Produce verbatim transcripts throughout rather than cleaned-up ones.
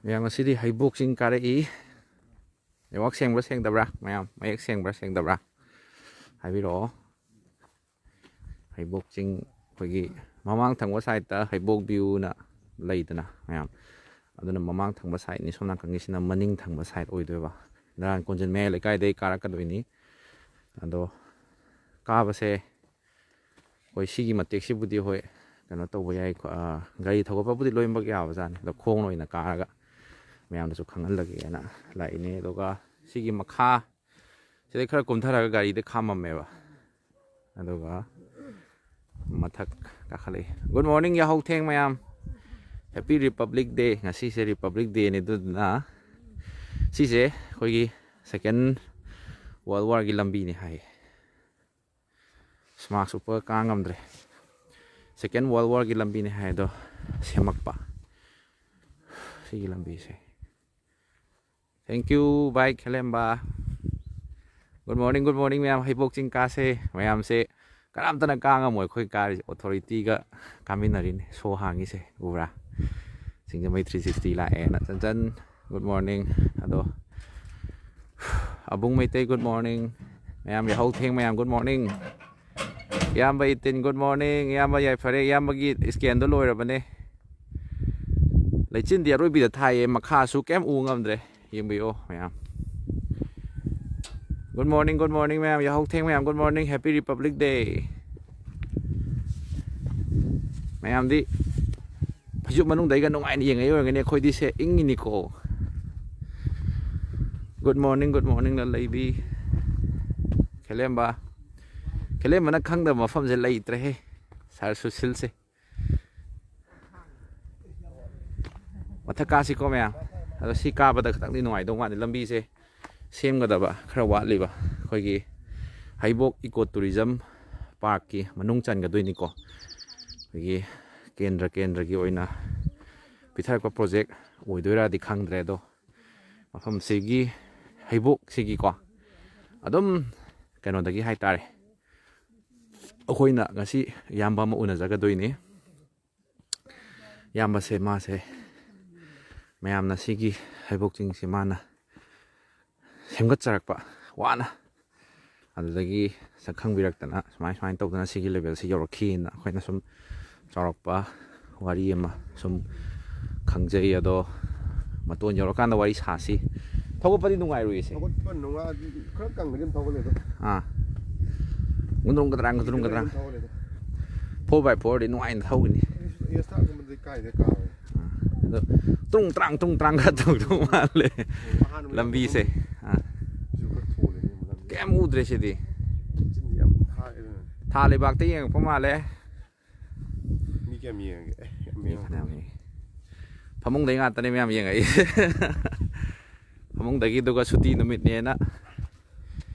ꯃꯌꯥꯝ, ꯉꯁꯤꯗꯤ ꯍꯩꯕꯣꯛ ꯆꯤꯡ ꯀꯥꯔꯛꯏ꯫ ꯅꯦꯠꯋꯥꯛ ꯁꯦꯡꯕ꯭ꯔꯥ ꯁꯦꯡꯗꯕ꯭ꯔꯥ? ꯃꯌꯥꯝ, ꯃꯌꯦꯛ ꯁꯦꯡꯕ꯭ꯔꯥ ꯁꯦꯡꯗꯕ꯭ꯔꯥ? ꯍꯥꯏꯕꯤꯔꯛꯑꯣ꯫ ꯍꯩꯕꯣꯛ ꯆꯤꯡ ꯑꯩꯈꯣꯏꯒꯤ ꯃꯃꯥꯡ ꯊꯪꯕ ꯁꯥꯏꯠꯇ ꯍꯩꯕꯣꯛ ꯚ꯭ꯌꯨꯅ ꯂꯩꯗꯅ ꯃꯌꯥꯝ, ꯑꯗꯨꯅ ꯃꯃꯥꯡ ꯊꯪꯕ ꯁꯥꯏꯠꯅꯤ, ꯁꯣꯝ ꯅꯥꯀꯟꯒꯤꯁꯤꯅ ꯃꯅꯤꯡ ꯊꯪꯕ ꯁꯥꯏꯠ ꯑꯣꯏꯗꯣꯏꯕ꯫ ꯅꯔꯥꯟ ꯀꯣꯟꯖꯤꯟ ꯃꯌꯥꯏ ꯂꯩꯀꯥꯏꯗꯩ ꯀꯥꯔꯛꯀꯗꯣꯏꯅꯤ꯫ ꯑꯗꯣ ꯀꯥꯕꯁꯦ ꯍꯣꯏ, ꯁꯤꯒꯤ ꯃꯇꯦꯛꯁꯤꯕꯨꯗꯤ ꯍꯣꯏ, ꯀꯩꯅꯣ ꯇꯧꯕ ꯌꯥꯏ, ꯈꯣ-, ꯑꯥ, ꯒꯥꯔꯤ ꯊꯧꯒꯠꯄꯕꯨꯗꯤ ꯂꯣꯏꯅꯃꯛ ꯌꯥꯕꯖꯥꯠꯅꯤ꯫ ꯑꯗꯣ ꯈꯣꯡꯅ ꯑꯣꯏꯅ ꯀꯥꯔꯒ ꯃꯌꯥꯝꯗꯁꯨ ꯈꯪꯍꯜꯂꯒꯦꯅ ꯂꯥꯛꯏꯅꯦ꯫ ꯑꯗꯨꯒ ꯁꯤꯒꯤ ꯃꯈꯥ ꯁꯤꯗꯩ ꯈꯔ ꯀꯨꯝꯊꯔꯒ ꯒꯥꯔꯤꯗ ꯈꯥꯝꯃꯝꯃꯦꯕ, ꯑꯗꯨꯒ ꯃꯊꯛ ꯀꯥꯈꯠꯂꯛꯏ꯫ Good morning, ꯌꯥꯍꯧ ꯊꯦꯡ ꯃꯌꯥꯝ꯫ Happy Republic Day꯫ ꯉꯁꯤꯁꯦ Republic Dayꯅꯤ, ꯑꯗꯨꯗꯨꯅ ꯁꯤꯁꯦ ꯑꯩꯈꯣꯏꯒꯤ Second World Warꯒꯤ ꯂꯝꯕꯤꯅꯤ ꯍꯥꯏꯌꯦ꯫ ꯃꯥꯛꯁ ꯎꯞꯄꯒ ꯀꯥ ꯉꯝꯗ꯭ꯔꯦ꯫ Second World Warꯒꯤ ꯂꯝꯕꯤꯅꯤ ꯍꯥꯏ ꯑꯗꯣ, ꯁꯦꯝꯃꯛꯄ ꯁꯤꯒꯤ ꯂꯝꯕꯤꯁꯦ꯫ Thank you, bye, Khelemba. Good morning, good morning, ꯃꯌꯥꯝ꯫ ꯍꯩꯕꯣꯛ ꯆꯤꯡ ꯀꯥꯁꯦ꯫ ꯃꯌꯥꯝꯁꯦ ꯀꯅꯥꯝꯇꯅ ꯀꯥ ꯉꯝꯃꯣꯏ ꯑꯩꯈꯣꯏ ꯀꯥꯔꯤꯁꯦ꯫ Authorityꯒ ꯀꯥꯃꯤꯟꯅꯔꯤꯅꯤ꯫ ꯁꯣ ꯍꯥꯡꯉꯤꯁꯦ ꯎꯕ꯭ꯔꯥ? ꯁꯤꯡꯖꯃꯩ three sixty ꯂꯥꯛꯑꯦꯅ꯫ Chanchan, good morning꯫ ꯑꯗꯣ ꯑꯕꯨꯡ ꯃꯩꯇꯩ, good morning꯫ ꯃꯌꯥꯝ ꯌꯥꯍꯧ ꯊꯦꯡ ꯃꯌꯥꯝ, good morning꯫ ꯏꯌꯥꯝꯕ ꯏꯇꯤꯟ, good morning꯫ ꯏꯌꯥꯝꯕ ꯌꯥꯏꯐꯔꯦ, ꯏꯌꯥꯝꯕꯒꯤ scanꯗꯣ ꯂꯣꯏꯔꯕꯅꯦ꯫ ꯂꯩꯆꯤꯟꯗꯤ ꯑꯔꯣꯏꯕꯤꯗ ꯊꯥꯏꯌꯦ, ꯃꯈꯥꯁꯨ ꯀꯩꯝ ꯎ ꯉꯝꯗ꯭ꯔꯦ꯫ ꯌꯦꯡꯕꯤꯌꯣ ꯃꯌꯥꯝ꯫ Good morning, good morning ꯃꯌꯥꯝ, ꯌꯥꯍꯧ ꯊꯦꯡ ꯃꯌꯥꯝ, good morning, Happy Republic Day꯫ ꯃꯌꯥꯝꯗꯤ ꯐꯩꯖꯨꯞ ꯃꯅꯨꯡꯗꯩꯒ ꯅꯨꯡꯉꯥꯏꯅ ꯌꯦꯡꯉꯛꯏ ꯑꯣꯏꯔꯝꯒꯅꯤ, ꯑꯩꯈꯣꯏꯗꯤ ꯁꯦ ꯏꯪꯉꯤꯅꯤꯀꯣ꯫ Good morning, good morning ꯂꯂꯩꯕꯤ꯫ ꯈꯦꯂꯦꯝꯕ, ꯈꯦꯂꯦꯝꯕꯅ ꯈꯪꯗꯕ ꯃꯐꯝꯁꯦ ꯂꯩꯇ꯭ꯔꯦꯍꯦ, ꯁꯥꯔ ꯁꯨꯁꯤꯜꯁꯦ꯫ ꯃꯊꯛ ꯀꯥꯁꯤꯀꯣ ꯃꯌꯥꯝ꯫ ꯑꯗꯣ ꯁꯤ ꯀꯥꯕꯗ ꯈꯤꯇꯪꯗꯤ ꯅꯨꯡꯉꯥꯏꯗꯧ ꯃꯥꯜꯂꯤ꯫ ꯂꯝꯕꯤꯁꯦ ꯁꯦꯝꯒꯗꯕ ꯈꯔ ꯋꯥꯠꯂꯤꯕ꯫ ꯑꯩꯈꯣꯏꯒꯤ ꯍꯩꯕꯣꯛ Eco Tourism Parkꯀꯤ ꯃꯅꯨꯡ ꯆꯟꯒꯗꯣꯏꯅꯤꯀꯣ꯫ ꯑꯩꯈꯣꯏꯒꯤ ꯀꯦꯟꯗ꯭ꯔ ꯀꯦꯟꯗ꯭ꯔꯒꯤ ꯑꯣꯏꯅ ꯄꯤꯊꯔꯛꯄ project ꯑꯣꯏꯗꯣꯏꯔꯥꯗꯤ ꯈꯪꯗ꯭ꯔꯦ, ꯑꯗꯣ ꯃꯐꯝꯁꯤꯒꯤ ꯍꯩꯕꯣꯛꯁꯤꯒꯤꯀꯣ ꯑꯗꯨꯝ ꯀꯩꯅꯣꯗꯒꯤ ꯍꯥꯏꯇꯥꯔꯦ, ꯑꯩꯈꯣꯏꯅ ꯉꯁꯤ ꯏꯌꯥꯝꯕ ꯑꯃ ꯎꯅꯖꯒꯗꯣꯏꯅꯤ꯫ ꯏꯌꯥꯝꯕꯁꯦ ꯃꯥꯁꯦ ꯃꯌꯥꯝꯅ ꯁꯤꯒꯤ ꯍꯩꯕꯣꯛ ꯆꯤꯡꯁꯤ ꯃꯥꯅ ꯁꯦꯝꯒꯠꯆꯔꯛꯄ ꯋꯥꯅ, ꯑꯗꯨꯗꯒꯤ ꯁꯛꯈꯪꯕꯤꯔꯛꯇꯅ ꯁꯨꯃꯥꯏ ꯁꯨꯃꯥꯏꯅ ꯇꯧꯗꯅ ꯁꯤꯒꯤ ꯂꯦꯕꯦꯜꯁꯤ ꯌꯧꯔꯛꯈꯤꯅ ꯑꯩꯈꯣꯏꯅ ꯁꯨꯝ ꯆꯥꯎꯔꯛꯄ ꯋꯥꯔꯤ ꯑꯃ ꯁꯨꯝ ꯈꯪꯖꯩ꯫ ꯑꯗꯣ ꯃꯇꯣꯟ ꯌꯧꯔꯀꯥꯟꯗ ꯋꯥꯔꯤ ꯁꯥꯁꯤ꯫ ꯊꯧꯒꯠꯄꯗꯤ ꯅꯨꯡꯉꯥꯏꯔꯣꯏꯌꯦ ꯁꯦ꯫ ꯊꯧꯒꯠꯄ ꯅꯨꯡꯉꯥꯏ, ꯈꯔ ꯀꯪꯒꯗꯤ ꯑꯗꯨꯝ ꯊꯧꯒꯠꯂꯦ ꯑꯗꯣ꯫ ꯑꯥ, ꯒꯨꯗ꯭ꯔꯨꯝ ꯒꯗ꯭ꯔꯥꯡ ꯒꯨꯗ꯭ꯔꯨꯝ ꯒꯗ꯭ꯔꯥꯡ꯫ ꯑꯗꯨꯝ ꯊꯧꯒꯠꯂꯦ ꯑꯗꯣ꯫ ꯐꯣꯔ ꯕꯥꯏ ꯐꯣꯔꯗꯤ ꯅꯨꯡꯉꯥꯏꯅ ꯊꯧꯒꯅꯤ꯫ ꯑꯦꯁꯇꯥꯒꯨꯝꯕꯗꯤ ꯀꯥꯏꯗꯩ ꯀꯥꯔꯣꯏ꯫ ꯑꯗꯣ ꯇ꯭ꯔꯨꯡ ꯇ꯭ꯔꯥꯡ ꯇ꯭ꯔꯨꯡ ꯇ꯭ꯔꯥꯡ ꯈꯔ ꯇꯧꯗꯧ ꯃꯥꯜꯂꯦ ꯑꯍꯥꯟꯕ ꯂꯝꯕꯤꯁꯦ꯫ ꯑꯥ, ꯁꯤꯁꯨ ꯈꯔ ꯊꯣꯜꯂꯤꯅꯦ ꯂꯝꯕꯤ꯫ ꯀꯩꯝ ꯎꯗ꯭ꯔꯦ ꯁꯤꯗꯤ꯫ ꯆꯤꯟꯁꯤ ꯌꯥꯝ ꯊꯥꯏ ꯑꯗꯨꯅ꯫ ꯊꯥ ꯂꯩꯕꯥꯛꯇ ꯌꯦꯡꯉꯛꯄ ꯃꯥꯜꯂꯦ꯫ ꯃꯤ ꯀꯌꯥꯝ ꯌꯦꯡꯉꯒꯦ? ꯑꯦ, ꯌꯥꯝ ꯃꯤ ꯌꯦꯡꯉꯝꯃꯦ꯫ ꯐꯅꯌꯥꯝ ꯌꯦꯡꯉꯤ꯫ ꯐꯃꯨꯡꯗꯩ ꯉꯥꯛꯇꯅꯦ ꯃꯌꯥꯝ ꯌꯦꯡꯉꯛꯏꯁꯦ꯫ ꯐꯃꯨꯡꯗꯒꯤ꯫ ꯑꯗꯨꯒ ꯁꯨꯇꯤ ꯅꯨꯃꯤꯠꯅꯦꯅ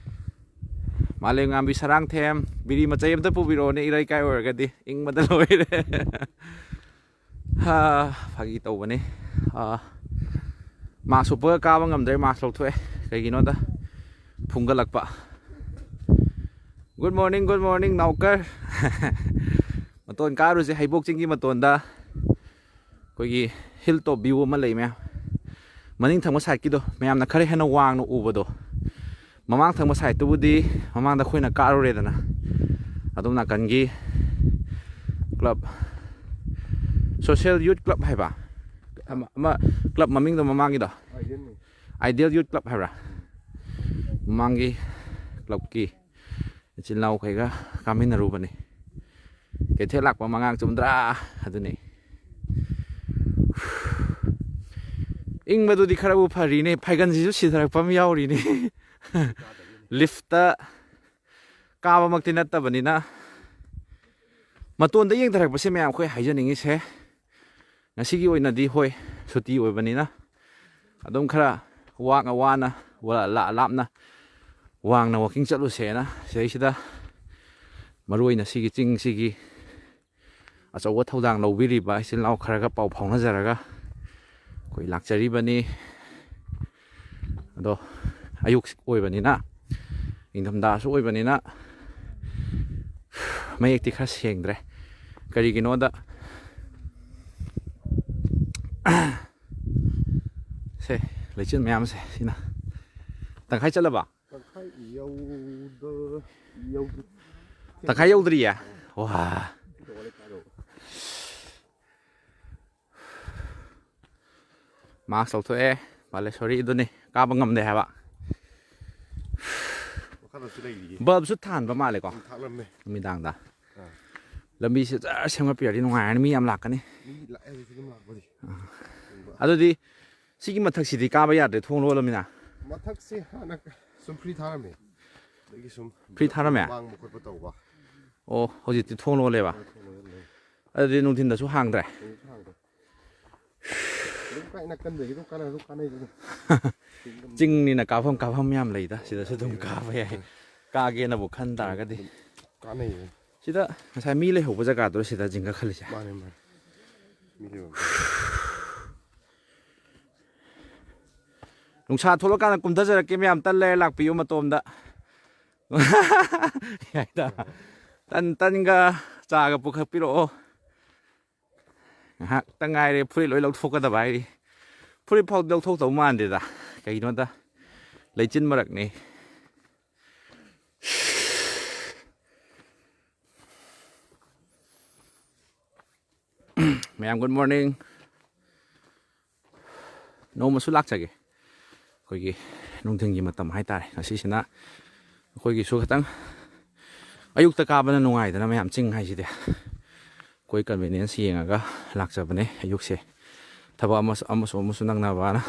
ꯃꯥꯂꯦꯝꯉꯥꯝꯕꯤ ꯁꯔꯥꯡꯊꯦꯝ ꯕꯤꯔꯤ ꯃꯆꯩ ꯑꯝꯇ ꯄꯨꯕꯤꯔꯛꯑꯣꯅꯦ, ꯏꯔꯩꯀꯥꯏ ꯑꯣꯏꯔꯒꯗꯤ ꯏꯪꯕꯗ ꯂꯣꯏꯔꯦ꯫ ꯍꯥ, ꯐꯥꯒꯤ ꯇꯧꯕꯅꯦ꯫ ꯑꯥ, ꯃꯥꯛꯁ ꯎꯞꯄꯒ ꯀꯥꯕ ꯉꯝꯗ꯭ꯔꯦ, ꯃꯥꯛꯁ ꯂꯧꯊꯣꯛꯑꯦ꯫ ꯀꯩꯒꯤꯅꯣꯗ ꯐꯨꯡꯒꯠꯂꯛꯄ꯫ Good morning, good morning ꯅꯥꯎꯀꯔ꯫ ꯃꯇꯣꯟ ꯀꯥꯔꯨꯁꯦ, ꯍꯩꯕꯣꯛ ꯆꯤꯡꯒꯤ ꯃꯇꯣꯟꯗ ꯑꯩꯈꯣꯏꯒꯤ ꯍꯤꯜ ꯇꯣꯞ ꯚ꯭ꯌꯨ ꯑꯃ ꯂꯩ ꯃꯌꯥꯝ꯫ ꯃꯅꯤꯡ ꯊꯪꯕ ꯁꯥꯏꯠꯀꯤꯗꯣ ꯃꯌꯥꯝꯅ ꯈꯔ ꯍꯦꯟꯅ ꯋꯥꯡꯅ ꯎꯕꯗꯣ, ꯃꯃꯥꯡ ꯊꯪꯕ ꯁꯥꯏꯠꯇꯨꯕꯨꯗꯤ ꯃꯃꯥꯡꯗ ꯑꯩꯈꯣꯏꯅ ꯀꯥꯔꯨꯔꯦꯗꯅ꯫ ꯑꯗꯣꯝ ꯅꯥꯀꯟꯒꯤ ꯀ꯭ꯂꯕ, ꯁꯣꯁꯤꯌꯦꯜ ꯌꯨꯠ ꯀ꯭ꯂꯕ ꯍꯥꯏꯕ ꯑꯃ, ꯑꯃ ꯀ꯭ꯂꯕ ꯃꯃꯤꯡꯗꯣ ꯃꯃꯥꯡꯒꯤꯗꯣ, ꯑꯥꯏꯗꯤꯌꯥꯅꯤ꯫ ꯑꯥꯏꯗꯤꯌꯦꯜ ꯌꯨꯠ ꯀ꯭ꯂꯕ ꯍꯥꯏꯕ꯭ꯔꯥ? ꯃꯃꯥꯡꯒꯤ ꯀ꯭ꯂꯕꯀꯤ ꯏꯆꯤꯜ ꯏꯅꯥꯎꯈꯩꯒ ꯀꯥꯃꯤꯟꯅꯔꯨꯕꯅꯤ꯫ ꯀꯩꯊꯦꯜ ꯂꯥꯛꯄ ꯃꯉꯥꯡ ꯆꯨꯝꯗ꯭ꯔꯥ? ꯑꯗꯨꯅꯤ꯫ ꯏꯪꯕꯗꯨꯗꯤ ꯈꯔꯕꯨ ꯐꯔꯤꯅꯦ, ꯐꯥꯏꯒꯟꯁꯤꯁꯨ ꯁꯤꯊꯔꯛꯄ ꯑꯃ ꯌꯥꯎꯔꯤꯅꯦ꯫ ꯂꯤꯐꯇ ꯀꯥꯕꯃꯛꯇꯤ ꯅꯠꯇꯕꯅꯤꯅ꯫ ꯃꯇꯣꯟꯗ ꯌꯦꯡꯊꯔꯛꯄꯁꯦ ꯃꯌꯥꯝ ꯑꯩꯈꯣꯏ ꯍꯥꯏꯖꯅꯤꯡꯉꯤꯁꯦ, ꯉꯁꯤꯒꯤ ꯑꯣꯏꯅꯗꯤ ꯍꯣꯏ, ꯁꯨꯇꯤ ꯑꯣꯏꯕꯅꯤꯅ ꯑꯗꯨꯝ ꯈꯔ ꯋꯥꯅ ꯋꯥꯅ ꯋꯥ-, ꯂꯥ-, ꯂꯥꯞꯅ ꯋꯥꯡꯅ ꯋꯥꯀꯤꯡ ꯆꯠꯂꯨꯁꯦꯅ ꯁꯤꯗꯩꯁꯤꯗ ꯃꯔꯨ ꯑꯣꯏꯅ ꯁꯤꯒꯤ ꯆꯤꯡꯁꯤꯒꯤ ꯑꯆꯧꯕ ꯊꯧꯗꯥꯡ ꯂꯧꯕꯤꯔꯤꯕ ꯏꯆꯤꯜ ꯏꯅꯥꯎ ꯈꯔꯒ ꯄꯥꯎ ꯐꯥꯎꯅꯖꯔꯒ ꯑꯩꯈꯣꯏ ꯂꯥꯛꯆꯔꯤꯕꯅꯤ꯫ ꯑꯗꯣ ꯑꯌꯨꯛ ꯑꯣꯏꯕꯅꯤꯅ, ꯅꯤꯡꯊꯝꯊꯥꯁꯨ ꯑꯣꯏꯕꯅꯤꯅ ꯃꯌꯦꯛꯇꯤ ꯈꯔ ꯁꯦꯡꯗ꯭ꯔꯦ꯫ ꯀꯔꯤꯒꯤꯅꯣꯗ ꯂꯩꯆꯤꯟ ꯃꯌꯥꯝꯁꯦ ꯁꯤꯅ ꯇꯪꯈꯥꯏ ꯆꯠꯂꯕ? ꯇꯪꯈꯥꯏ ꯌꯧꯗ ꯌꯧꯗ ꯇꯪꯈꯥꯏ ꯌꯧꯗ꯭ꯔꯤꯌꯦ? ꯋꯥ, ꯌꯧꯔꯦ ꯀꯥꯏꯗꯧꯕ? ꯃꯥꯛꯁ ꯂꯧꯊꯣꯛꯑꯦ꯫ ꯄꯥꯂꯦꯁꯣꯔꯤ ꯑꯗꯨꯅꯤ ꯀꯥꯕ ꯉꯝꯗꯦ ꯍꯥꯏꯕ꯫ ꯃꯈꯥꯗꯁꯨ ꯂꯩꯔꯤꯌꯦ꯫ ꯕꯜꯕꯁꯨ ꯊꯥꯟꯕ ꯃꯥꯜꯂꯦꯀꯣ ꯊꯥꯛꯂꯝꯃꯦ꯫ ꯅꯨꯃꯤꯗꯥꯡꯗ꯫ ꯑꯥ꯫ ꯂꯝꯕꯤꯁꯦ ꯖꯔ ꯁꯦꯝꯒꯠꯄꯤꯔꯗꯤ ꯅꯨꯡꯉꯥꯏꯔꯅꯤ, ꯃꯤ ꯌꯥꯝ ꯂꯥꯛꯀꯅꯤ꯫ ꯃꯤ ꯂꯥꯛꯑꯦ ꯍꯧꯖꯤꯛ ꯑꯗꯨꯝ ꯂꯥꯛꯄꯗꯤ꯫ ꯑꯗꯨꯗꯤ ꯁꯤꯒꯤ ꯃꯊꯛꯁꯤꯗꯤ ꯀꯥꯕ ꯌꯥꯗ꯭ꯔꯦ, ꯊꯣꯡ ꯂꯣꯜꯂꯃꯤꯅ꯫ ꯃꯊꯛꯁꯦ ꯍꯥꯟꯅ ꯁꯨꯝ ꯐ꯭ꯔꯤ ꯊꯥꯔꯝꯃꯦ꯫ ꯑꯗꯒꯤ ꯁꯨꯝ ꯐ꯭ꯔꯤ ꯊꯥꯔꯝꯃꯦ? ꯃꯥꯡꯕ ꯈꯣꯠꯄ ꯇꯧꯕ꯫ ꯑꯣ, ꯍꯧꯖꯤꯛꯇꯤ ꯊꯣꯡ ꯂꯣꯜꯂꯦꯕ꯫ ꯊꯣꯡ ꯂꯣꯜꯂꯦ꯫ ꯑꯗꯨꯗꯤ ꯅꯨꯡꯊꯤꯟꯗꯁꯨ ꯍꯥꯡꯗ꯭ꯔꯦ꯫ ꯍꯧꯖꯤꯛ ꯍꯥꯡꯗ꯭ꯔꯦ꯫ ꯑꯗꯨꯝ ꯀꯥꯏ ꯅꯥꯀꯟꯗꯒꯤ ꯑꯗꯨꯝ ꯀꯥꯟꯅ ꯑꯗꯨꯝ ꯀꯥꯟꯅꯩꯗ ꯑꯗꯨꯝ꯫ ꯆꯤꯡꯅꯤꯅ ꯀꯥꯐꯝ ꯀꯥꯐꯝ ꯌꯥꯝ ꯂꯩꯗ, ꯁꯤꯗꯁꯨ ꯑꯗꯨꯝ ꯀꯥꯕ ꯌꯥꯏ꯫ ꯀꯥꯒꯦꯅꯕꯨ ꯈꯟ ꯇꯥꯔꯒꯗꯤ꯫ ꯀꯥꯟꯅꯩꯌꯦ꯫ ꯁꯤꯗ ꯉꯁꯥꯏ ꯃꯤ ꯂꯩꯍꯧꯕ ꯖꯒꯥꯗꯨꯔ ꯁꯤꯗ ꯖꯤꯡꯒ ꯈꯜꯂꯤꯁꯦ? ꯃꯥꯅꯦ ꯃꯥꯅꯦ꯫ ꯃꯤ ꯂꯩꯕ꯫ ꯅꯨꯡꯁꯥ ꯊꯣꯛꯂꯀꯥꯟꯗ ꯀꯨꯝꯊꯖꯔꯛꯀꯦ ꯃꯌꯥꯝ, ꯇꯟ ꯂꯩꯔ ꯂꯥꯛꯄꯤꯌꯨ ꯃꯇꯣꯝꯗ꯫ ꯌꯥꯏꯗ꯫ ꯇꯟ, ꯇꯟꯒ ꯆꯥꯒ ꯄꯨꯈꯠꯄꯤꯔꯛꯑꯣ꯫ ꯉꯥꯏꯍꯥꯛꯇ ꯉꯥꯏꯔꯦ ꯐꯨꯔꯤꯠ ꯂꯣꯏ ꯂꯧꯊꯣꯛꯀꯗꯕ ꯍꯥꯏꯔꯤ꯫ ꯐꯨꯔꯤꯠ ꯐꯥꯎ ꯂꯧꯊꯣꯛꯇꯧ ꯃꯥꯟꯗꯦꯗ꯫ ꯀꯩꯒꯤꯅꯣꯗ ꯂꯩꯆꯤꯟ ꯃꯔꯛꯅꯤ꯫ ꯃꯌꯥꯝ good morning꯫ ꯅꯣꯡꯃꯁꯨ ꯂꯥꯛꯆꯒꯦ꯫ ꯑꯩꯈꯣꯏꯒꯤ ꯅꯨꯡꯊꯤꯜꯒꯤ ꯃꯇꯝ ꯍꯥꯏꯇꯥꯔꯦ꯫ ꯉꯁꯤꯁꯤꯅ ꯑꯩꯈꯣꯏꯒꯤꯁꯨ ꯈꯤꯇꯪ ꯑꯌꯨꯛꯇ ꯀꯥꯕꯅ ꯅꯨꯡꯉꯥꯏꯗꯅ ꯃꯌꯥꯝ, ꯆꯤꯡ ꯍꯥꯏꯁꯤꯗꯤ꯫ ꯑꯩꯈꯣꯏ convenience ꯌꯦꯡꯉꯒ ꯂꯥꯛꯆꯕꯅꯦ ꯑꯌꯨꯛꯁꯦ꯫ ꯊꯕꯛ ꯑꯃꯁꯨ, ꯑꯃꯁꯨ, ꯑꯃꯁꯨ ꯅꯪꯅꯕꯅ꯫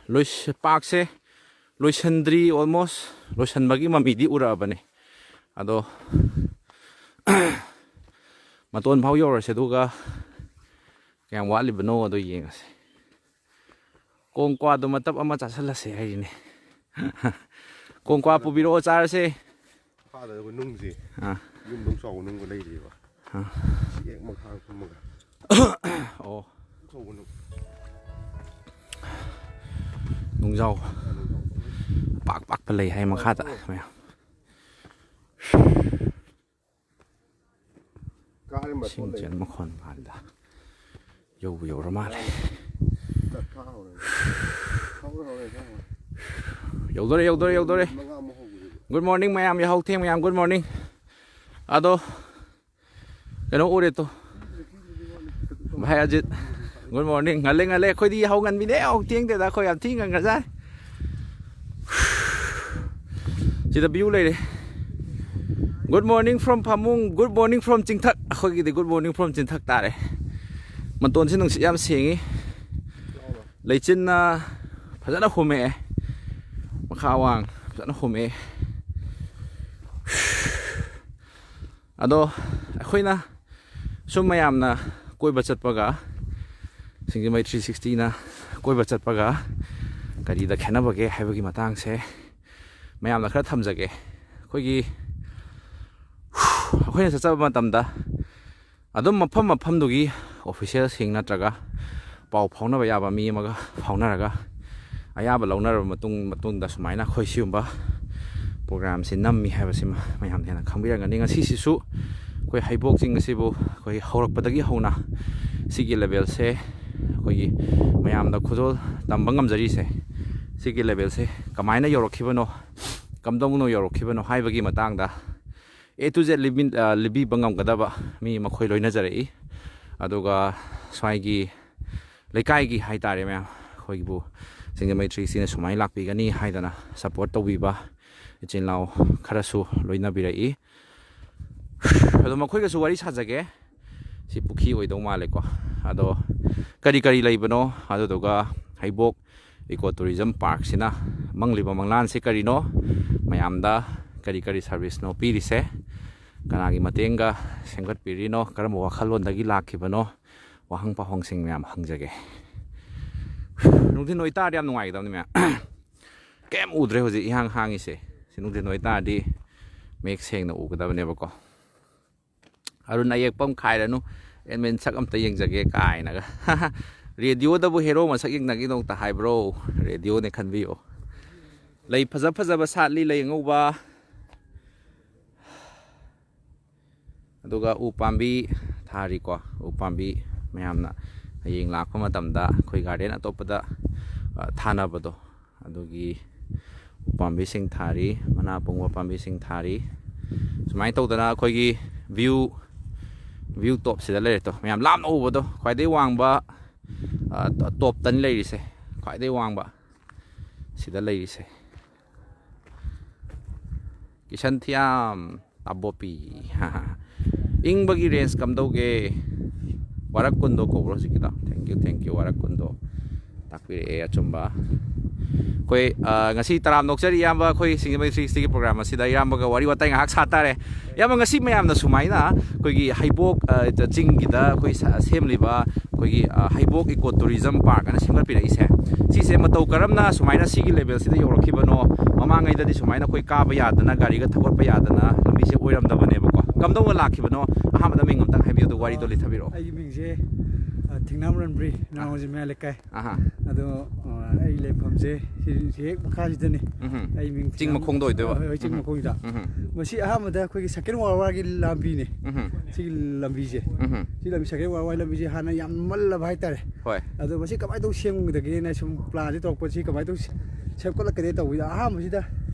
ꯂꯣꯏꯁ-, ꯄꯥꯛꯁꯦ ꯂꯣꯏꯁꯟꯗ꯭ꯔꯤ, almost ꯂꯣꯏꯁꯟꯕꯒꯤ ꯃꯃꯤꯗꯤ ꯎꯔꯛꯑꯕꯅꯦ꯫ ꯑꯗꯣ ꯃꯇꯣꯟ ꯐꯥꯎ ꯌꯧꯔꯁꯦ, ꯑꯗꯨꯒ ꯀꯌꯥꯝ ꯋꯥꯠꯂꯤꯕꯅꯣ ꯑꯗꯣ ꯌꯦꯡꯉꯁꯦ꯫ ꯀꯣꯡꯀ꯭ꯋꯥꯗꯣ ꯃꯇꯞ ꯑꯃ ꯆꯥꯁꯜꯂꯁꯦ ꯍꯥꯏꯔꯤꯅꯦ꯫ ꯀꯣꯡꯀ꯭ꯋꯥ ꯄꯨꯕꯤꯔꯛꯑꯣ, ꯆꯥꯔꯁꯦ꯫ ꯃꯈꯥꯗ ꯑꯩꯈꯣꯏ ꯅꯨꯡꯁꯦ ꯑꯥ꯫ ꯌꯨꯝꯗꯧ ꯆꯥꯎꯕ ꯅꯨꯡꯒ ꯂꯩꯔꯤꯕ꯫ ꯑꯥ꯫ ꯁꯤ ꯍꯦꯛ ꯃꯈꯥ ꯀꯨꯝꯃꯒ꯫ ꯑꯣ꯫ ꯑꯆꯧꯕ ꯅꯨꯡ꯫ ꯅꯨꯡꯖꯥꯎ꯫ ꯄꯥꯛ ꯄꯥꯛꯄ ꯂꯩ ꯍꯥꯏ ꯃꯈꯥꯗ ꯃꯌꯥꯝ꯫ ꯀꯥꯔꯦ ꯃꯇꯣꯟ ꯁꯤꯡ ꯂꯩ꯫ ꯆꯦꯟ ꯃꯈꯣꯟ ꯃꯥꯜꯂꯤꯗ꯫ ꯌꯧꯕ ꯌꯧꯔ ꯃꯥꯜꯂꯦ꯫ ꯌꯧꯗꯣꯔꯦ, ꯌꯧꯗꯣꯔꯦ, ꯌꯧꯗꯣꯔꯦ꯫ Good morning ꯃꯌꯥꯝ, ꯌꯥꯍꯧ ꯊꯦꯡ ꯃꯌꯥꯝ, good morning꯫ ꯑꯗꯣ ꯀꯩꯅꯣ ꯎꯔꯦ ꯇꯣ, ꯚꯥꯏ ꯑꯖꯤꯠ꯫ Good morning꯫ ꯉꯜꯂꯦ, ꯉꯜꯂꯦ꯫ ꯑꯩꯈꯣꯏꯗꯤ ꯌꯥꯍꯧ ꯉꯟꯕꯤꯅꯦ, ꯌꯥꯍꯧ ꯊꯦꯡꯗꯦꯗ꯫ ꯑꯩꯈꯣꯏ ꯌꯥꯝ ꯊꯤ ꯉꯟꯈ꯭ꯔꯖꯥꯠꯅꯤ꯫ ꯁꯤꯗ view ꯂꯩꯔꯦ꯫ Good morning from ꯐꯃꯨꯡ, good morning from ꯆꯤꯡꯊꯛ꯫ ꯑꯩꯈꯣꯏꯒꯤꯗꯤ good morning from ꯆꯤꯡꯊꯛ ꯇꯥꯔꯦ꯫ ꯃꯇꯣꯟꯁꯤ ꯅꯨꯡꯁꯤꯠ ꯌꯥꯝ ꯁꯦꯡꯉꯤ꯫ ꯂꯩꯆꯤꯟꯅ ꯐꯖꯅ ꯍꯨꯝꯃꯛꯑꯦ꯫ ꯃꯈꯥ ꯋꯥꯡ ꯐꯖꯅ ꯍꯨꯝꯃꯛꯑꯦ꯫ ꯑꯗꯣ ꯑꯩꯈꯣꯏꯅ ꯁꯨꯝ ꯃꯌꯥꯝꯅ ꯀꯣꯏꯕ ꯆꯠꯄꯒ, ꯁꯤꯡꯖꯃꯩ three sixtyꯅ ꯀꯣꯏꯕ ꯆꯠꯄꯒ ꯀꯔꯤꯗ ꯈꯦꯠꯅꯕꯒꯦ ꯍꯥꯏꯕꯒꯤ ꯃꯇꯥꯡꯁꯦ ꯃꯌꯥꯝꯅ ꯈꯔ ꯊꯝꯖꯒꯦ꯫ ꯑꯩꯈꯣꯏꯒꯤ, ꯑꯩꯈꯣꯏꯅ ꯆꯠꯆꯕ ꯃꯇꯝꯗ ꯑꯗꯨꯝ ꯃꯐꯝ ꯃꯐꯝꯗꯨꯒꯤ officialꯁꯤꯡ ꯅꯠꯇ꯭ꯔꯒ ꯄꯥꯎ ꯐꯥꯎꯅꯕ ꯌꯥꯕ ꯃꯤ ꯑꯃꯒ ꯐꯥꯎꯅꯔꯒ ꯑꯌꯥꯕ ꯂꯧꯅꯔꯕ ꯃꯇꯨꯡ, ꯃꯇꯨꯡꯗ ꯁꯨꯃꯥꯏꯅ ꯑꯩꯈꯣꯏ ꯁꯤꯒꯨꯝꯕ programꯁꯤ ꯅꯝꯃꯤ ꯍꯥꯏꯕꯁꯤꯃ ꯃꯌꯥꯝꯅ ꯍꯦꯟꯅ ꯈꯪꯕꯤꯔꯝꯒꯅꯤ꯫ ꯉꯁꯤꯁꯤꯁꯨ ꯑꯩꯈꯣꯏ ꯍꯩꯕꯣꯛ ꯆꯤꯡ ꯑꯁꯤꯕꯨ ꯑꯩꯈꯣꯏ ꯍꯧꯔꯛꯄꯗꯒꯤ ꯍꯧꯅ ꯁꯤꯒꯤ levelꯁꯦ ꯑꯩꯈꯣꯏꯒꯤ ꯃꯌꯥꯝꯗ ꯈꯨꯗꯣꯜ ꯇꯝꯕ ꯉꯝꯖꯔꯤꯁꯦ, ꯁꯤꯒꯤ levelꯁꯦ ꯀꯃꯥꯏꯅ ꯌꯧꯔꯛꯈꯤꯕꯅꯣ, ꯀꯝꯗꯧꯅ ꯌꯧꯔꯛꯈꯤꯕꯅꯣ ꯍꯥꯏꯕꯒꯤ ꯃꯇꯥꯡꯗ A to Z ꯂꯤꯕꯤ-, ꯑ, ꯂꯤꯕꯤꯕ ꯉꯝꯒꯗꯕ ꯃꯤ ꯃꯈꯣꯏ ꯂꯣꯏꯅꯖꯔꯛꯏ꯫ ꯑꯗꯨꯒ ꯁ꯭ꯋꯥꯏꯒꯤ ꯂꯩꯀꯥꯏꯒꯤ ꯍꯥꯏ ꯇꯥꯔꯦ ꯃꯌꯥꯝ, ꯑꯩꯈꯣꯏꯒꯤꯕꯨ ꯁꯤꯡꯖꯃꯩ three sixtyꯅ ꯁꯨꯃꯥꯏꯅ ꯂꯥꯛꯄꯤꯒꯅꯤ ꯍꯥꯏꯗꯅ support ꯇꯧꯕꯤꯕ ꯏꯆꯤꯜ ꯏꯅꯥꯎ ꯈꯔꯁꯨ ꯂꯣꯏꯅꯕꯤꯔꯛꯏ꯫ ꯑꯗꯣ ꯃꯈꯣꯏꯒꯁꯨ ꯋꯥꯔꯤ ꯁꯥꯖꯒꯦ꯫ ꯁꯤ ꯄꯨꯈ꯭ꯔꯤ ꯑꯣꯏꯗꯧ ꯃꯥꯜꯂꯦꯀꯣ꯫ ꯑꯗꯣ ꯀꯔꯤ ꯀꯔꯤ ꯂꯩꯕꯅꯣ, ꯑꯗꯨꯗꯨꯒ ꯍꯩꯕꯣꯛ Eco Tourism Parkꯁꯤꯅ ꯃꯪꯂꯤꯕ ꯃꯪꯂꯥꯟꯁꯤ ꯀꯔꯤꯅꯣ, ꯃꯌꯥꯝꯗ ꯀꯔꯤ ꯀꯔꯤ serviceꯅꯣ ꯄꯤꯔꯤꯁꯦ, ꯀꯅꯥꯒꯤ ꯃꯇꯦꯡꯒ ꯁꯦꯝꯒꯠꯄꯤꯔꯤꯅꯣ, ꯀꯔꯝꯕ ꯋꯥꯈꯜꯂꯣꯟꯗꯒꯤ ꯂꯥꯛꯈꯤꯕꯅꯣ, ꯋꯥꯍꯪ ꯄꯥꯎꯍꯪꯁꯤꯡ ꯃꯌꯥꯝ ꯍꯪꯖꯒꯦ꯫ ꯅꯨꯡꯊꯤꯜ ꯑꯣꯏꯇꯥꯔꯗꯤ ꯌꯥꯝ ꯅꯨꯡꯉꯥꯏꯒꯗꯕꯅꯤ ꯃꯌꯥꯝ꯫ ꯀꯩꯝ ꯎꯗ꯭ꯔꯦ ꯍꯧꯖꯤꯛ ꯏꯍꯥꯡ ꯍꯥꯡꯉꯤꯁꯦ꯫ ꯁꯤ ꯅꯨꯡꯊꯤꯜ ꯑꯣꯏꯇꯥꯔꯗꯤ ꯃꯌꯦꯛ ꯁꯦꯡꯅ ꯎꯒꯗꯕꯅꯦꯕꯀꯣ꯫ "ꯑꯔꯨꯟ ꯑꯌꯦꯛꯄꯝ ꯈꯥꯏꯔꯅꯨ, admin ꯁꯛ ꯑꯝꯇ ꯌꯦꯡꯖꯒꯦ" ꯀꯥꯏꯅꯒ꯫ Radioꯗꯕꯨ hero ꯃꯁꯛ ꯌꯦꯡꯅꯒꯦꯗꯣ ꯑꯝꯇ ꯍꯥꯏꯕ꯭ꯔꯣ? Radioꯅꯦ ꯈꯟꯕꯤꯌꯣ꯫ ꯂꯩ ꯐꯖ ꯐꯖꯕ ꯁꯥꯠꯂꯤ, ꯂꯩ ꯑꯉꯧꯕ꯫ ꯑꯗꯨꯒ ꯎ ꯄꯥꯝꯕꯤ ꯊꯥꯔꯤꯀꯣ, ꯎ ꯄꯥꯝꯕꯤ ꯃꯌꯥꯝꯅ ꯍꯌꯦꯡ ꯂꯥꯛꯄ ꯃꯇꯝꯗ ꯑꯩꯈꯣꯏ ꯒꯥꯔꯗꯦꯟ ꯑꯇꯣꯞꯄꯗ, ꯑ, ꯊꯥꯅꯕꯗꯣ, ꯑꯗꯨꯒꯤ ꯎꯄꯥꯝꯕꯤꯁꯤꯡ ꯊꯥꯔꯤ, ꯃꯅꯥ ꯄꯨꯡꯕ ꯄꯥꯝꯕꯤꯁꯤꯡ ꯊꯥꯔꯤ꯫ ꯁꯨꯃꯥꯏꯅ ꯇꯧꯗꯅ ꯑꯩꯈꯣꯏꯒꯤ ꯚ꯭ꯌꯨ, ꯚ꯭ꯌꯨ ꯇꯣꯞꯁꯤꯗ ꯂꯩꯔꯦ꯫ ꯇꯣ, ꯃꯌꯥꯝ ꯂꯥꯞꯅ ꯎꯕꯗꯣ, ꯈ꯭ꯋꯥꯏꯗꯒꯤ ꯋꯥꯡꯕ, ꯑ, ꯇꯣꯞ ꯇꯟ ꯂꯩꯔꯤꯁꯦ, ꯈ꯭ꯋꯥꯏꯗꯒꯤ ꯋꯥꯡꯕ ꯁꯤꯗ ꯂꯩꯔꯤꯁꯦ꯫ ꯀꯤꯁꯟ ꯊꯤꯌꯥꯝ ꯇꯥꯕꯣꯄꯤ꯫ ꯏꯪꯕꯒꯤ ꯔꯦꯟꯖ ꯀꯝꯗꯧꯒꯦ? ꯋꯥꯔꯛ ꯀꯨꯟꯗꯣ ꯀꯧꯕ꯭ꯔꯣ ꯍꯧꯖꯤꯛꯀꯤꯗꯣ? Thank you, thank you, ꯋꯥꯔꯛ ꯀꯨꯟꯗꯣ ꯇꯥꯛꯄꯤꯔꯛꯑꯦ ꯑꯆꯨꯝꯕ꯫ ꯑꯩꯈꯣꯏ, ꯑ, ꯉꯁꯤ ꯇꯔꯥꯝ ꯅꯣꯛꯆꯔꯤ ꯏꯌꯥꯝꯕ, ꯑꯩꯈꯣꯏ ꯁꯤꯡꯖꯃꯩ ꯊ꯭ꯔꯤ ꯁꯤꯛꯁꯇꯤꯒꯤ ꯄ꯭ꯔꯣꯒ꯭ꯔꯥꯝ ꯑꯁꯤꯗ ꯏꯌꯥꯝꯕꯒ ꯋꯥꯔꯤ ꯋꯥꯇꯥꯏ ꯉꯥꯏꯍꯥꯛ ꯁꯥ ꯇꯥꯔꯦ꯫ ꯏꯌꯥꯝꯕ, ꯉꯁꯤ ꯃꯌꯥꯝꯅ ꯁꯨꯃꯥꯏꯅ ꯑꯩꯈꯣꯏꯒꯤ ꯍꯩꯕꯣꯛ, ꯑ, ꯆꯤꯡꯒꯤꯗ ꯑꯩꯈꯣꯏ ꯁ-, ꯁꯦꯝꯂꯤꯕ ꯑꯩꯈꯣꯏꯒꯤ, ꯑ, ꯍꯩꯕꯣꯛ ꯏꯀꯣ ꯇꯨꯔꯤꯖꯝ ꯄꯥꯔꯛ ꯑꯅ ꯁꯦꯝꯒꯠꯄꯤꯔꯛꯏꯁꯦ, ꯁꯤꯁꯦ ꯃꯇꯧ ꯀꯔꯝꯅ ꯁꯨꯃꯥꯏꯅ ꯁꯤꯒꯤ ꯂꯦꯚꯦꯜꯁꯤꯗ ꯌꯧꯔꯛꯈꯤꯕꯅꯣ? ꯃꯃꯥꯡꯉꯩꯗꯗꯤ ꯁꯨꯃꯥꯏꯅ ꯑꯩꯈꯣꯏ ꯀꯥꯕ ꯌꯥꯗꯅ, ꯒꯥꯔꯤꯒ ꯊꯧꯒꯠꯄ ꯌꯥꯗꯅ ꯂꯝꯕꯤꯁꯦ ꯑꯣꯏꯔꯝꯗꯕꯅꯦꯕꯀꯣ꯫ ꯀꯝꯗꯧꯅ ꯂꯥꯛꯈꯤꯕꯅꯣ? ꯑꯍꯥꯟꯕꯗ ꯃꯤꯡ ꯑꯝꯇꯪ ꯍꯥꯏꯕꯤꯌꯨ, ꯑꯗꯨ ꯋꯥꯔꯤꯗꯣ ꯂꯤꯊꯕꯤꯔꯛꯑꯣ꯫ ꯑꯩꯒꯤ ꯃꯤꯡꯁꯦ, ꯑ, ꯊꯤꯡꯅꯥꯝ ꯔꯟꯕ꯭ꯔꯤ, ꯅꯥꯎꯖꯤ ꯃꯌꯥ ꯂꯩꯀꯥꯏ꯫ ꯑꯍꯥ꯫ ꯑꯗꯣ, ꯑ, ꯑꯩ ꯂꯩꯐꯝꯁꯦ ꯁꯤ, ꯁꯤ ꯍꯦꯛ ꯃꯈꯥꯁꯤꯗꯅꯤ꯫ ꯎꯝꯍꯨꯝ꯫ ꯑꯩ ꯃꯤꯡ ꯆꯤꯡ ꯊꯤꯅ-, ꯃꯈꯣꯡꯗ ꯑꯣꯏꯗꯣꯏꯕ? ꯍꯣꯏ, ꯍꯣꯏ, ꯆꯤꯡ ꯎꯝꯍꯨꯝ꯫ ꯃꯈꯣꯡꯁꯤꯗ꯫ ꯎꯝꯍꯨꯝ꯫ ꯃꯁꯤ ꯑꯍꯥꯟꯕꯗ ꯑꯩꯈꯣꯏꯒꯤ Second World War ꯒꯤ ꯂꯝꯕꯤꯅꯦ꯫ ꯎꯝꯍꯨꯝ꯫ ꯁꯤꯒꯤ ꯂꯝꯕꯤꯁꯦ꯫ ꯎꯝꯍꯨꯝ꯫ ꯁꯤ ꯂꯝꯕꯤ, Second World War ꯂꯝꯕꯤꯁꯦ ꯍꯥꯟꯅ ꯌꯥꯝ ꯃꯜꯂꯕ ꯍꯥꯏꯇꯥꯔꯦ꯫ ꯍꯣꯏ꯫ ꯑꯗꯣ ꯃꯁꯤ ꯀꯃꯥꯏꯅ ꯇꯧ ꯁꯦꯝꯒꯗꯒꯦꯅ ꯁꯨꯝ plan ꯁꯦ ꯇꯧꯔꯛꯄꯁꯤ, ꯀꯃꯥꯏꯅ ꯇꯧ ꯁꯦ-, ꯁꯦꯝꯒꯠꯂꯛꯀꯗꯒꯦ ꯇꯧꯕꯁꯤꯗ, ꯑꯍꯥꯟꯕꯁꯤꯗ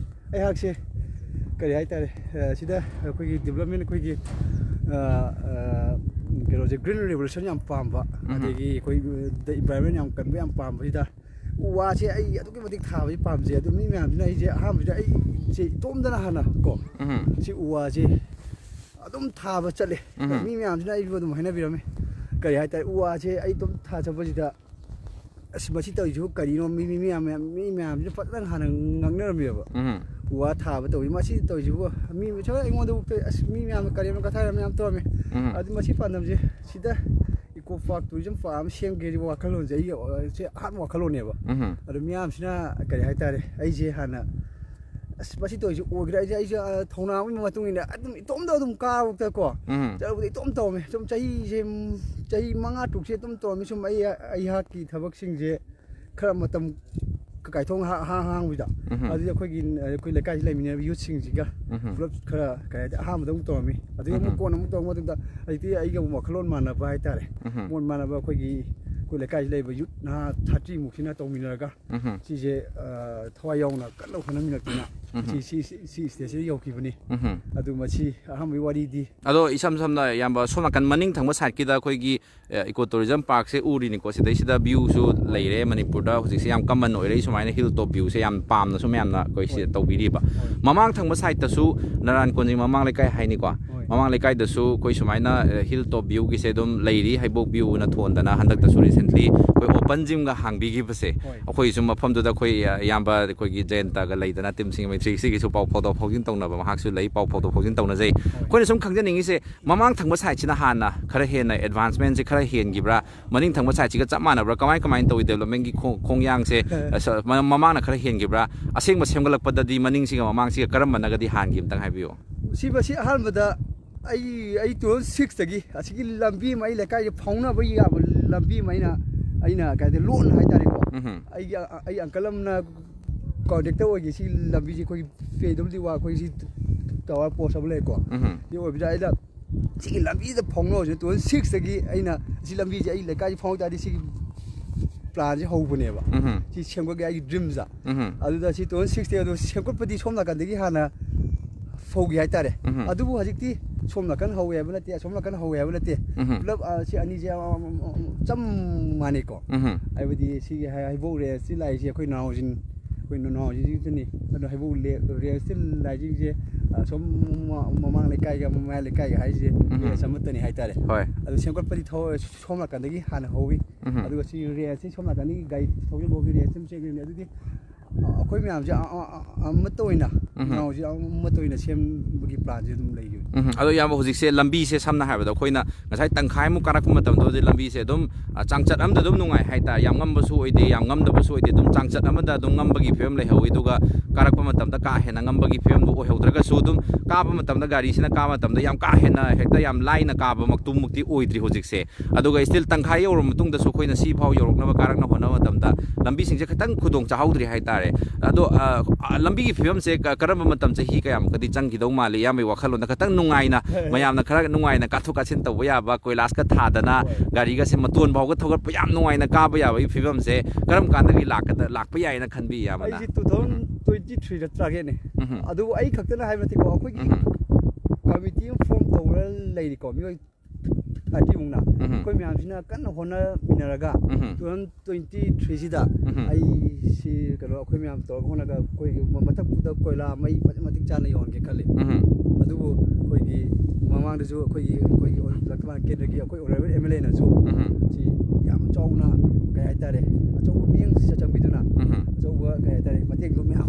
ꯑꯩꯍꯥꯛꯁꯦ ꯀꯔꯤ ꯍꯥꯏꯇꯥꯔꯦ, ꯑ, ꯁꯤꯗ ꯑꯩꯈꯣꯏꯒꯤ development, ꯑꯩꯈꯣꯏꯒꯤ, ꯑ, ꯑ, ꯀꯩꯅꯣꯁꯦ, green revolution ꯌꯥꯝ ꯄꯥꯝꯕ, ꯎꯝꯍꯨꯝ꯫ ꯑꯗꯒꯤ ꯑꯩꯈꯣꯏ, ꯑ, the environment ꯌꯥꯝ ꯀꯟꯕ ꯌꯥꯝ ꯄꯥꯝꯕꯁꯤꯗ ꯎ ꯋꯥꯁꯦ ꯑꯩ ꯑꯗꯨꯛꯀꯤ ꯃꯇꯤꯛ ꯊꯥꯕꯁꯤ ꯄꯥꯝꯖꯩ꯫ ꯑꯗꯨ ꯃꯤ ꯃꯌꯥꯝꯁꯤꯅ ꯑꯩꯁꯦ ꯑꯍꯥꯟꯕꯗ ꯑꯩꯁꯦ ꯏꯇꯣꯝꯗꯅ ꯍꯥꯟꯅ ꯀꯣ, ꯎꯝꯍꯨꯝ꯫ ꯁꯤ ꯎ ꯋꯥꯁꯦ ꯑꯗꯨꯝ ꯊꯥꯕ ꯆꯠꯂꯦ꯫ ꯎꯝꯍꯨꯝ꯫ ꯃꯤ ꯃꯌꯥꯝꯁꯤꯅ ꯑꯩꯕꯨ ꯑꯗꯨꯝ ꯍꯥꯏꯅꯕꯤꯔꯝꯃꯤ, ꯀꯔꯤ ꯍꯥꯏꯇꯥꯔꯦ, ꯎ ꯋꯥꯁꯦ ꯑꯩ ꯑꯗꯨꯝ ꯊꯥꯖꯕꯁꯤꯗ, "ꯑꯁ, ꯃꯁꯤ ꯇꯧꯔꯤꯁꯤꯕꯨ ꯀꯔꯤꯅꯣ?" ꯃꯤ, ꯃꯤ ꯃꯌꯥꯝ, ꯃꯌꯥꯝ, ꯃꯤ ꯃꯌꯥꯝꯁꯤꯅ ꯐꯖꯅ ꯍꯥꯟꯅ ꯉꯥꯡꯅꯔꯝꯃꯦꯕ꯫ ꯎꯝꯍꯨꯝ꯫ ꯎ ꯋꯥ ꯊꯥꯕ ꯇꯧꯔꯤ, ꯃꯁꯤ ꯇꯧꯔꯤꯁꯤꯕꯨ ꯃꯤ ꯃꯁꯥ ꯑꯩꯉꯣꯟꯗꯕꯨ ꯑꯁ, ꯃꯤ ꯃꯌꯥꯝꯅ ꯀꯔꯦꯝꯅ ꯀꯊꯥꯔꯝꯃꯦ ꯌꯥꯝ ꯇꯧꯔꯝꯃꯦ꯫ ꯎꯝꯍꯨꯝ꯫ ꯑꯗꯨ ꯃꯁꯤ ꯄꯥꯟꯗꯝꯁꯦ ꯁꯤꯗ eco park tourism park ꯑꯃ ꯁꯦꯝꯒꯦ ꯍꯥꯏꯕ ꯋꯥꯈꯜꯂꯣꯟꯁꯦ ꯑꯩꯒꯤ, ꯑ, ꯁꯦ ꯑꯍꯥꯟꯕ ꯋꯥꯈꯜꯂꯣꯟꯅꯦꯕ꯫ ꯎꯝꯍꯨꯝ꯫ ꯑꯗꯨ ꯃꯤꯌꯥꯝꯁꯤꯅ ꯀꯔꯤ ꯍꯥꯏꯇꯥꯔꯦ, ꯑꯩꯁꯦ ꯍꯥꯟꯅ, "ꯑꯁ, ꯃꯁꯤ ꯇꯧꯔꯤꯁꯤ ꯑꯣꯏꯒꯦꯔꯥ?" ꯑꯩꯁꯦ, ꯑꯩꯁꯦ, ꯑ, ꯊꯧꯅꯥ ꯑꯃꯒꯤ ꯃꯇꯨꯡ ꯏꯟꯅ ꯑꯗꯨꯝ ꯏꯇꯣꯝꯇ ꯑꯗꯨꯝ ꯀꯥꯕꯗꯀꯣ, ꯎꯝꯍꯨꯝ꯫ ꯆꯠꯂꯨꯕꯗ ꯏꯇꯣꯝ ꯇꯧꯔꯝꯃꯦ꯫ ꯁꯨꯝ ꯆꯍꯤꯁꯦ, ꯎꯝ, ꯆꯍꯤ ꯃꯉꯥ ꯇꯔꯨꯛꯁꯦ ꯑꯗꯨꯝ ꯇꯧꯔꯝꯃꯦ꯫ ꯁꯨꯝ ꯑꯩ, ꯑꯩꯍꯥꯛꯀꯤ ꯊꯕꯛꯁꯤꯡꯁꯦ ꯈꯔ ꯃꯇꯝ ꯀ-, ꯀꯥꯏꯊꯣꯡ ꯍꯥ- ꯍꯥ- ꯍꯥꯡꯕꯤꯗ꯫ ꯎꯝꯍꯨꯝ꯫ ꯑꯗꯨꯗꯤ ꯑꯩꯈꯣꯏꯒꯤ ꯑꯩꯈꯣꯏ ꯂꯩꯀꯥꯏꯁꯤ ꯂꯩꯃꯤꯟꯅꯔꯤꯕ ꯌꯨꯠꯁꯤꯡꯁꯤꯒ ꯎꯝꯍꯨꯝ꯫ ꯄꯨꯂꯞ ꯈꯔ ꯀꯩ ꯍꯥꯏꯇꯥꯔꯦ, ꯑꯍꯥꯟꯕꯗ ꯑꯃꯨꯛ ꯇꯧꯔꯝꯃꯤ꯫ ꯑꯗꯨꯗꯒꯤ ꯑꯃꯨꯛ ꯎꯝꯍꯨꯝ꯫ ꯀꯣꯟꯅ ꯑꯃꯨꯛ ꯇꯧꯔꯛꯄ ꯃꯇꯝꯗ ꯍꯧꯖꯤꯛꯇꯤ ꯑꯩꯒ ꯑꯃꯨꯛ ꯋꯥꯈꯜꯂꯣꯟ ꯃꯥꯟꯅꯕ ꯍꯥꯏꯇꯥꯔꯦ꯫ ꯎꯝꯍꯨꯝ꯫ ꯃꯣꯠ ꯃꯥꯟꯅꯕ ꯑꯩꯈꯣꯏꯒꯤ ꯑꯩꯈꯣꯏ ꯂꯩꯀꯥꯏꯁꯤ ꯂꯩꯕ ꯌꯨꯠ ꯅꯍꯥ ꯊꯥꯔꯇꯤ ꯃꯨꯛꯁꯤꯅ ꯇꯧꯃꯤꯟꯅꯔꯒ ꯎꯝꯍꯨꯝ꯫ ꯁꯤꯁꯦ ꯑ, ꯊꯋꯥꯏ ꯌꯥꯎꯅ ꯀꯟꯅ ꯍꯣꯠꯅꯃꯤꯟꯅꯛꯇꯨꯅ ꯎꯝꯍꯨꯝ꯫ ꯁꯤ ꯁꯤ ꯁꯤ ꯁꯤ ꯁ꯭ꯇꯦꯖꯁꯤꯗ ꯌꯧꯈꯤꯕꯅꯤ꯫ ꯎꯝꯍꯨꯝ꯫ ꯑꯗꯨ ꯃꯁꯤ ꯑꯍꯥꯟꯕꯒꯤ ꯋꯥꯔꯤꯗꯤ꯫ ꯑꯗꯣ ꯏꯁꯝ ꯁꯝꯅ ꯏꯌꯥꯝꯕ ꯁꯣꯝ ꯅꯥꯀꯟ ꯃꯅꯤꯡ ꯊꯪꯕ ꯁꯥꯏꯠꯀꯤꯗ ꯑꯩꯈꯣꯏꯒꯤ ꯏꯀꯣ ꯇꯨꯔꯤꯖꯝ ꯄꯥꯔꯛꯁꯦ ꯎꯔꯤꯅꯤꯀꯣ꯫ ꯁꯤꯗꯩꯁꯤꯗ ꯚ꯭ꯌꯨꯁꯨ ꯂꯩꯔꯦ, ꯃꯅꯤꯄꯨꯔꯗ ꯍꯧꯖꯤꯛꯁꯦ ꯌꯥꯝ ꯀꯃꯟ ꯑꯣꯏꯔꯦ ꯁꯨꯃꯥꯏꯅ ꯍꯤꯜ ꯇꯣꯞ ꯚ꯭ꯌꯨꯁꯦ ꯌꯥꯝ ꯄꯥꯝꯅꯁꯨ ꯃꯌꯥꯝꯅ ꯑꯩꯈꯣꯏꯁꯦ ꯍꯣꯏ꯫ ꯇꯧꯕꯤꯔꯤꯕ꯫ ꯍꯣꯏ꯫ ꯃꯃꯥꯡ ꯊꯪꯕ ꯁꯥꯏꯠꯇꯁꯨ ꯅꯔꯥꯟ ꯀꯣꯟꯖꯤꯡ ꯃꯃꯥꯡ ꯂꯩꯀꯥꯏ ꯍꯥꯏꯅꯤꯀꯣ꯫ ꯍꯣꯏ꯫ ꯃꯃꯥꯡ ꯂꯩꯀꯥꯏꯗꯁꯨ ꯑꯩꯈꯣꯏ ꯁꯨꯃꯥꯏꯅ ꯍꯤꯜ ꯇꯣꯞ ꯚ꯭ꯌꯨꯒꯤꯁꯦ ꯑꯗꯨꯝ ꯂꯩꯔꯤ, ꯍꯩꯕꯣꯛ ꯚ꯭ꯌꯨꯅ ꯊꯣꯟꯗꯅ ꯍꯟꯗꯛꯇꯁꯨ ꯔꯤꯁꯦꯟꯠꯂꯤ ꯑꯩꯈꯣꯏ ꯑꯣꯄꯟ ꯖꯤꯝꯒ ꯍꯥꯡꯕꯤꯈꯤꯕꯁꯦ꯫ ꯍꯣꯏ꯫ ꯑꯩꯈꯣꯏꯁꯨ ꯃꯐꯝꯗꯨꯗ ꯑꯩꯈꯣꯏ ꯏꯌꯥꯝꯕ ꯑꯩꯈꯣꯏꯒꯤ ꯖꯌꯟꯇꯒ ꯂꯩꯗꯅ ꯇꯤꯝꯁꯤꯡ ꯃꯩꯇ꯭ꯔꯤ ꯁꯤꯒꯤꯁꯨ ꯄꯥꯎ ꯐꯥꯎꯗꯣꯛ ꯐꯥꯎꯖꯤꯟ ꯇꯧꯅꯕ ꯃꯍꯥꯛꯁꯨ ꯂꯩ, ꯄꯥꯎ ꯐꯥꯎꯗꯣꯛ ꯐꯥꯎꯖꯤꯟ ꯇꯧꯅꯖꯩ꯫ ꯑꯩꯈꯣꯏꯅ ꯁꯨꯝ ꯈꯪꯖꯅꯤꯡꯉꯤꯁꯦ ꯃꯃꯥꯡ ꯊꯪꯕ ꯁꯥꯏꯠꯁꯤꯅ ꯍꯥꯟꯅ ꯈꯔ ꯍꯦꯟꯅ ꯑꯦꯗꯚꯥꯟꯁꯃꯦꯟꯁꯦ ꯈꯔ ꯍꯦꯟꯈꯤꯕ꯭ꯔꯥ, ꯃꯅꯤꯡ ꯊꯪꯕ ꯁꯥꯏꯠꯁꯤꯒ ꯆꯞ ꯃꯥꯟꯅꯕ꯭ꯔꯥ, ꯀꯃꯥꯏ ꯀꯃꯥꯏꯅ ꯇꯧꯏ ꯗꯦꯕꯂꯞꯃꯦꯟꯒꯤ ꯈꯣꯡ- ꯈꯣꯡꯌꯥꯡꯁꯦ? ꯑꯁ, ꯃ- ꯃꯃꯥꯡꯅ ꯈꯔ ꯍꯦꯟꯈꯤꯕ꯭ꯔꯥ? ꯑꯁꯦꯡꯕ ꯁꯦꯝꯒꯠꯂꯛꯄꯗꯗꯤ ꯃꯅꯤꯡꯁꯤꯒ ꯃꯃꯥꯡꯁꯤꯒ ꯀꯔꯝꯕꯅꯒꯗꯤ ꯍꯥꯟꯈꯤ? ꯑꯝꯇꯪ ꯍꯥꯏꯕꯤꯌꯨ꯫ ꯁꯤ ꯃꯁꯤ ꯑꯍꯥꯟꯕꯗ ꯑꯩ ꯑꯩ ꯇꯨ ꯊꯥꯎꯖꯟ ꯁꯤꯛꯁꯇꯒꯤ ꯑꯁꯤꯒꯤ ꯂꯝꯕꯤ ꯑꯃ ꯑꯩ ꯂꯩꯀꯥꯏꯁꯦ ꯐꯥꯎꯅꯕ ꯌꯥꯕ ꯂꯝꯕꯤ ꯑꯃ ꯑꯩꯅ ꯑꯩꯅ ꯀꯩ ꯍꯥꯏꯇꯥꯔꯦ, ꯂꯣꯟ ꯍꯥꯏꯇꯥꯔꯦꯀꯣ꯫ ꯎꯝꯍꯨꯝ꯫ ꯑꯩꯒꯤ ꯑ- ꯑꯩ ꯑꯪꯀꯜ ꯑꯃꯅ ꯀꯣꯟꯇ꯭ꯔꯦꯛꯇꯔ ꯑꯣꯏꯈꯤ ꯁꯤ ꯂꯝꯕꯤꯁꯤ ꯑꯩꯈꯣꯏꯒꯤ ꯄꯤ ꯗꯕ꯭ꯂꯤꯎ ꯗꯤ ꯋꯥ ꯑꯩꯈꯣꯏ ꯁꯤ ꯇꯥꯋꯔ ꯄꯣꯁ ꯑꯃ ꯂꯩꯀꯣ꯫ ꯎꯝꯍꯨꯝ꯫ ꯁꯤ ꯑꯣꯏꯕꯁꯤꯗ ꯑꯩꯅ ꯁꯤꯒꯤ ꯂꯝꯕꯤꯁꯤꯗ ꯐꯥꯎꯅꯕꯁꯦ ꯇꯨ ꯊꯥꯎꯖꯟ ꯁꯤꯛꯁꯇꯒꯤ ꯑꯩꯅ ꯁꯤ ꯂꯝꯕꯤꯁꯦ ꯑꯩ ꯂꯩꯀꯥꯏꯁꯤ ꯐꯥꯎ ꯇꯥꯔꯗꯤ ꯁꯤꯒꯤ ꯄ꯭ꯂꯥꯟꯁꯦ ꯍꯧꯕꯅꯦꯕ꯫ ꯎꯝꯍꯨꯝ꯫ ꯁꯤ ꯁꯦꯝꯒꯠꯀꯦ ꯑꯩꯒꯤ ꯗ꯭ꯔꯤꯝꯁꯇ꯫ ꯎꯝꯍꯨꯝ꯫ ꯑꯗꯨꯗ ꯁꯤ ꯇꯨ ꯊꯥꯎꯖꯟ ꯁꯤꯛꯁꯇꯒꯤ ꯑꯗꯨ ꯁꯦꯝꯒꯠꯄꯗꯤ ꯁꯣꯝ ꯅꯥꯀꯟꯗꯒꯤ ꯍꯥꯟꯅ ꯍꯧꯒꯦ ꯍꯥꯏꯇꯥꯔꯦ꯫ ꯎꯝꯍꯨꯝ꯫ ꯑꯗꯨꯕꯨ ꯍꯧꯖꯤꯛꯇꯤ ꯁꯣꯝ ꯅꯥꯀꯟ ꯍꯧꯋꯦ ꯍꯥꯏꯕ ꯅꯠꯇꯦ, ꯑꯁꯣꯝ ꯅꯥꯀꯟ ꯍꯧꯋꯦ ꯍꯥꯏꯕ ꯅꯠꯇꯦ꯫ ꯎꯝꯍꯨꯝ꯫ ꯄꯨꯂꯞ ꯑ, ꯁꯤ ꯑꯅꯤꯁꯦ ꯑ, ꯑ, ꯑ, ꯆꯞ ꯃꯥꯟꯅꯩꯀꯣ꯫ ꯎꯝꯍꯨꯝ꯫ ꯍꯥꯏꯕꯗꯤ ꯁꯤꯒꯤ ꯍꯩ- ꯍꯩꯕꯣꯛ ꯔꯦꯟꯖꯁꯤ ꯂꯥꯛꯏꯁꯦ ꯑꯩꯈꯣꯏ ꯅꯥꯎꯖꯤꯟ ꯑꯩꯈꯣꯏ ꯅꯥꯎꯖꯤꯟꯁꯤꯅꯤ꯫ ꯑꯗꯣ ꯍꯩꯕꯣꯛ ꯂꯦ- ꯔꯦꯟꯖꯇ ꯂꯥꯛꯏꯁꯤꯡꯁꯦ, ꯑ, ꯁꯣꯝ ꯃ- ꯃꯃꯥꯡ ꯂꯩꯀꯥꯏꯒ ꯃꯌꯥꯏ ꯂꯩꯀꯥꯏꯒ ꯍꯥꯏꯁꯦ ꯎꯝꯍꯨꯝ꯫ ꯔꯦꯟꯖ ꯑꯃꯠꯇꯅꯤ ꯍꯥꯏꯇꯥꯔꯦ꯫ ꯍꯣꯏ꯫ ꯑꯗꯨ ꯁꯦꯝꯒꯠꯄꯗꯤ ꯊꯧ- ꯁꯣꯝ ꯅꯥꯀꯟꯗꯒꯤ ꯍꯥꯟꯅ ꯍꯧꯋꯤ꯫ ꯎꯝꯍꯨꯝ꯫ ꯑꯗꯨꯒ ꯁꯤ ꯔꯦꯟꯖꯁꯤ ꯁꯣꯝ ꯅꯥꯀꯟꯗꯒꯤ ꯒꯥꯔꯤ ꯊꯧꯖꯤꯟꯕꯒꯤ ꯔꯦꯟꯖ ꯑꯃ ꯆꯦꯟꯒꯅꯤ꯫ ꯑꯗꯨꯗꯤ ꯑ, ꯑꯩꯈꯣꯏ ꯃꯌꯥꯝꯁꯦ ꯑ- ꯑ- ꯑ- ꯑꯃꯠꯇ ꯑꯣꯏꯅ ꯎꯝꯍꯨꯝ꯫ ꯅꯥꯎꯁꯦ ꯑꯃꯠꯇ ꯑꯣꯏꯅ ꯁꯦꯝꯕꯒꯤ ꯄ꯭ꯂꯥꯟꯁꯦ ꯑꯗꯨꯝ ꯂꯩꯈꯤꯕꯅꯤ꯫ ꯎꯝ, ꯑꯗꯣ ꯏꯌꯥꯝꯕ, ꯍꯧꯖꯤꯛꯁꯦ ꯂꯝꯕꯤꯁꯦ ꯁꯝꯅ ꯍꯥꯏꯔꯕꯗ ꯑꯩꯈꯣꯏꯅ ꯉꯁꯥꯏ ꯇꯪꯈꯥꯏꯃꯨꯛ ꯀꯥꯔꯛꯄ ꯃꯇꯝꯗ ꯍꯧꯖꯤꯛ ꯂꯝꯕꯤꯁꯦ ꯑꯗꯨꯝ, ꯑ, ꯆꯥꯡꯆꯠ ꯑꯃꯗ ꯑꯗꯨꯝ ꯅꯨꯡꯉꯥꯏ ꯍꯥꯏꯇꯥꯔꯦ꯫ ꯌꯥꯝ ꯉꯝꯕꯁꯨ ꯑꯣꯏꯗꯦ, ꯌꯥꯝ ꯉꯝꯗꯕꯁꯨ ꯑꯣꯏꯗꯦ, ꯑꯗꯨꯝ ꯆꯥꯡꯆꯠ ꯑꯃꯗ ꯑꯗꯨꯝ ꯉꯝꯕꯒꯤ ꯐꯤꯕꯝ ꯂꯩꯍꯧꯋꯤ꯫ ꯑꯗꯨꯒ ꯀꯥꯔꯛꯄ ꯃꯇꯝꯗ ꯀꯥ ꯍꯦꯟꯅ ꯉꯝꯕꯒꯤ ꯐꯤꯕꯝꯗꯣ ꯑꯣꯏꯍꯧꯗ꯭ꯔꯒꯁꯨ, ꯑꯗꯨꯝ ꯀꯥꯕ ꯃꯇꯝꯗ, ꯒꯥꯔꯤꯁꯤꯅ ꯀꯥꯕ ꯃꯇꯝꯗ ꯌꯥꯝ ꯀꯥ ꯍꯦꯟꯅ ꯍꯦꯛꯇ ꯌꯥꯝ ꯂꯥꯏꯅ ꯀꯥꯕꯃꯛꯇꯨꯃꯛꯇꯤ ꯑꯣꯏꯗ꯭ꯔꯤ ꯍꯧꯖꯤꯛꯁꯦ꯫ ꯑꯗꯨꯒ still ꯇꯪꯈꯥꯏ ꯌꯧꯔꯕ ꯃꯇꯨꯡꯗꯁꯨ ꯑꯩꯈꯣꯏꯅ ꯁꯤ ꯐꯥꯎ ꯌꯧꯔꯛꯅꯕ ꯀꯥꯔꯛꯅ ꯍꯣꯠꯅꯕ ꯃꯇꯝꯗ ꯂꯝꯕꯤꯁꯤꯡꯁꯦ ꯈꯤꯇꯪ ꯈꯨꯗꯣꯡ ꯆꯥꯍꯧꯗ꯭ꯔꯤ ꯍꯥꯏꯇꯥꯔꯦ꯫ ꯑꯗꯣ, ꯑ, ꯑ, ꯂꯝꯕꯤꯒꯤ ꯐꯤꯕꯝꯁꯦ ꯀ-, ꯀꯔꯝꯕ ꯃꯇꯝ, ꯆꯍꯤ ꯀꯌꯥꯃꯨꯛꯀꯗꯤ ꯆꯪꯈꯤꯗꯧ ꯃꯥꯜꯂꯤ? ꯏꯌꯥꯝꯕꯒꯤ ꯋꯥꯈꯜꯂꯣꯟꯗ ꯈꯤꯇꯪ ꯅꯨꯡꯉꯥꯏꯅ, ꯃꯌꯥꯝꯅ ꯈꯔ ꯅꯨꯡꯉꯥꯏꯅ ꯀꯥꯊꯣꯛ ꯀꯥꯁꯤꯟ ꯇꯧꯕ ꯌꯥꯕ, ꯀꯣꯏꯂꯥꯁꯀ ꯊꯥꯗꯅ, ꯍꯣꯏ꯫ ꯒꯥꯔꯤꯒꯁꯦ ꯃꯇꯣꯟ ꯐꯥꯎꯒ ꯊꯧꯒꯠꯄ ꯌꯥꯝ ꯅꯨꯡꯉꯥꯏꯅ ꯀꯥꯕ ꯌꯥꯕꯒꯤ ꯐꯤꯕꯝꯁꯦ ꯀꯔꯝ ꯀꯥꯟꯗꯒꯤ ꯂꯥꯛꯀꯗ-, ꯂꯥꯛꯄ ꯌꯥꯏꯅ ꯈꯟꯕꯤ, ꯏꯌꯥꯝꯕꯅ? ꯑꯩꯁꯤ two thousand twenty-threeꯗ targetꯅꯦ꯫ ꯎꯝ꯫ ꯑꯗꯨꯕꯨ ꯑꯩ ꯈꯛꯇꯅ ꯍꯥꯏꯕ ꯅꯠꯇꯦꯀꯣ, ꯑꯩꯈꯣꯏꯒꯤ ꯎꯝ꯫ Committee ꯑꯃ form ꯇꯧꯔ ꯂꯩꯔꯤꯀꯣ, ꯃꯤꯑꯣꯏ thirtyꯃꯨꯛꯅ꯫ ꯎꯝ꯫ ꯑꯩꯈꯣꯏ ꯃꯌꯥꯝꯁꯤꯅ ꯀꯟꯅ ꯍꯣꯠꯅꯃꯤꯟꯅꯔꯒ ꯎꯝ꯫ Two thousand twenty-threeꯁꯤꯗ ꯎꯝ꯫ ꯑꯩ ꯁꯤ ꯀꯩꯅꯣ, ꯑꯩꯈꯣꯏ ꯃꯌꯥꯝ ꯇꯧꯔꯒ ꯍꯣꯠꯅꯒ ꯑꯩꯈꯣꯏꯒꯤ ꯃ-, ꯃꯊꯛꯇꯨꯗ ꯀꯣꯏꯂꯥ ꯃꯩ ꯐꯖ ꯃꯇꯤꯛ ꯆꯥꯅ ꯌꯧꯍꯟꯒꯦ ꯈꯜꯂꯤ꯫ ꯎꯝ꯫ ꯑꯗꯨꯕꯨ ꯑꯩꯈꯣꯏꯒꯤ ꯃꯃꯥꯡꯗꯁꯨ ꯑꯩꯈꯣꯏꯒꯤ, ꯑꯩꯈꯣꯏꯒꯤ ꯂꯪꯊꯕꯥꯜ ꯀꯦꯟꯗ꯭ꯔꯒꯤ ꯑꯩꯈꯣꯏ Honourable MLAꯅꯁꯨ ꯎꯝ꯫ ꯁꯤ ꯌꯥꯝ ꯆꯥꯎꯅ, ꯀꯩ ꯍꯥꯏꯇꯥꯔꯦ, ꯑꯆꯧꯕ ꯃꯤꯠꯌꯦꯡ ꯆꯪꯕꯤꯗꯨꯅ ꯎꯝ꯫ ꯑꯆꯧꯕ, ꯀꯩ ꯍꯥꯏꯇꯥꯔꯦ, ꯃꯇꯦꯡꯗꯣ ꯃꯌꯥꯝ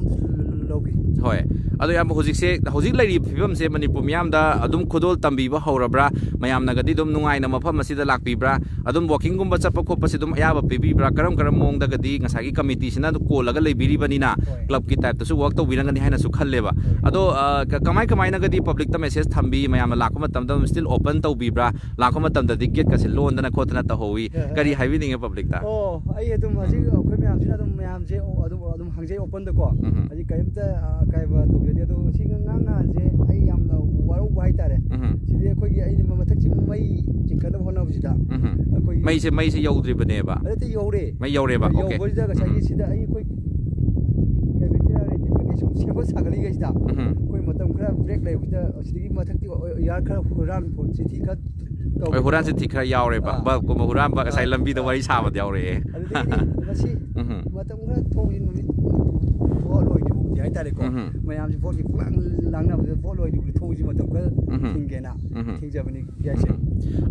ꯂꯧꯈꯤ꯫ ꯍꯣꯏ꯫ ꯑꯗꯣ ꯏꯌꯥꯝꯕ, ꯍꯧꯖꯤꯛꯁꯦ, ꯍꯧꯖꯤꯛ ꯂꯩꯔꯤꯕ ꯐꯤꯕꯝꯁꯦ ꯃꯅꯤꯄꯨꯔ ꯃꯤꯌꯥꯝꯗ ꯑꯗꯨꯝ ꯈꯨꯗꯣꯜ ꯇꯝꯕꯤꯕ ꯍꯧꯔꯕ꯭ꯔꯥ? ꯃꯌꯥꯝꯅꯒꯗꯤ ꯑꯗꯨꯝ ꯅꯨꯡꯉꯥꯏꯅ ꯃꯐꯝ ꯑꯁꯤꯗ ꯂꯥꯛꯄꯤꯕ꯭ꯔꯥ? ꯑꯗꯨꯝ walkingꯒꯨꯝꯕ ꯆꯠꯄ ꯈꯣꯠꯄꯁꯦ ꯑꯗꯨꯝ ꯑꯌꯥꯕ ꯄꯤꯕꯤꯕ꯭ꯔꯥ? ꯀꯔꯝ ꯀꯔꯝꯕ ꯃꯑꯣꯡꯗꯒꯗꯤ ꯉꯁꯥꯏꯒꯤ committeeꯁꯤꯅ ꯑꯗꯨ ꯀꯣꯜꯂꯒ ꯂꯩꯕꯤꯔꯤꯕꯅꯤꯅ ꯍꯣꯏ꯫ Clubꯀꯤ typeꯇꯁꯨ work ꯇꯧꯕꯤꯔꯝꯒꯅꯤ ꯍꯥꯏꯅꯁꯨ ꯈꯜꯂꯦꯕ꯫ ꯍꯣꯏ꯫ ꯑꯗꯣ, ꯑ, ꯀ-, ꯀꯃꯥꯏ ꯀꯃꯥꯏꯅꯒꯗꯤ publicꯇ message ꯊꯝꯕꯤ? ꯃꯌꯥꯝꯅ ꯂꯥꯛꯄ ꯃꯇꯝꯗ ꯑꯗꯨꯝ still open ꯇꯧꯕꯤꯕ꯭ꯔꯥ? ꯂꯥꯛꯄ ꯃꯇꯝꯗꯗꯤ gateꯀꯁꯦ ꯂꯣꯟꯗꯅ ꯈꯣꯠꯇꯅ ꯇꯧꯍꯧꯋꯤ꯫ ꯀꯔꯤ ꯍꯥꯏꯕꯤꯅꯤꯡꯉꯦ publicꯇ? ꯑꯣ, ꯑꯩ ꯑꯗꯨꯝ ꯍꯧꯖꯤꯛ ꯎꯝ꯫ ꯑꯩꯈꯣꯏ ꯃꯌꯥꯝꯁꯤꯅ ꯑꯗꯨꯝ, ꯃꯌꯥꯝꯁꯦ ꯑꯗꯨꯝ, ꯑꯗꯨꯝ ꯍꯪꯖꯩ openꯗꯀꯣ꯫ ꯎꯝ꯫ ꯍꯧꯖꯤꯛ ꯀꯔꯤꯝꯇ, ꯑ, ꯑꯀꯥꯏꯕ ꯇꯧꯖꯗꯦ꯫ ꯑꯗꯣ ꯁꯤ ꯉꯔꯥꯡ ꯅꯍꯥꯟꯁꯦ ꯑꯩ ꯌꯥꯝꯅ ꯋꯥꯔꯧꯕ ꯍꯥꯏꯇꯥꯔꯦ꯫ ꯎꯝ꯫ ꯁꯤꯗꯤ ꯑꯩꯈꯣꯏꯒꯤ, ꯑꯩꯅ ꯃꯊꯛꯁꯤ ꯃꯩ ꯆꯤꯡꯈꯠꯅꯕ ꯍꯣꯠꯅꯕꯁꯤꯗ ꯎꯝ꯫ ꯑꯩꯈꯣꯏꯒꯤ ꯃꯩꯁꯦ, ꯃꯩꯁꯦ ꯌꯧꯗ꯭ꯔꯤꯕꯅꯦꯕ? ꯅꯠꯇꯦ, ꯌꯧꯔꯦ꯫ ꯃꯩ ꯌꯧꯔꯦꯕ? ꯑꯣꯀꯦ꯫ ꯌꯧꯕꯁꯤꯗ ꯉꯁꯥꯏꯒꯤ ꯎꯝ꯫ ꯁꯤꯗ ꯑꯩ, ꯑꯩꯈꯣꯏ ꯀꯩ ꯍꯥꯏꯇꯥꯔꯦ, ꯀꯩ ꯁꯨꯝ ꯁꯦꯝꯒꯠ ꯁꯥꯒꯠꯂꯤꯉꯩꯁꯤꯗ ꯎꯝ꯫ ꯑꯩꯈꯣꯏ ꯃꯇꯝ ꯈꯔ break ꯂꯩꯕꯁꯤꯗ ꯑꯁꯤꯗꯒꯤ ꯃꯊꯛꯇꯤ ꯌꯥꯔ ꯈꯔ ꯍꯨꯔꯥꯟ ꯆꯤꯊꯤ ꯈꯔ ꯇꯧꯋꯦ꯫ ꯍꯣꯏ, ꯍꯨꯔꯥꯟ ꯆꯤꯊꯤ ꯈꯔ ꯌꯥꯎꯔꯦꯕ꯫ ꯑꯥ꯫ Bulbꯀꯨꯝꯕ ꯍꯨꯔꯥꯟꯕ ꯉꯁꯥꯏ ꯑꯥ꯫ ꯂꯝꯕꯤꯗ ꯑꯥ꯫ ꯋꯥꯔꯤ ꯁꯥꯕꯗ ꯌꯥꯎꯔꯛꯑꯦ꯫ ꯑꯗꯨꯗꯒꯤꯗꯤ ꯉꯁꯤ ꯎꯝ꯫ ꯃꯇꯝ ꯈꯔ ꯊꯣꯡꯁꯤ ꯅꯨꯃꯤꯠ ꯂꯣꯏꯗ꯭ꯔꯤꯕ ꯍꯥꯏꯇꯥꯔꯦꯀꯣ꯫ ꯎꯝ꯫ ꯃꯌꯥꯝꯁꯦ ꯚꯣꯠꯀꯤ ꯄꯨꯂꯥꯡ ꯂꯥꯡꯅꯕꯗ ꯚꯣꯠ ꯂꯣꯏꯗ꯭ꯔꯤꯕꯗꯤ ꯊꯣꯡꯁꯤ ꯃꯇꯝ ꯈꯔ ꯎꯝ꯫ ꯊꯤꯡꯒꯦꯅ ꯎꯝ꯫ ꯊꯤꯡꯖꯕꯅꯤ ꯒ꯭ꯌꯥꯁꯁꯦ꯫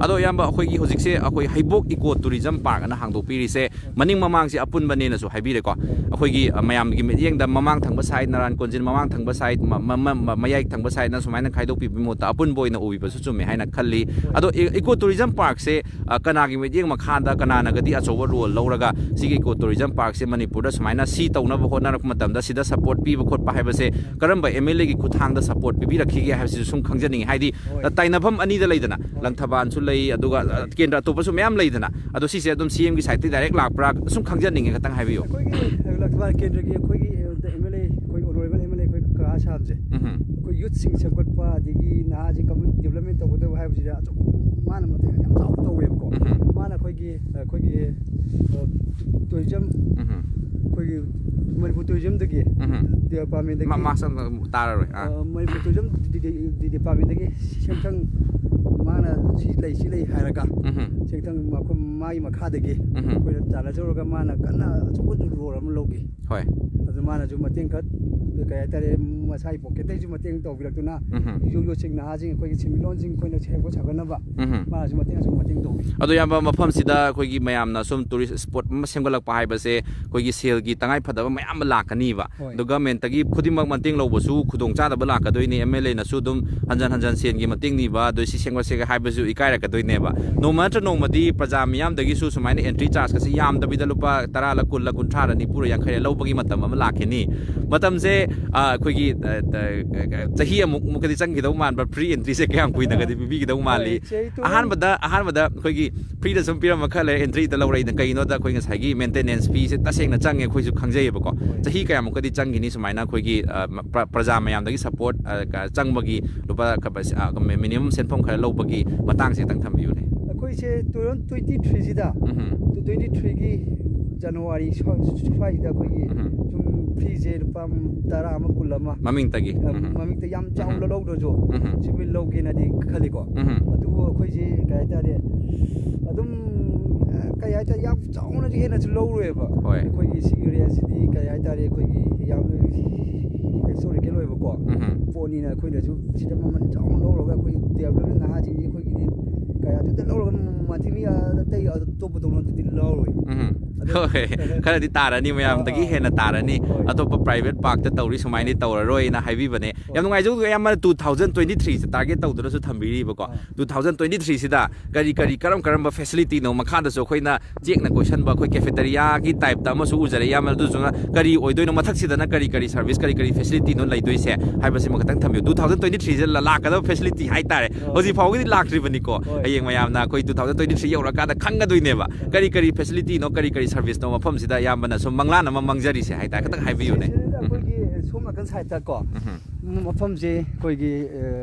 ꯑꯗꯣ ꯏꯌꯥꯝꯕ, ꯑꯩꯈꯣꯏꯒꯤ ꯍꯧꯖꯤꯛꯁꯦ ꯑꯩꯈꯣꯏ ꯍꯩꯕꯣꯛ ꯏꯀꯣ ꯇꯨꯔꯤꯖꯝ ꯄꯥꯔꯛ ꯑꯅ ꯍꯥꯡꯗꯣꯛꯄꯤꯔꯤꯁꯦ ꯃꯅꯤꯡ ꯃꯃꯥꯡꯁꯦ ꯑꯄꯨꯟꯕꯅꯦꯅꯁꯨ ꯍꯥꯏꯕꯤꯔꯦꯀꯣ꯫ ꯑꯩꯈꯣꯏꯒꯤ ꯑ, ꯃꯌꯥꯝꯒꯤ ꯃꯤꯠꯌꯦꯡꯗ ꯃꯃꯥꯡ ꯊꯪꯕ ꯁꯥꯏꯠ, ꯅꯔꯥꯟ ꯀꯣꯟꯖꯤꯟ ꯃꯃꯥꯡ ꯊꯪꯕ ꯁꯥꯏꯠ, ꯃ- ꯃ- ꯃ- ꯃ- ꯃꯌꯥꯏ ꯊꯪꯕ ꯁꯥꯏꯠꯅ ꯁꯨꯃꯥꯏꯅ ꯈꯥꯏꯗꯣꯛꯄꯤꯕꯒꯤ ꯃꯍꯨꯠꯇ ꯑꯄꯨꯟꯕ ꯑꯣꯏꯅ ꯎꯕꯤꯕꯁꯨ ꯆꯨꯝꯃꯦ ꯍꯥꯏꯅ ꯈꯜꯂꯤ꯫ ꯑꯗꯣ ꯏ- ꯏꯀꯣ ꯇꯨꯔꯤꯖꯝ ꯄꯥꯔꯛꯁꯦ ꯑ, ꯀꯅꯥꯒꯤ ꯃꯤꯠꯌꯦꯡ ꯃꯈꯥꯗ ꯀꯅꯥꯅꯒꯗꯤ ꯑꯆꯧꯕ ꯔꯣꯜ ꯂꯧꯔꯒ ꯁꯤꯒꯤ ꯏꯀꯣ ꯇꯨꯔꯤꯖꯝ ꯄꯥꯔꯛꯁꯦ ꯃꯅꯤꯄꯨꯔꯗ ꯁꯨꯃꯥꯏꯅ ꯁꯤ ꯇꯧꯅꯕ ꯍꯣꯠꯅꯔꯛꯄ ꯃꯇꯝꯗ ꯁꯤꯗ ꯁꯄꯣꯔꯠ ꯄꯤꯕ ꯈꯣꯠꯄ ꯍꯥꯏꯕꯁꯦ ꯀꯔꯝꯕ ꯑꯦꯝ ꯑꯦꯜ ꯑꯦꯒꯤ ꯈꯨꯠꯊꯥꯡꯗ ꯁꯄꯣꯔꯠ ꯄꯤꯕꯤꯔꯛꯈꯤꯒꯦ ꯍꯥꯏꯕꯁꯤꯁꯨ ꯁꯨꯝ ꯈꯪꯖꯅꯤꯡꯉꯤ꯫ ꯍꯥꯏꯗꯤ ꯍꯣꯏ꯫ ꯑ, ꯇꯥꯏꯅꯐꯝ ꯑꯅꯤꯗ ꯂꯩꯗꯅ, ꯂꯪꯊꯕꯥꯜꯁꯨ ꯂꯩ, ꯑꯗꯨꯒ ꯑ, ꯀꯦꯟꯗ꯭ꯔ ꯑꯇꯣꯞꯄꯁꯨ ꯃꯌꯥꯝ ꯂꯩꯗꯅ꯫ ꯑꯗꯣ ꯁꯤꯁꯦ ꯑꯗꯨꯝ ꯁꯤ ꯑꯦꯝꯒꯤ ꯁꯥꯏꯠꯇꯒꯤ ꯗꯥꯏꯔꯦꯛ ꯂꯥꯛꯄ꯭ꯔꯥ, ꯁꯨꯝ ꯈꯪꯖꯅꯤꯡꯉꯦ ꯈꯇꯪ ꯍꯥꯏꯕꯤꯌꯨ꯫ ꯑꯩꯈꯣꯏꯒꯤ ꯂꯪꯊꯕꯥꯜ ꯀꯦꯟꯗ꯭ꯔꯒꯤ ꯑꯩꯈꯣꯏꯒꯤ ꯑꯦꯝ ꯑꯦꯜ ꯑꯦ, ꯑꯩꯈꯣꯏ ꯑꯣꯅꯔꯦꯕꯜ ꯑꯦꯝ ꯑꯦꯜ ꯑꯦ ꯑꯩꯈꯣꯏ ꯀꯀꯥ ꯁꯥꯕꯁꯦ, ꯎꯝ꯫ ꯑꯩꯈꯣꯏ ꯌꯨꯠꯁꯤꯡ ꯁꯦꯝꯒꯠꯄ, ꯑꯗꯒꯤ ꯅꯍꯥꯁꯤꯡ ꯀꯃꯥꯏꯅ ꯗꯤꯕꯂꯞꯃꯦꯟ ꯇꯧꯒꯗꯕ ꯍꯥꯏꯕꯁꯤꯗ ꯑꯆꯧꯕ ꯃꯥꯅ ꯃꯇꯦꯡ ꯌꯥꯝ ꯆꯥꯎꯅ ꯇꯧꯋꯦꯕꯀꯣ꯫ ꯎꯝ꯫ ꯃꯥꯅ ꯑꯩꯈꯣꯏꯒꯤ ꯑꯩꯈꯣꯏꯒꯤ ꯑ, ꯇꯨꯔꯤꯖꯝ, ꯎꯝ꯫ ꯑꯩꯈꯣꯏꯒꯤ ꯃꯅꯤꯄꯨꯔ ꯇꯨꯔꯤꯖꯝꯗꯒꯤ ꯎꯝ꯫ ꯗꯤꯄꯥꯔꯠꯃꯦꯟꯗꯒꯤ ꯃꯥ- ꯃꯥꯁ ꯑꯃ ꯇꯥꯔꯔꯣꯏ꯫ ꯑꯥ꯫ ꯑ, ꯃꯅꯤꯄꯨꯔ ꯇꯨꯔꯤꯖꯝ ꯗꯤ- ꯗꯤ- ꯗꯤ- ꯗꯤꯄꯥꯔꯠꯃꯦꯟꯗꯒꯤ ꯁꯦꯟꯊꯪ, ꯃꯥꯅ ꯁꯤ ꯂꯩ ꯁꯤ ꯂꯩ ꯍꯥꯏꯔꯒ ꯎꯝ꯫ ꯁꯦꯟꯊꯪ ꯃꯈꯣꯏ ꯃꯥꯒꯤ ꯃꯈꯥꯗꯒꯤ ꯎꯝ꯫ ꯑꯩꯈꯣꯏꯅ ꯇꯥꯟꯅꯖꯔꯨꯔꯒ ꯃꯥꯅ ꯀꯟꯅ ꯑꯆꯧꯕ ꯔꯣꯜ ꯑꯃ ꯂꯧꯈꯤ꯫ ꯍꯣꯏ꯫ ꯑꯗꯨ ꯃꯥꯅꯁꯨ ꯃꯇꯦꯡ ꯈꯔ, ꯀꯩ ꯍꯥꯏꯇꯥꯔꯦ, ꯃꯁꯥꯒꯤ ꯄꯣꯀꯦꯠꯇꯩꯁꯨ ꯃꯇꯦꯡ ꯇꯧꯕꯤꯔꯛꯇꯨꯅ ꯎꯝ꯫ ꯌꯨ ꯌꯣꯠꯁꯤꯡ ꯅꯍꯥꯁꯤꯡ ꯑꯩꯈꯣꯏꯒꯤ ꯁꯤꯟꯃꯤꯠꯂꯣꯟꯁꯤꯡ ꯑꯩꯈꯣꯏꯅ ꯁꯦꯝꯒꯠ ꯁꯥꯒꯠꯅꯕ ꯎꯝ꯫ ꯃꯥꯅꯁꯨ ꯃꯇꯦꯡ ꯑꯆꯧꯕ ꯃꯇꯦꯡ ꯇꯧꯕꯤ꯫ ꯑꯗꯣ ꯏꯌꯥꯝꯕ, ꯃꯐꯝꯁꯤꯗ ꯑꯩꯈꯣꯏꯒꯤ ꯃꯌꯥꯝꯅ ꯁꯨꯝ ꯇꯨꯔꯤꯁ ꯁ꯭ꯄꯣꯠ ꯑꯃ ꯁꯦꯝꯒꯠꯂꯛꯄ ꯍꯥꯏꯕꯁꯦ ꯑꯩꯈꯣꯏꯒꯤ ꯁꯦꯜꯒꯤ ꯇꯉꯥꯏ ꯐꯗꯕ ꯃꯌꯥꯝ ꯑꯃ ꯂꯥꯛꯀꯅꯤꯕ꯫ ꯍꯣꯏ꯫ ꯑꯗꯣ ꯒꯃꯦꯟꯇꯒꯤ ꯈꯨꯗꯤꯡꯃꯛ ꯃꯇꯦꯡ ꯂꯧꯕꯁꯨ ꯈꯨꯗꯣꯡꯆꯥꯗꯕ ꯂꯥꯛꯀꯗꯣꯏꯅꯤ꯫ ꯑꯦꯝ ꯑꯦꯜ ꯑꯦꯅꯁꯨ ꯑꯗꯨꯝ ꯍꯟꯖꯟ ꯍꯟꯖꯟ ꯁꯦꯜꯒꯤ ꯃꯇꯦꯡ ꯅꯤꯕ, ꯑꯗꯣ ꯁꯤ ꯁꯦꯝꯒꯠꯁꯦ ꯍꯥꯏꯕꯁꯨ ꯏꯀꯥꯏꯔꯛꯀꯗꯣꯏꯅꯦꯕ꯫ ꯅꯣꯡꯃ ꯅꯠꯇ꯭ꯔ ꯅꯣꯡꯃꯗꯤ ꯄ꯭ꯔꯖꯥ ꯃꯤꯌꯥꯝꯗꯒꯤꯁꯨ ꯁꯨꯃꯥꯏꯅ ꯑꯦꯟꯇ꯭ꯔꯤ ꯆꯥꯔꯖꯀꯁꯦ ꯌꯥꯝꯗꯕꯤꯗ ꯂꯨꯄꯥ ꯇꯔꯥ ꯂ, ꯀꯨꯟ ꯂ, ꯀꯨꯟꯊ꯭ꯔꯥ ꯂ, ꯅꯤꯐꯨ ꯂ, ꯌꯥꯡꯈꯩ ꯂ ꯂꯧꯕꯒꯤ ꯃꯇꯝ ꯑꯃ ꯂꯥꯛꯈꯤꯅꯤ꯫ ꯃꯇꯝꯁꯦ, ꯑ, ꯑꯩꯈꯣꯏꯒꯤ, ꯑ, ꯑ, ꯆꯍꯤ ꯑꯃꯨꯛ ꯃꯨꯛꯀꯗꯤ ꯆꯪꯈꯤꯗꯧ ꯃꯥꯟꯕ꯭ꯔꯥ? ꯐ꯭ꯔꯤ ꯑꯦꯟꯇ꯭ꯔꯤꯁꯦ ꯀꯌꯥꯝ ꯀꯨꯏꯅꯒꯗꯤ ꯄꯤꯕꯤꯒꯗꯧ ꯃꯥꯜꯂꯤ? ꯍꯣꯏ, ꯆꯍꯤ ꯇꯨ- ꯑꯍꯥꯟꯕꯗ, ꯑꯍꯥꯟꯕꯗ ꯑꯩꯈꯣꯏꯒꯤ ꯐ꯭ꯔꯤꯗ ꯁꯨꯝ ꯄꯤꯔꯝꯕ ꯈꯔ ꯂꯩꯔꯦ, ꯑꯦꯟꯇ꯭ꯔꯤꯗ ꯂꯧꯔꯛꯏꯅ꯫ ꯀꯩꯒꯤꯅꯣꯗ ꯑꯩꯈꯣꯏ ꯉꯁꯥꯏꯒꯤ ꯃꯦꯟꯇꯦꯅꯦꯟꯁ ꯐꯤꯁꯦ ꯇꯁꯦꯡꯅ ꯆꯪꯉꯦ, ꯑꯩꯈꯣꯏꯁꯨ ꯈꯪꯖꯩꯌꯦꯕꯀꯣ꯫ ꯍꯣꯏ꯫ ꯆꯍꯤ ꯀꯌꯥꯃꯨꯛꯀꯗꯤ ꯆꯪꯈꯤꯅꯤ ꯁꯨꯃꯥꯏꯅ ꯑꯩꯈꯣꯏꯒꯤ, ꯑ, ꯃ-, ꯄ꯭ꯔ-, ꯄ꯭ꯔꯖꯥ ꯃꯌꯥꯝꯗꯒꯤ ꯁꯄꯣꯔꯠ, ꯑ, ꯀ-, ꯆꯪꯕꯒꯤ ꯂꯨꯄꯥ ꯀ-, ꯄꯩꯁꯥ, ꯑ, ꯃꯤ-, ꯃꯤꯅꯤꯃꯝ ꯁꯦꯟꯐꯝ ꯈꯔ ꯂꯧꯕꯒꯤ ꯃꯇꯥꯡꯁꯦ ꯈꯤꯇꯪ ꯊꯝꯕꯤꯌꯨꯅꯦ꯫ ꯑꯩꯈꯣꯏꯁꯦ ꯇꯨ ꯊꯥꯎꯖꯟ ꯇ꯭ꯋꯦꯟꯇꯤ ꯊ꯭ꯔꯤꯁꯤꯗ, ꯎꯝ꯫ ꯇꯨ ꯇ꯭ꯋꯦꯟꯇꯤ ꯊ꯭ꯔꯤꯒꯤ ꯖꯅꯋꯥꯔꯤ ꯁ꯭ꯋꯥ-, ꯁ꯭ꯋꯥꯏꯁꯤꯗ ꯑꯩꯈꯣꯏꯒꯤ ꯎꯝ꯫ ꯁꯨꯝ ꯐ꯭ꯔꯤꯁꯦ ꯂꯨꯄꯥ ꯇꯔꯥ ꯑꯃ, ꯀꯨꯟ ꯑꯃ, ꯃꯃꯤꯡꯇꯒꯤ꯫ ꯑ, ꯎꯝ꯫ ꯃꯃꯤꯡꯇ ꯌꯥꯝ ꯆꯥꯎꯅ ꯎꯝ꯫ ꯂꯧꯗ꯭ꯔꯁꯨ ꯎꯝ꯫ ꯁꯤꯃ ꯂꯧꯒꯦꯅꯗꯤ ꯈꯜꯂꯤꯀꯣ꯫ ꯎꯝ꯫ ꯑꯗꯨꯕꯨ ꯑꯩꯈꯣꯏꯁꯦ ꯀꯩ ꯍꯥꯏꯇꯥꯔꯦ, ꯑꯗꯨꯝ, ꯑ, ꯀꯩ ꯍꯥꯏꯇꯥꯔꯦ, ꯌꯥꯝ ꯆꯥꯎꯅꯗꯤ ꯍꯦꯟꯅꯁꯨ ꯂꯧꯔꯣꯏꯕ꯫ ꯍꯣꯏ꯫ ꯑꯩꯈꯣꯏꯒꯤ ꯁꯤꯒꯤ ꯔꯦꯟꯖꯁꯤꯗꯤ ꯀꯩ ꯍꯥꯏꯇꯥꯔꯦ, ꯑꯩꯈꯣꯏꯒꯤ ꯌꯥꯝ ꯂꯣꯏꯕꯀꯣ ꯎꯝ ꯄꯣꯠꯅꯤꯅ ꯑꯩꯈꯣꯏꯅꯁꯨ ꯁꯤꯗ ꯃꯃꯜ ꯆꯥꯎꯅ ꯂꯧꯔꯒ ꯑꯩꯈꯣꯏ ꯗꯦꯕꯂꯞꯃꯦꯟ ꯅꯍꯥꯁꯤꯡꯁꯤ ꯑꯩꯈꯣꯏꯒꯤꯗꯤ ꯀꯌꯥꯗꯨꯗ ꯂꯧꯔꯒ ꯃꯟꯊꯤꯃꯤ ꯑꯇꯩ ꯑꯇꯣꯞꯄ ꯗꯧꯅ ꯑꯗꯨꯗꯤ ꯂꯧꯔꯣꯏ꯫ ꯎꯝ ꯑꯗꯣ- ꯍꯣꯏ ꯈꯔꯗꯤ ꯇꯥꯔꯅꯤ, ꯃꯌꯥꯝꯗꯒꯤ ꯑꯥ, ꯑꯥ. ꯍꯦꯟꯅ ꯇꯥꯔꯅꯤ꯫ ꯍꯣꯏ. ꯑꯇꯣꯞꯄ ꯄ꯭ꯔꯥꯏꯚꯦꯠ ꯄꯥꯔꯛꯇ ꯇꯧꯔꯤ ꯁꯨꯃꯥꯏꯅꯗꯤ ꯇꯧꯔꯔꯣꯏꯅ ꯍꯥꯏꯕꯤꯕꯅꯦ꯫ ꯌꯥꯝ ꯅꯨꯡꯉꯥꯏꯖꯩ꯫ ꯑꯌꯥꯝꯕꯅ ꯇꯨ ꯊꯥꯎꯖꯟ ꯇ꯭ꯋꯦꯟꯇꯤ ꯊ꯭ꯔꯤꯁꯦ ꯇꯥꯔꯒꯦꯠ ꯇꯧꯗꯨꯅꯁꯨ ꯊꯝꯕꯤꯔꯤꯕꯀꯣ꯫ ꯑꯥ. ꯇꯨ ꯊꯥꯎꯖꯟ ꯇ꯭ꯋꯦꯟꯇꯤ ꯊ꯭ꯔꯤꯁꯤꯗ ꯀꯔꯤ ꯀꯔꯤ ꯀꯔꯝ ꯀꯔꯝꯕ ꯐꯦꯁꯤꯂꯤꯇꯤꯅꯣ, ꯃꯈꯥꯗꯁꯨ ꯑꯩꯈꯣꯏꯅ ꯆꯦꯛꯅ ꯀꯣꯏꯁꯟꯕ ꯑꯩꯈꯣꯏ ꯀꯦꯐꯦꯇꯦꯔꯤꯌꯥꯒꯤ ꯇꯥꯏꯞꯇ ꯑꯃꯁꯨ ꯎꯖꯔꯦ꯫ ꯌꯥꯝꯅ ꯑꯗꯨꯗꯨꯅ ꯀꯔꯤ ꯑꯣꯏꯗꯣꯏꯅꯣ, ꯃꯊꯛꯁꯤꯗꯅ ꯀꯔꯤ ꯀꯔꯤ ꯁꯔꯚꯤꯁ, ꯀꯔꯤ ꯀꯔꯤ ꯐꯦꯁꯤꯂꯤꯇꯤꯅꯣ ꯂꯩꯗꯣꯏꯁꯦ ꯍꯥꯏꯕꯁꯤꯃ ꯈꯛꯇꯪ ꯊꯝꯕꯤꯌꯨ꯫ ꯇꯨ ꯊꯥꯎꯖꯟ ꯇ꯭ꯋꯦꯟꯇꯤ ꯊ꯭ꯔꯤꯁꯦ ꯂꯥꯛꯀꯗꯕ ꯐꯦꯁꯤꯂꯤꯇꯤ ꯍꯥꯏꯇꯥꯔꯦ꯫ ꯑꯣ. ꯍꯧꯖꯤꯛ ꯐꯥꯎꯒꯤꯗꯤ ꯂꯥꯛꯇ꯭ꯔꯤꯕꯅꯤꯀꯣ꯫ ꯍꯣꯏ. ꯍꯌꯦꯡ ꯃꯌꯥꯝꯅ ꯑꯩꯈꯣꯏ ꯇꯨ ꯊꯥꯎꯖꯟ ꯇ꯭ꯋꯦꯟꯇꯤ ꯊ꯭ꯔꯤ ꯌꯧꯔꯀꯥꯟꯗ ꯈꯪꯒꯗꯣꯏꯅꯦꯕ꯫ ꯀꯔꯤ ꯀꯔꯤ ꯐꯦꯁꯤꯂꯤꯇꯤꯅꯣ, ꯀꯔꯤ ꯀꯔꯤ ꯁꯔꯚꯤꯁꯅꯣ ꯃꯐꯝꯁꯤꯗ ꯑꯌꯥꯝꯕꯅ ꯁꯨꯝ ꯃꯪꯂꯥꯟ ꯑꯃ ꯃꯪꯖꯔꯤꯁꯦ ꯍꯥꯏꯇꯥꯔꯦ꯫ ꯈꯤꯇꯪ ꯍꯥꯏꯕꯤꯌꯨꯅꯦ꯫ ꯁꯤꯗꯩꯁꯤꯗ ꯑꯩꯈꯣꯏꯒꯤ ꯁꯣꯝ ꯅꯥꯀꯟ ꯁꯥꯏꯠꯇ ꯀꯣ ꯎꯝ. ꯃꯐꯝꯁꯦ ꯑꯩꯈꯣꯏꯒꯤ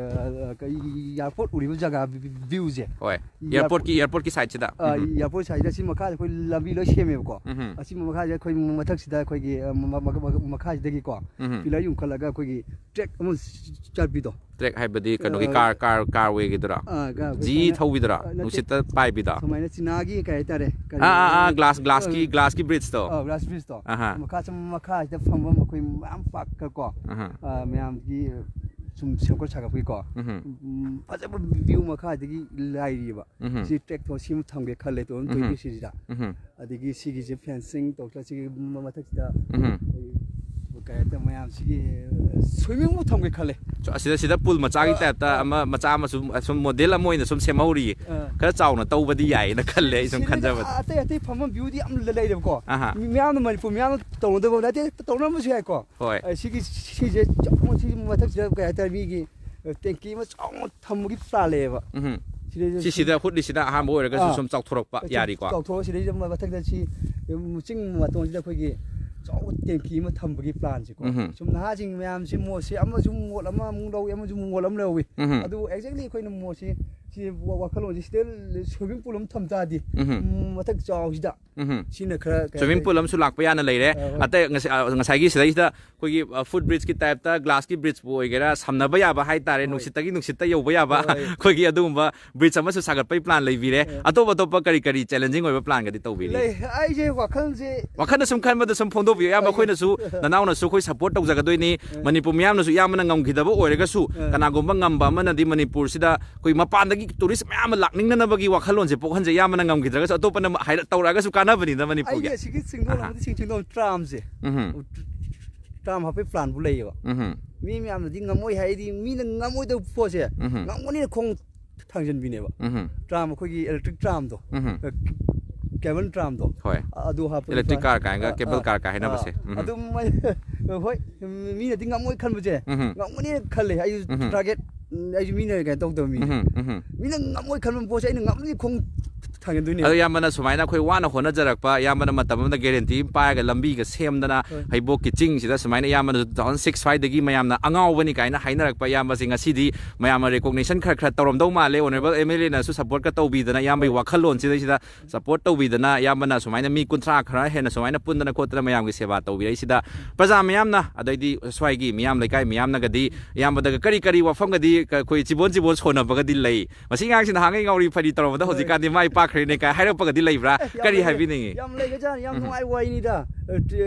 ꯑ, ꯀꯩ, ꯑꯦꯌꯥꯔꯄꯣꯔꯠ ꯎꯔꯤꯕ ꯖꯒꯥ ꯚ꯭ꯌꯨꯁꯦ. ꯍꯣꯏ. ꯑꯦꯌꯥꯔꯄꯣꯔꯠꯀꯤ, ꯑꯦꯌꯥꯔꯄꯣꯔꯠꯀꯤ ꯁꯥꯏꯠꯁꯤꯗ꯫ ꯑ, ꯑꯦꯌꯥꯔꯄꯣꯔꯠ ꯁꯥꯏꯠꯇ ꯁꯤ ꯃꯈꯥꯗ ꯑꯩꯈꯣꯏ ꯂꯝꯕꯤ ꯂꯣꯏ ꯁꯦꯝꯃꯦꯕꯀꯣ꯫ ꯎꯝ. ꯑꯁꯤ ꯃꯈꯥꯁꯤꯗ ꯑꯩꯈꯣꯏ ꯃꯊꯛꯁꯤꯗ ꯑꯩꯈꯣꯏꯒꯤ ꯑ, ꯃ- ꯃ- ꯃ- ꯃꯈꯥꯁꯤꯗꯒꯤꯀꯣ ꯎꯝ. ꯄꯤꯂꯔ ꯌꯨꯡꯈꯠꯂꯒ ꯑꯩꯈꯣꯏꯒꯤ ꯇ꯭ꯔꯦꯛ ꯑꯃ ꯆꯠꯄꯤꯗꯣ꯫ ꯇ꯭ꯔꯦꯛ ꯍꯥꯏꯕꯗꯤ ꯀꯩꯅꯣꯒꯤ ꯑ, ꯀꯥꯔ ꯀꯥꯔ ꯀꯥꯔ ꯋꯦꯒꯤꯗꯨꯔꯥ? ꯑ, ꯀꯥꯔ ꯖꯤ ꯁꯨꯃꯥꯏꯅ- ꯊꯧꯕꯤꯗꯨꯔꯥ? ꯑ, ꯅꯠꯇꯦ. ꯅꯨꯡꯁꯤꯠꯇ ꯄꯥꯏꯕꯤꯗꯣ? ꯁꯨꯃꯥꯏꯅ ꯆꯤꯅꯥꯒꯤ ꯀꯩ ꯍꯥꯏꯇꯥꯔꯦ, ꯀꯔꯤ- ꯑꯥ ꯑꯥ ꯑꯥ, ꯒ꯭ꯂꯥꯁ ꯑ, ꯒ꯭ꯂꯥꯁꯀꯤ ꯒ꯭ꯂꯥꯁꯀꯤ ꯕ꯭ꯔꯤꯖꯇꯣ꯫ ꯑ, ꯒ꯭ꯂꯥꯁ ꯕ꯭ꯔꯤꯖꯇꯣ. ꯑꯍꯥ. ꯃꯈꯥ ꯁꯨꯝ ꯃꯈꯥꯁꯤꯗ ꯐꯝꯐꯝ ꯑꯩꯈꯣꯏ ꯃꯌꯥꯝ ꯄꯥꯛꯀ ꯀꯣ ꯑꯍꯥ. ꯑ, ꯃꯌꯥꯝꯒꯤ ꯁꯨꯝ ꯁꯦꯝꯒꯠ ꯁꯥꯒꯠꯄꯒꯤꯀꯣ. ꯎꯝ. ꯎꯝ, ꯐꯖꯕ ꯚ꯭ꯌꯨ ꯃꯈꯥꯗꯒꯤ ꯂꯩꯔꯤꯕ. ꯎꯝ. ꯁꯤ ꯇ꯭ꯔꯦꯛ ꯊꯣ ꯁꯤ ꯑꯃ ꯊꯝꯒꯦ ꯈꯜꯂꯦ ꯇꯨ ꯊꯥꯎꯖꯟ ꯎꯝ. ꯇ꯭ꯋꯦꯟꯇꯤ ꯊ꯭ꯔꯤꯁꯤꯗ. ꯎꯝ. ꯑꯗꯒꯤ ꯁꯤꯒꯤꯁꯦ ꯐꯦꯟꯁꯤꯡ ꯇꯧꯔꯒ ꯁꯤꯒꯤ ꯃꯊꯛꯁꯤꯗ ꯎꯝ. ꯑꯩꯈꯣꯏ ꯀꯩ ꯍꯥꯏꯇꯥꯔꯦ, ꯃꯌꯥꯝꯁꯤꯒꯤ ꯁ꯭ꯋꯤꯃꯤꯡ ꯄꯨꯜ ꯊꯝꯒꯦ ꯈꯜꯂꯦ. ꯁꯣ, ꯑꯁꯤꯗ ꯁꯤꯗ ꯄꯨꯜ ꯃꯆꯥꯒꯤ ꯇꯥꯏꯞꯇ ꯑꯃ ꯃꯆꯥ ꯑꯃꯁꯨ ꯁꯨꯝ ꯃꯣꯗꯦꯜ ꯑꯃ ꯑꯣꯏꯅ ꯁꯨꯝ ꯁꯦꯝꯍꯧꯔꯤꯌꯦ꯫ ꯑ. ꯈꯔ ꯆꯥꯎꯅ ꯇꯧꯕꯗꯤ ꯌꯥꯏꯌꯦꯅ ꯈꯜꯂꯦ ꯑꯩ ꯁꯨꯝ ꯁꯤꯗꯩꯗ ꯈꯟꯖꯕꯗ꯫ ꯑꯇꯩ ꯑꯇꯩ ꯐꯝꯐꯝ ꯚ꯭ꯌꯨꯗꯤ ꯌꯥꯝ ꯂꯩꯔꯦꯕꯀꯣ. ꯑꯍꯥ. ꯃꯤ ꯃꯌꯥꯝꯅ ꯃꯅꯤꯄꯨꯔ ꯃꯌꯥꯝꯅ ꯇꯧꯅꯗꯕ ꯅꯠꯇꯦ, ꯇꯧꯅꯔꯝꯕꯁꯨ ꯌꯥꯏꯀꯣ. ꯍꯣꯏ. ꯑ, ꯁꯤꯒꯤ ꯁꯤꯁꯦ ꯆꯥꯎꯅ ꯁꯤꯒꯤ ꯃꯊꯛꯁꯤꯗ ꯀꯩ ꯍꯥꯏꯇꯥꯔꯦ, ꯃꯤꯒꯤ ꯇꯦꯡꯀꯤ ꯑꯃ ꯆꯥꯎꯅ ꯊꯝꯕꯒꯤ ꯄ꯭ꯂꯥꯟ ꯂꯩꯌꯦꯕ. ꯎꯝ. ꯁꯤꯗꯩꯁꯤꯗ ꯁꯤꯁꯤꯗ ꯍꯨꯠꯂꯤꯁꯤꯗ ꯑꯍꯥꯟꯕ ꯑꯣꯏꯔꯒꯁꯨ ꯑꯥ. ꯁꯨꯝ ꯆꯥꯎꯊꯣꯔꯛꯄ ꯌꯥꯔꯤꯀꯣ꯫ ꯆꯥꯎꯊꯣꯛꯑ ꯁꯤꯗꯩꯁꯤꯗ ꯃꯊꯛꯇ ꯁꯤ ꯆꯤꯡ ꯃꯇꯣꯟꯁꯤꯗ ꯑꯩꯈꯣꯏꯒꯤ ꯆꯥꯎꯕ ꯇꯦꯡꯀꯤ ꯑꯃ ꯊꯝꯕꯒꯤ ꯄ꯭ꯂꯥꯟꯁꯦꯀꯣ. ꯎꯝ. ꯁꯨꯝ ꯅꯍꯥꯁꯤꯡ ꯃꯌꯥꯝꯁꯤ ꯃꯣꯠꯁꯤ ꯑꯃꯁꯨ ꯃꯣꯠ ꯑꯃ ꯑꯃꯨꯛ ꯂꯧꯏ, ꯑꯃꯁꯨ ꯃꯣꯠ ꯑꯃ ꯂꯧꯏ. ꯎꯝ. ꯑꯗꯨꯕꯨ ꯑꯦꯛꯖꯦꯛꯂꯤ ꯑꯩꯈꯣꯏꯅ ꯃꯣꯠꯁꯤ ꯁꯤ ꯋꯥ- ꯋꯥꯈꯜꯂꯣꯟꯁꯦ ꯁꯤꯗ swimming pool ꯑꯃ ꯊꯝ ꯇꯥꯔꯗꯤ, ꯎꯝꯍꯨꯝ꯫ ꯎꯝ, ꯃꯊꯛ ꯆꯥꯎꯁꯤꯗ ꯎꯝꯍꯨꯝ꯫ ꯁꯤꯅ ꯈꯔ ꯀꯩ Swimming ꯍꯥꯏꯇꯥꯔꯦ? pool ꯑꯃꯁꯨ ꯂꯥꯛꯄ ꯌꯥꯅ ꯂꯩꯔꯦ꯫ ꯑ, ꯍꯣꯏ꯫ ꯑꯇꯩ ꯉꯁꯥꯏ ꯑ, ꯉꯁꯥꯏꯒꯤ ꯁꯤꯗꯩꯁꯤꯗ ꯑꯩꯈꯣꯏꯒꯤ foot bridge ꯀꯤ type ꯇ glass ꯀꯤ bridge ꯄꯨ ꯑꯣꯏꯒꯦꯔꯥ, ꯁꯝꯅꯕ ꯌꯥꯕ ꯍꯥꯏꯇꯥꯔꯦ, ꯍꯣꯏ꯫ ꯅꯨꯡꯁꯤꯠꯇꯒꯤ ꯅꯨꯡꯁꯤꯠꯇ ꯌꯧꯕ ꯌꯥꯕ ꯍꯣꯏ꯫ ꯑꯩꯈꯣꯏꯒꯤ ꯑꯗꯨꯒꯨꯝꯕ bridge ꯑꯃꯁꯨ ꯁꯥꯒꯠꯄꯒꯤ plan ꯂꯩꯕꯤꯔꯦ꯫ ꯍꯣꯏ꯫ ꯑꯇꯣꯞ ꯑꯇꯣꯞꯄ ꯀꯔꯤ ꯀꯔꯤ challenging ꯑꯣꯏꯕ plan ꯒꯗꯤ ꯇꯧꯕꯤꯔꯤ? ꯂꯩ꯫ ꯑꯩꯁꯦ ꯋꯥꯈꯜꯁꯦ ꯋꯥꯈꯜꯗ ꯁꯨꯝ ꯈꯟꯕꯗ ꯁꯨꯝ ꯐꯣꯡꯗꯣꯛꯄꯤꯌꯨ ꯏꯌꯥꯝꯕ꯫ ꯑꯩ- ꯑꯩꯈꯣꯏꯅꯁꯨ ꯅꯅꯥꯎꯅꯁꯨ ꯑꯩꯈꯣꯏ support ꯇꯧꯖꯒꯗꯣꯏꯅꯤ꯫ ꯑ꯫ ꯃꯅꯤꯄꯨꯔ ꯃꯤꯌꯥꯝꯅꯁꯨ ꯏꯌꯥꯝꯕꯅ ꯉꯝꯈꯤꯗꯕ ꯑꯣꯏꯔꯒꯁꯨ, ꯑ꯫ ꯀꯅꯥꯒꯨꯝꯕ ꯉꯝꯕ ꯑꯃꯅꯗꯤ ꯃꯅꯤꯄꯨꯔꯁꯤꯗ ꯑꯩꯈꯣꯏ ꯃꯄꯥꯟꯗꯒꯤ tourist ꯃꯌꯥꯝ ꯑꯃ ꯂꯥꯛꯅꯤꯡꯅꯅꯕꯒꯤ ꯋꯥꯈꯜꯂꯣꯟꯁꯦ ꯄꯣꯛꯍꯟꯖꯩ꯫ ꯏꯌꯥꯝꯕꯅ ꯉꯝꯈꯤꯗ꯭ꯔꯒꯁꯨ ꯑꯇꯣꯞꯄꯅ ꯍꯥꯏꯔ ꯇꯧꯔꯛꯑꯒꯁꯨ ꯀꯥꯟꯅꯕꯅꯤꯗ ꯃꯅꯤꯄꯨꯔꯒꯤ꯫ ꯑꯩꯒꯤ ꯑꯁꯤꯒꯤ ꯆꯤꯡꯗꯣꯜ ꯑꯍꯥ꯫ ꯑꯃꯗꯤ ꯆꯤꯡ ꯆꯤꯡꯗꯣꯜ ꯇ꯭ꯔꯥꯝꯁꯦ, ꯎꯝꯍꯨꯝ꯫ ꯇ꯭ꯔꯥꯝ ꯍꯥꯞꯄꯩ plan ꯕꯨ ꯂꯩꯌꯦꯕ꯫ ꯎꯝꯍꯨꯝ꯫ ꯃꯤ ꯃꯌꯥꯝꯅꯗꯤ ꯉꯝꯃꯣꯏ ꯍꯥꯏꯗꯤ, ꯃꯤꯅ ꯉꯝꯃꯣꯏꯗꯕ ꯄꯣꯠꯁꯦ ꯎꯝꯍꯨꯝ꯫ ꯉꯝꯒꯅꯤꯅ ꯈꯣꯡ ꯊꯥꯡꯖꯟꯕꯤꯅꯦꯕ꯫ ꯎꯝꯍꯨꯝ꯫ ꯇ꯭ꯔꯥꯝ, ꯑꯩꯈꯣꯏꯒꯤ electric ꯇ꯭ꯔꯥꯝꯗꯣ, ꯎꯝꯍꯨꯝ꯫ cable ꯇ꯭ꯔꯥꯝꯗꯣ, ꯍꯣꯏ꯫ ꯑꯗꯨ ꯍꯥꯞꯄ Electric plan- car ꯀꯥꯏꯅꯒ, ꯑ, cable ꯑ, car ꯀꯥꯏ ꯍꯥꯏꯅꯕꯁꯦ꯫ ꯑ, ꯎꯝꯍꯨꯝ꯫ ꯑꯗꯨꯝ ꯍꯣꯏ, ꯃꯤꯅꯗꯤ ꯉꯝꯃꯣꯏ ꯈꯟꯕꯁꯦ ꯎꯝꯍꯨꯝ꯫ ꯉꯝꯒꯅꯤ ꯈꯜꯂꯦ꯫ ꯑꯩꯁꯨ ꯎꯝꯍꯨꯝ꯫ target, ꯑꯩꯁꯨ ꯃꯤꯅ ꯀꯩꯅꯣ ꯇꯧꯗꯕ ꯃꯤꯅꯦ꯫ ꯎꯝꯍꯨꯝ, ꯎꯝꯍꯨꯝ꯫ ꯃꯤꯅ ꯉꯝꯃꯣꯏ ꯈꯟꯕ ꯄꯣꯠꯁꯦ ꯑꯩꯅ ꯉꯝꯅꯤ ꯈꯣꯡ ꯊꯥꯡꯖꯟꯗꯣꯏꯅꯦ꯫ ꯑꯗꯣ ꯏꯌꯥꯝꯕꯅ ꯁꯨꯃꯥꯏꯅ ꯑꯩꯈꯣꯏ ꯋꯥꯅ ꯍꯣꯠꯅꯖꯔꯛꯄ, ꯏꯌꯥꯝꯕꯅ ꯃꯇꯝ ꯑꯃꯗ guarantee ꯑꯃ ꯄꯥꯏꯔꯒ ꯂꯝꯕꯤꯒ ꯁꯦꯝꯗꯅ, ꯍꯣꯏ꯫ ꯍꯩꯕꯣꯛꯀꯤ ꯆꯤꯡꯁꯤꯗ ꯁꯨꯃꯥꯏꯅ ꯏꯌꯥꯝꯕꯅ two thousand six ꯁ꯭ꯋꯥꯏꯗꯒꯤ ꯃꯌꯥꯝꯅ ꯑꯉꯥꯎꯕꯅꯤ ꯀꯥꯏꯅ ꯍꯥꯏꯅꯔꯛꯄ ꯏꯌꯥꯝꯕꯁꯦ ꯉꯁꯤꯗꯤ ꯃꯌꯥꯝꯅ recognition ꯈꯔ ꯈꯔ ꯇꯧꯔꯝꯗꯧ ꯃꯥꯜꯂꯦ꯫ Honourable M L A ꯅꯁꯨ support ꯀ ꯇꯧꯕꯤꯗꯅ ꯏꯌꯥꯝꯕꯒꯤ ꯍꯣꯏ꯫ ꯋꯥꯈꯜꯂꯣꯟꯁꯤꯗꯩꯁꯤꯗ support ꯇꯧꯕꯤꯗꯅ ꯏꯌꯥꯝꯕꯅ ꯁꯨꯃꯥꯏꯅ ꯃꯤ ꯀꯨꯟꯊ꯭ꯔꯥ ꯈꯔ ꯍꯦꯟꯅ ꯁꯨꯃꯥꯏꯅ ꯄꯨꯟꯗꯅ ꯈꯣꯠꯇꯅ ꯃꯌꯥꯝꯒꯤ ꯁꯦꯕꯥ ꯇꯧꯕꯤꯔꯛꯏꯁꯤꯗ ꯄ꯭ꯔꯖꯥ ꯃꯌꯥꯝꯅ, ꯑꯗꯩꯗꯤ ꯁ꯭ꯋꯥꯏꯒꯤ ꯃꯤꯌꯥꯝ, ꯂꯩꯀꯥꯏ ꯃꯤꯌꯥꯝꯅꯒꯗꯤ ꯏꯌꯥꯝꯕꯗꯒ ꯀꯔꯤ ꯀꯔꯤ ꯋꯥꯐꯝꯒꯗꯤ ꯑꯩꯈꯣꯏ ꯆꯤꯕꯣꯟ ꯆꯤꯕꯣꯟ ꯁꯣꯟꯅꯕꯒꯗꯤ ꯂꯩ? "ꯃꯁꯤ ꯑꯉꯥꯡꯁꯤ ꯅꯍꯥꯟꯉꯩ ꯉꯥꯎꯔꯤ ꯐꯩꯔꯤ ꯇꯧꯔꯝꯕꯗ ꯍꯣꯏ꯫ ꯍꯧꯖꯤꯛꯀꯥꯟꯗꯤ ꯃꯥꯏ ꯄꯥꯛꯈ꯭ꯔꯦꯅꯦ" ꯀꯥꯏ ꯍꯥꯏꯔꯛꯄꯒꯗꯤ ꯂꯩꯕ꯭ꯔꯥ? ꯑꯦ, ꯌꯥꯝ ꯀꯔꯤ ꯂꯩꯒ-, ꯍꯥꯏꯕꯤꯅꯤꯡꯉꯤ? ꯌꯥꯝ ꯂꯩꯒꯖꯥꯠꯅꯤ꯫ ꯌꯥꯝ ꯎꯝ꯫ ꯅꯨꯡꯉꯥꯏ ꯋꯥꯔꯤꯅꯤꯗ, ꯑ,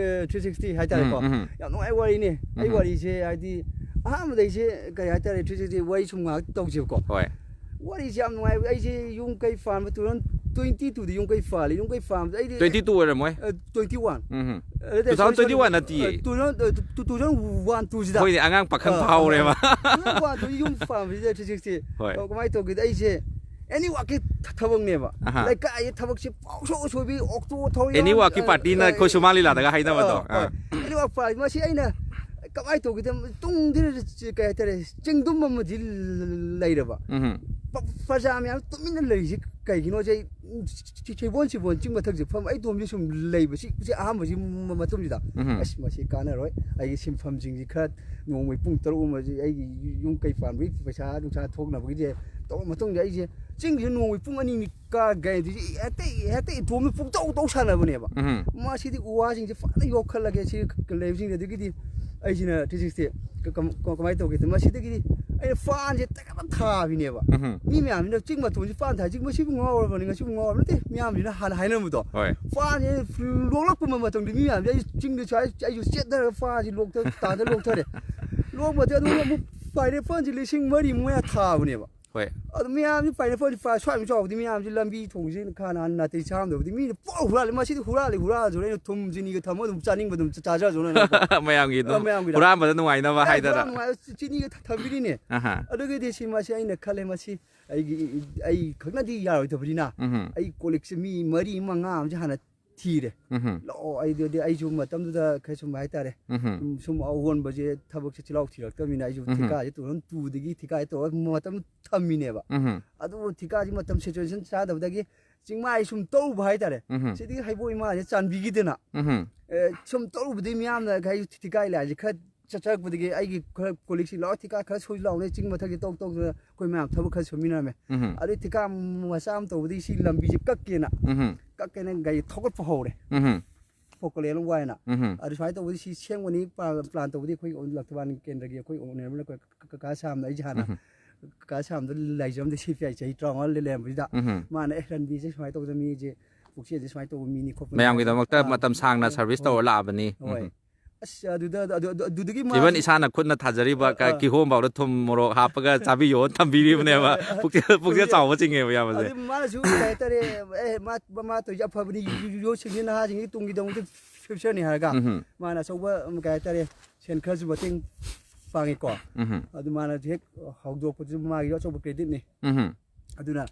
three sixty ꯍꯥꯏꯇꯥꯔꯦꯀꯣ꯫ ꯎꯝ, ꯎꯝ꯫ ꯌꯥꯝ ꯅꯨꯡꯉꯥꯏ ꯋꯥꯔꯤꯅꯤ꯫ ꯑꯩ ꯎꯝ꯫ ꯋꯥꯔꯤꯁꯦ ꯍꯥꯏꯗꯤ, ꯑꯍꯥꯟꯕꯗ ꯑꯩꯁꯦ ꯀꯔꯤ ꯍꯥꯏꯇꯥꯔꯦ, three sixty ꯋꯥꯔꯤ ꯁꯨꯝ ꯉꯥꯏꯍꯥꯛ ꯇꯧꯁꯦꯕꯀꯣ꯫ ꯍꯣꯏ꯫ ꯋꯥꯔꯤꯁꯦ ꯌꯥꯝ ꯅꯨꯡꯉꯥꯏꯕ꯫ ꯑꯩꯁꯦ ꯌꯨꯝ ꯀꯩ ꯄꯥꯟꯕ two thousand twenty two ꯗ ꯌꯨꯝ ꯀꯩ ꯄꯥꯜꯂꯤ꯫ ꯌꯨꯝ ꯀꯩ ꯄꯥꯟꯕꯗ ꯑꯩꯗꯤ Twenty two ꯑꯣꯏꯔꯝꯃꯣꯏ꯫ ꯑ, twenty one꯫ ꯎꯝ꯫ ꯑ, ꯅꯠꯇꯦ, Two thousand twenty one sorry, sorry. ꯅꯠꯇꯤꯌꯦ꯫ ꯑ, two thousand, ꯑ, two thousand one two ꯁꯤꯗ꯫ ꯍꯣꯏꯅꯦ, ꯑꯉꯥꯡ ꯄꯥꯈꯪ ꯑ, ꯐꯥꯍꯧꯔꯦꯕ꯫ two thousand one two ꯌꯨꯝ ꯄꯥꯟꯕꯁꯤꯗ three sixty꯫ ꯍꯣꯏ꯫ ꯑ, ꯀꯃꯥꯏꯅ ꯇꯧꯒꯦꯗ, ꯑꯩꯁꯦ any walk ꯀꯤ ꯊ-, ꯊꯕꯛꯅꯦꯕ꯫ ꯑꯍꯥ꯫ ꯂꯩꯀꯥꯏꯒꯤ ꯊꯕꯛꯁꯤ ꯄꯥꯎ ꯁꯣ ꯁꯣꯏꯕꯤ, ꯑꯣꯛꯇꯣ ꯊꯧꯔꯤ Any ꯌꯥꯎꯔꯤ, walk ꯀꯤ ꯑ, party ꯅ ꯑ, ꯑꯩꯈꯣꯏ ꯁꯨꯃꯥꯡ ꯂꯤꯂꯥꯗꯒ ꯑ, ꯍꯥꯏꯅꯕꯗꯣ꯫ ꯑ, ꯑꯥ꯫ any walk party꯫ ꯃꯁꯤ ꯑꯩꯅ ꯀꯃꯥꯏꯅ ꯇꯧꯒꯦꯗ, ꯇꯨꯡꯗꯤ ꯀꯩ ꯍꯥꯏꯇꯥꯔꯦ, ꯆꯤꯡꯗꯨꯝ ꯑꯃꯗꯤ ꯂꯩꯔꯕ꯫ ꯎꯝ꯫ ꯄ-, ꯄ꯭ꯔꯖꯥ ꯃꯌꯥꯝ ꯇꯨꯃꯤꯟꯅ ꯂꯩꯔꯤꯁꯤ ꯀꯩꯒꯤꯅꯣꯁꯦ ꯑꯩ ꯁꯤ-, ꯁꯤ-, ꯁꯤꯕꯣꯟ ꯁꯤꯕꯣꯟ ꯆꯤꯡ ꯃꯊꯛꯁꯦ ꯐꯝ ꯑꯩ ꯏꯇꯣꯝꯁꯦ ꯁꯨꯝ ꯂꯩꯕ ꯁꯤ, ꯁꯤ ꯑꯍꯥꯟꯕꯁꯤ ꯃ-, ꯃꯇꯨꯡꯁꯤꯗ, ꯎꯝ꯫ "ꯑꯁ, ꯃꯁꯤ ꯀꯥꯟꯅꯔꯣꯏ, ꯑꯩꯒꯤ ꯁꯤꯟꯐꯝꯁꯤꯡꯁꯤ ꯈꯔ ꯅꯣꯡꯃꯩ ꯄꯨꯡ ꯇꯔꯨꯛ ꯑꯃꯁꯤ ꯑꯩꯒꯤ ꯌꯨꯝ ꯀꯩ ꯄꯥꯟꯕꯒꯤ ꯄꯩꯁꯥ ꯅꯨꯡꯁꯥ ꯊꯣꯛꯅꯕꯒꯤꯁꯦ ꯃꯇꯨꯡꯗ ꯑꯩꯁꯦ ꯆꯤꯡꯁꯤꯗ ꯅꯣꯡꯃꯒꯤ ꯄꯨꯡ ꯑꯅꯤ ꯑꯅꯤ ꯀꯥꯒꯦ ꯍꯥꯏꯗꯤ ꯍꯦꯛꯇ ꯍꯦꯛꯇ ꯏꯇꯣꯝꯗ ꯄꯨꯡꯇꯧ ꯇꯧ ꯁꯥꯟꯅꯕꯅꯦꯕ꯫ ꯎꯝ. ꯃꯁꯤꯗꯤ ꯎ ꯋꯥꯁꯤꯡꯁꯦ ꯐꯖꯅ ꯌꯣꯛꯈꯠꯂꯒꯦ ꯁꯤ ꯂꯩꯕꯁꯤꯡꯁꯦ꯫ ꯑꯗꯒꯤꯗꯤ ꯑꯩꯁꯤꯅ ꯊ꯭ꯔꯤ ꯁꯤꯛꯁꯇꯤ ꯀꯃꯥꯏꯅ ꯇꯧꯒꯦꯗ ꯃꯁꯤꯗꯒꯤꯗꯤ ꯑꯩꯅ ꯐꯥꯟꯁꯦ ꯇꯛꯈꯠ ꯊꯥꯕꯤꯅꯦꯕ꯫ ꯎꯝ. ꯃꯤ ꯃꯌꯥꯝꯁꯤꯅ ꯆꯤꯡ ꯃꯇꯣꯟꯁꯤ ꯐꯥꯟ ꯊꯥꯏ, ꯆꯤꯡ ꯃꯁꯤꯕꯨ ꯉꯥꯎꯔꯕꯅꯤ, ꯉꯁꯤꯕꯨ ꯉꯥꯎꯔꯕ ꯅꯠꯇꯦ ꯃꯌꯥꯝꯁꯤꯅ ꯍꯥꯟꯅ ꯍꯥꯏꯅꯕꯗꯣ꯫ ꯍꯣꯏ. ꯐꯥꯟꯁꯦ ꯂꯣꯛꯂꯛꯄ ꯃꯇꯝꯗ ꯃꯤ ꯃꯌꯥꯝꯁꯦ ꯑꯩ ꯆꯤꯡꯗ ꯁ꯭ꯋꯥꯏ ꯑꯩꯁꯨ ꯆꯦꯟꯊꯔꯒ ꯐꯥꯟꯁꯦ ꯂꯣꯛꯇ ꯇꯥꯗ ꯂꯣꯛꯊꯔꯦ꯫ ꯂꯣꯛꯄꯗ ꯑꯗꯨꯒ ꯑꯃꯨꯛ ꯄꯥꯏꯔꯦ ꯐꯥꯟꯁꯦ ꯂꯤꯁꯤꯡ ꯃꯔꯤ ꯃꯉꯥ ꯊꯥꯕꯅꯦꯕ꯫ ꯍꯣꯏ. ꯑꯗꯨ ꯃꯌꯥꯝꯁꯤ ꯄꯥꯏꯅꯦꯄꯜꯁꯤ ꯁ꯭ꯋꯥꯏꯃꯨꯛ ꯆꯥꯎꯕꯗꯤ ꯃꯌꯥꯝꯁꯤ ꯂꯝꯕꯤ ꯊꯣꯡꯁꯤ ꯈꯥ ꯅꯥꯟ ꯅꯥꯇꯩ ꯆꯥꯔꯝꯗꯕꯗꯤ ꯃꯤꯅ ꯄꯨꯔꯥ ꯍꯨꯔꯥꯜꯂꯦ꯫ ꯃꯁꯤꯗꯤ ꯍꯨꯔꯥꯜꯂꯤ ꯍꯨꯔꯥꯜꯂꯁꯨ ꯑꯩꯅ ꯊꯨꯝ ꯆꯤꯅꯤꯒ ꯊꯝꯃ ꯑꯗꯨꯝ ꯆꯥꯅꯤꯡꯕ ꯑꯗꯨꯝ ꯆꯥꯖꯔꯁꯨꯅ ꯃꯌꯥꯝꯒꯤ ꯑꯗꯨꯝ ꯑ, ꯃꯌꯥꯝꯒꯤꯗ꯫ ꯍꯨꯔꯥꯟꯕꯗ ꯅꯨꯡꯉꯥꯏꯅꯕ ꯑ, ꯍꯥꯏꯗꯅ. ꯍꯨꯔꯥꯟ ꯅꯨꯡꯉꯥꯏ ꯆꯤꯅꯤꯒ ꯊ- ꯊꯝꯕꯤꯔꯤꯅꯦ꯫ ꯑꯍꯥ. ꯑꯗꯨꯒꯤꯗꯤ ꯁꯤ ꯃꯁꯤ ꯑꯩꯅ ꯈꯜꯂꯦ ꯃꯁꯤ ꯑꯩꯒꯤ ꯑꯩ ꯈꯛꯅꯗꯤ ꯌꯥꯔꯣꯏꯗꯕꯅꯤꯅ ꯎꯝ. ꯑꯩ ꯀꯣꯂꯤꯛꯁꯦ ꯃꯤ ꯃꯔꯤ ꯃꯉꯥ ꯑꯃꯁꯦ ꯍꯥꯟꯅ ꯊꯤꯔꯦ꯫ ꯎꯝ. ꯂꯥꯛꯑꯣ ꯑꯩꯗꯤ ꯑꯗꯨꯗꯤ ꯑꯩꯁꯨ ꯃꯇꯝꯗꯨꯗ ꯈꯔ ꯁꯨꯝ ꯍꯥꯏꯇꯥꯔꯦ ꯎꯝ. ꯁꯨꯝ ꯁꯨꯝ ꯑꯑꯣꯟꯕꯁꯦ ꯊꯕꯛꯁꯦ ꯆꯤꯜꯍꯥꯎ ꯊꯤꯔꯛꯇꯕꯅꯤꯅ ꯑꯩꯁꯨ ꯎꯝ. ꯊꯤꯀꯥꯁꯦ ꯇꯨ ꯊꯥꯎꯖꯟ ꯇꯨꯗꯒꯤ ꯊꯤꯀꯥꯁꯦ ꯇꯧꯔꯒ ꯃꯇꯝ ꯊꯝꯃꯤꯅꯦꯕ꯫ ꯎꯝ. ꯑꯗꯨꯕꯨ ꯊꯤꯀꯥꯁꯤ ꯃꯇꯝ ꯁꯦꯆꯨꯔꯦꯁꯟ ꯆꯥꯗꯕꯗꯒꯤ ꯆꯤꯡꯃꯥꯏ ꯁꯨꯝ ꯇꯧꯔꯨꯕ ꯍꯥꯏꯇꯥꯔꯦ꯫ ꯎꯝ. ꯁꯤꯗꯤ ꯍꯩꯕꯣꯛ ꯏꯃꯥꯁꯦ ꯆꯥꯟꯕꯤꯈꯤꯗꯅ ꯎꯝ. ꯑꯦ, ꯁꯨꯝ ꯇꯧꯔꯨꯕꯗꯒꯤ ꯃꯤꯌꯥꯝꯅ ꯍꯥꯏ ꯊꯤꯀꯥꯏ ꯂꯥꯏꯁꯦ ꯈꯔ ꯆꯠꯆꯔꯛꯄꯗꯒꯤ ꯑꯩꯒꯤ ꯈꯔ ꯀꯣꯂꯤꯛꯁꯤ ꯂꯥꯛꯑꯣ ꯊꯤꯀꯥ ꯈꯔ ꯁꯣꯏ ꯂꯥꯎꯅꯦ ꯆꯤꯡ ꯃꯊꯛꯁꯤ ꯇꯧ ꯇꯧꯗꯅ ꯑꯩꯈꯣꯏ ꯃꯌꯥꯝ ꯊꯕꯛ ꯈꯔ ꯁꯨꯃꯤꯟꯅꯔꯝꯃꯦ꯫ ꯎꯝ. ꯑꯗꯨ ꯊꯤꯀꯥ ꯃꯆꯥ ꯑꯃ ꯇꯧꯕꯗꯒꯤ ꯁꯤ ꯂꯝꯕꯤꯁꯦ ꯀꯛꯀꯦꯅ ꯎꯝ. ꯀꯛꯀꯦꯅ ꯒꯥꯔꯤ ꯊꯧꯒꯠꯄ ꯍꯧꯔꯦ꯫ ꯎꯝ. ꯐꯣꯀꯂꯦꯟ ꯋꯥꯏꯅ ꯎꯝ. ꯑꯗꯨ ꯁꯨꯃꯥꯏꯅ ꯇꯧꯕꯗꯤ ꯁꯤ ꯁꯦꯝꯒꯅꯤ ꯄ꯭ꯂꯥꯟ ꯇꯧꯕꯗꯤ ꯑꯩꯈꯣꯏ ꯂꯪꯊꯕꯥꯜ ꯀꯦꯟꯗ꯭ꯔꯒꯤ ꯑꯩꯈꯣꯏ ꯑꯣꯅꯔ ꯀꯀꯥ ꯁꯥꯝꯅ ꯑꯩꯁꯦ ꯍꯥꯟꯅ ꯎꯝ. ꯀꯀꯥ ꯁꯥꯝꯗ ꯂꯩꯖꯔꯝꯗ ꯁꯤ ꯄꯤ ꯑꯥꯏ ꯆꯍꯤ ꯇꯔꯥꯃꯉꯥ ꯂꯩꯔꯝꯕꯁꯤꯗ ꯎꯝ. ꯃꯥꯅ ꯑꯦ ꯔꯟꯕꯤꯁꯦ ꯁꯨꯃꯥꯏꯅ ꯇꯧꯗꯅ ꯃꯤꯁꯦ ꯄꯨꯛꯆꯦꯜꯁꯦ ꯁꯨꯃꯥꯏꯅ ꯇꯧꯕ ꯃꯤꯅꯤ ꯈꯣꯠꯄꯅꯤ ꯃꯌꯥꯝꯒꯤꯗꯃꯛꯇ ꯑꯥ, ꯃꯇꯝ ꯁꯥꯡꯅ ꯑꯥ, ꯁꯔꯚꯤꯁ ꯍꯣꯏ. ꯇꯧꯔ ꯂꯥꯛꯑꯕꯅꯤ. ꯍꯣꯏ. ꯎꯝ. ꯑꯁ ꯑꯗꯨꯗ ꯑꯗꯨ- ꯑꯗꯨ- ꯑꯗꯨꯗꯒꯤ ꯃꯥ ꯏꯚꯟ ꯏꯁꯥꯅ ꯈꯨꯠꯅ ꯊꯥꯖꯔꯤꯕ ꯀ- ꯑꯥ. ꯀꯤꯍꯣꯝ ꯐꯥꯎꯗ ꯊꯨꯝ ꯃꯣꯔꯣꯛ ꯍꯥꯞꯄꯒ ꯆꯥꯕꯤꯌꯣ ꯊꯝꯕꯤꯔꯤꯕꯅꯦꯕ. ꯄꯨꯛꯆꯦꯜ ꯄꯨꯛꯆꯦꯜ ꯆꯥꯎꯕ ꯆꯤꯡꯉꯦꯕ ꯏꯌꯥꯝꯕꯁꯦ. ꯑꯗꯨ ꯃꯥꯅꯁꯨ ꯀꯩ ꯍꯥꯏꯇꯥꯔꯦ ꯑꯦ ꯃꯥ ꯃꯥ ꯇꯧꯔꯤꯁꯦ ꯑꯐꯕꯅꯤ ꯌꯨ- ꯌꯨ- ꯌꯨ- ꯌꯣꯠꯁꯤꯡꯁꯤ ꯅꯍꯥꯁꯤꯡꯒꯤ ꯇꯨꯡꯒꯤꯗꯃꯛꯇ ꯐ꯭ꯌꯨꯆꯔꯅꯤ ꯍꯥꯏꯔꯒ ꯎꯝ. ꯃꯥꯅ ꯑꯆꯧꯕ ꯎꯝ, ꯀꯩ ꯍꯥꯏꯇꯥꯔꯦ ꯁꯦꯟ ꯈꯔꯁꯨ ꯃꯇꯦꯡ ꯄꯥꯡꯉꯤꯀꯣ꯫ ꯎꯝ. ꯑꯗꯨ ꯃꯥꯅ ꯍꯦꯛ ꯍꯧꯗꯣꯛꯄꯗꯨꯁꯨ ꯃꯥꯒꯤ ꯑꯆꯧꯕ ꯀ꯭ꯔꯦꯗꯤꯠꯅꯤ꯫ ꯎꯝ. ꯑꯗꯨꯅ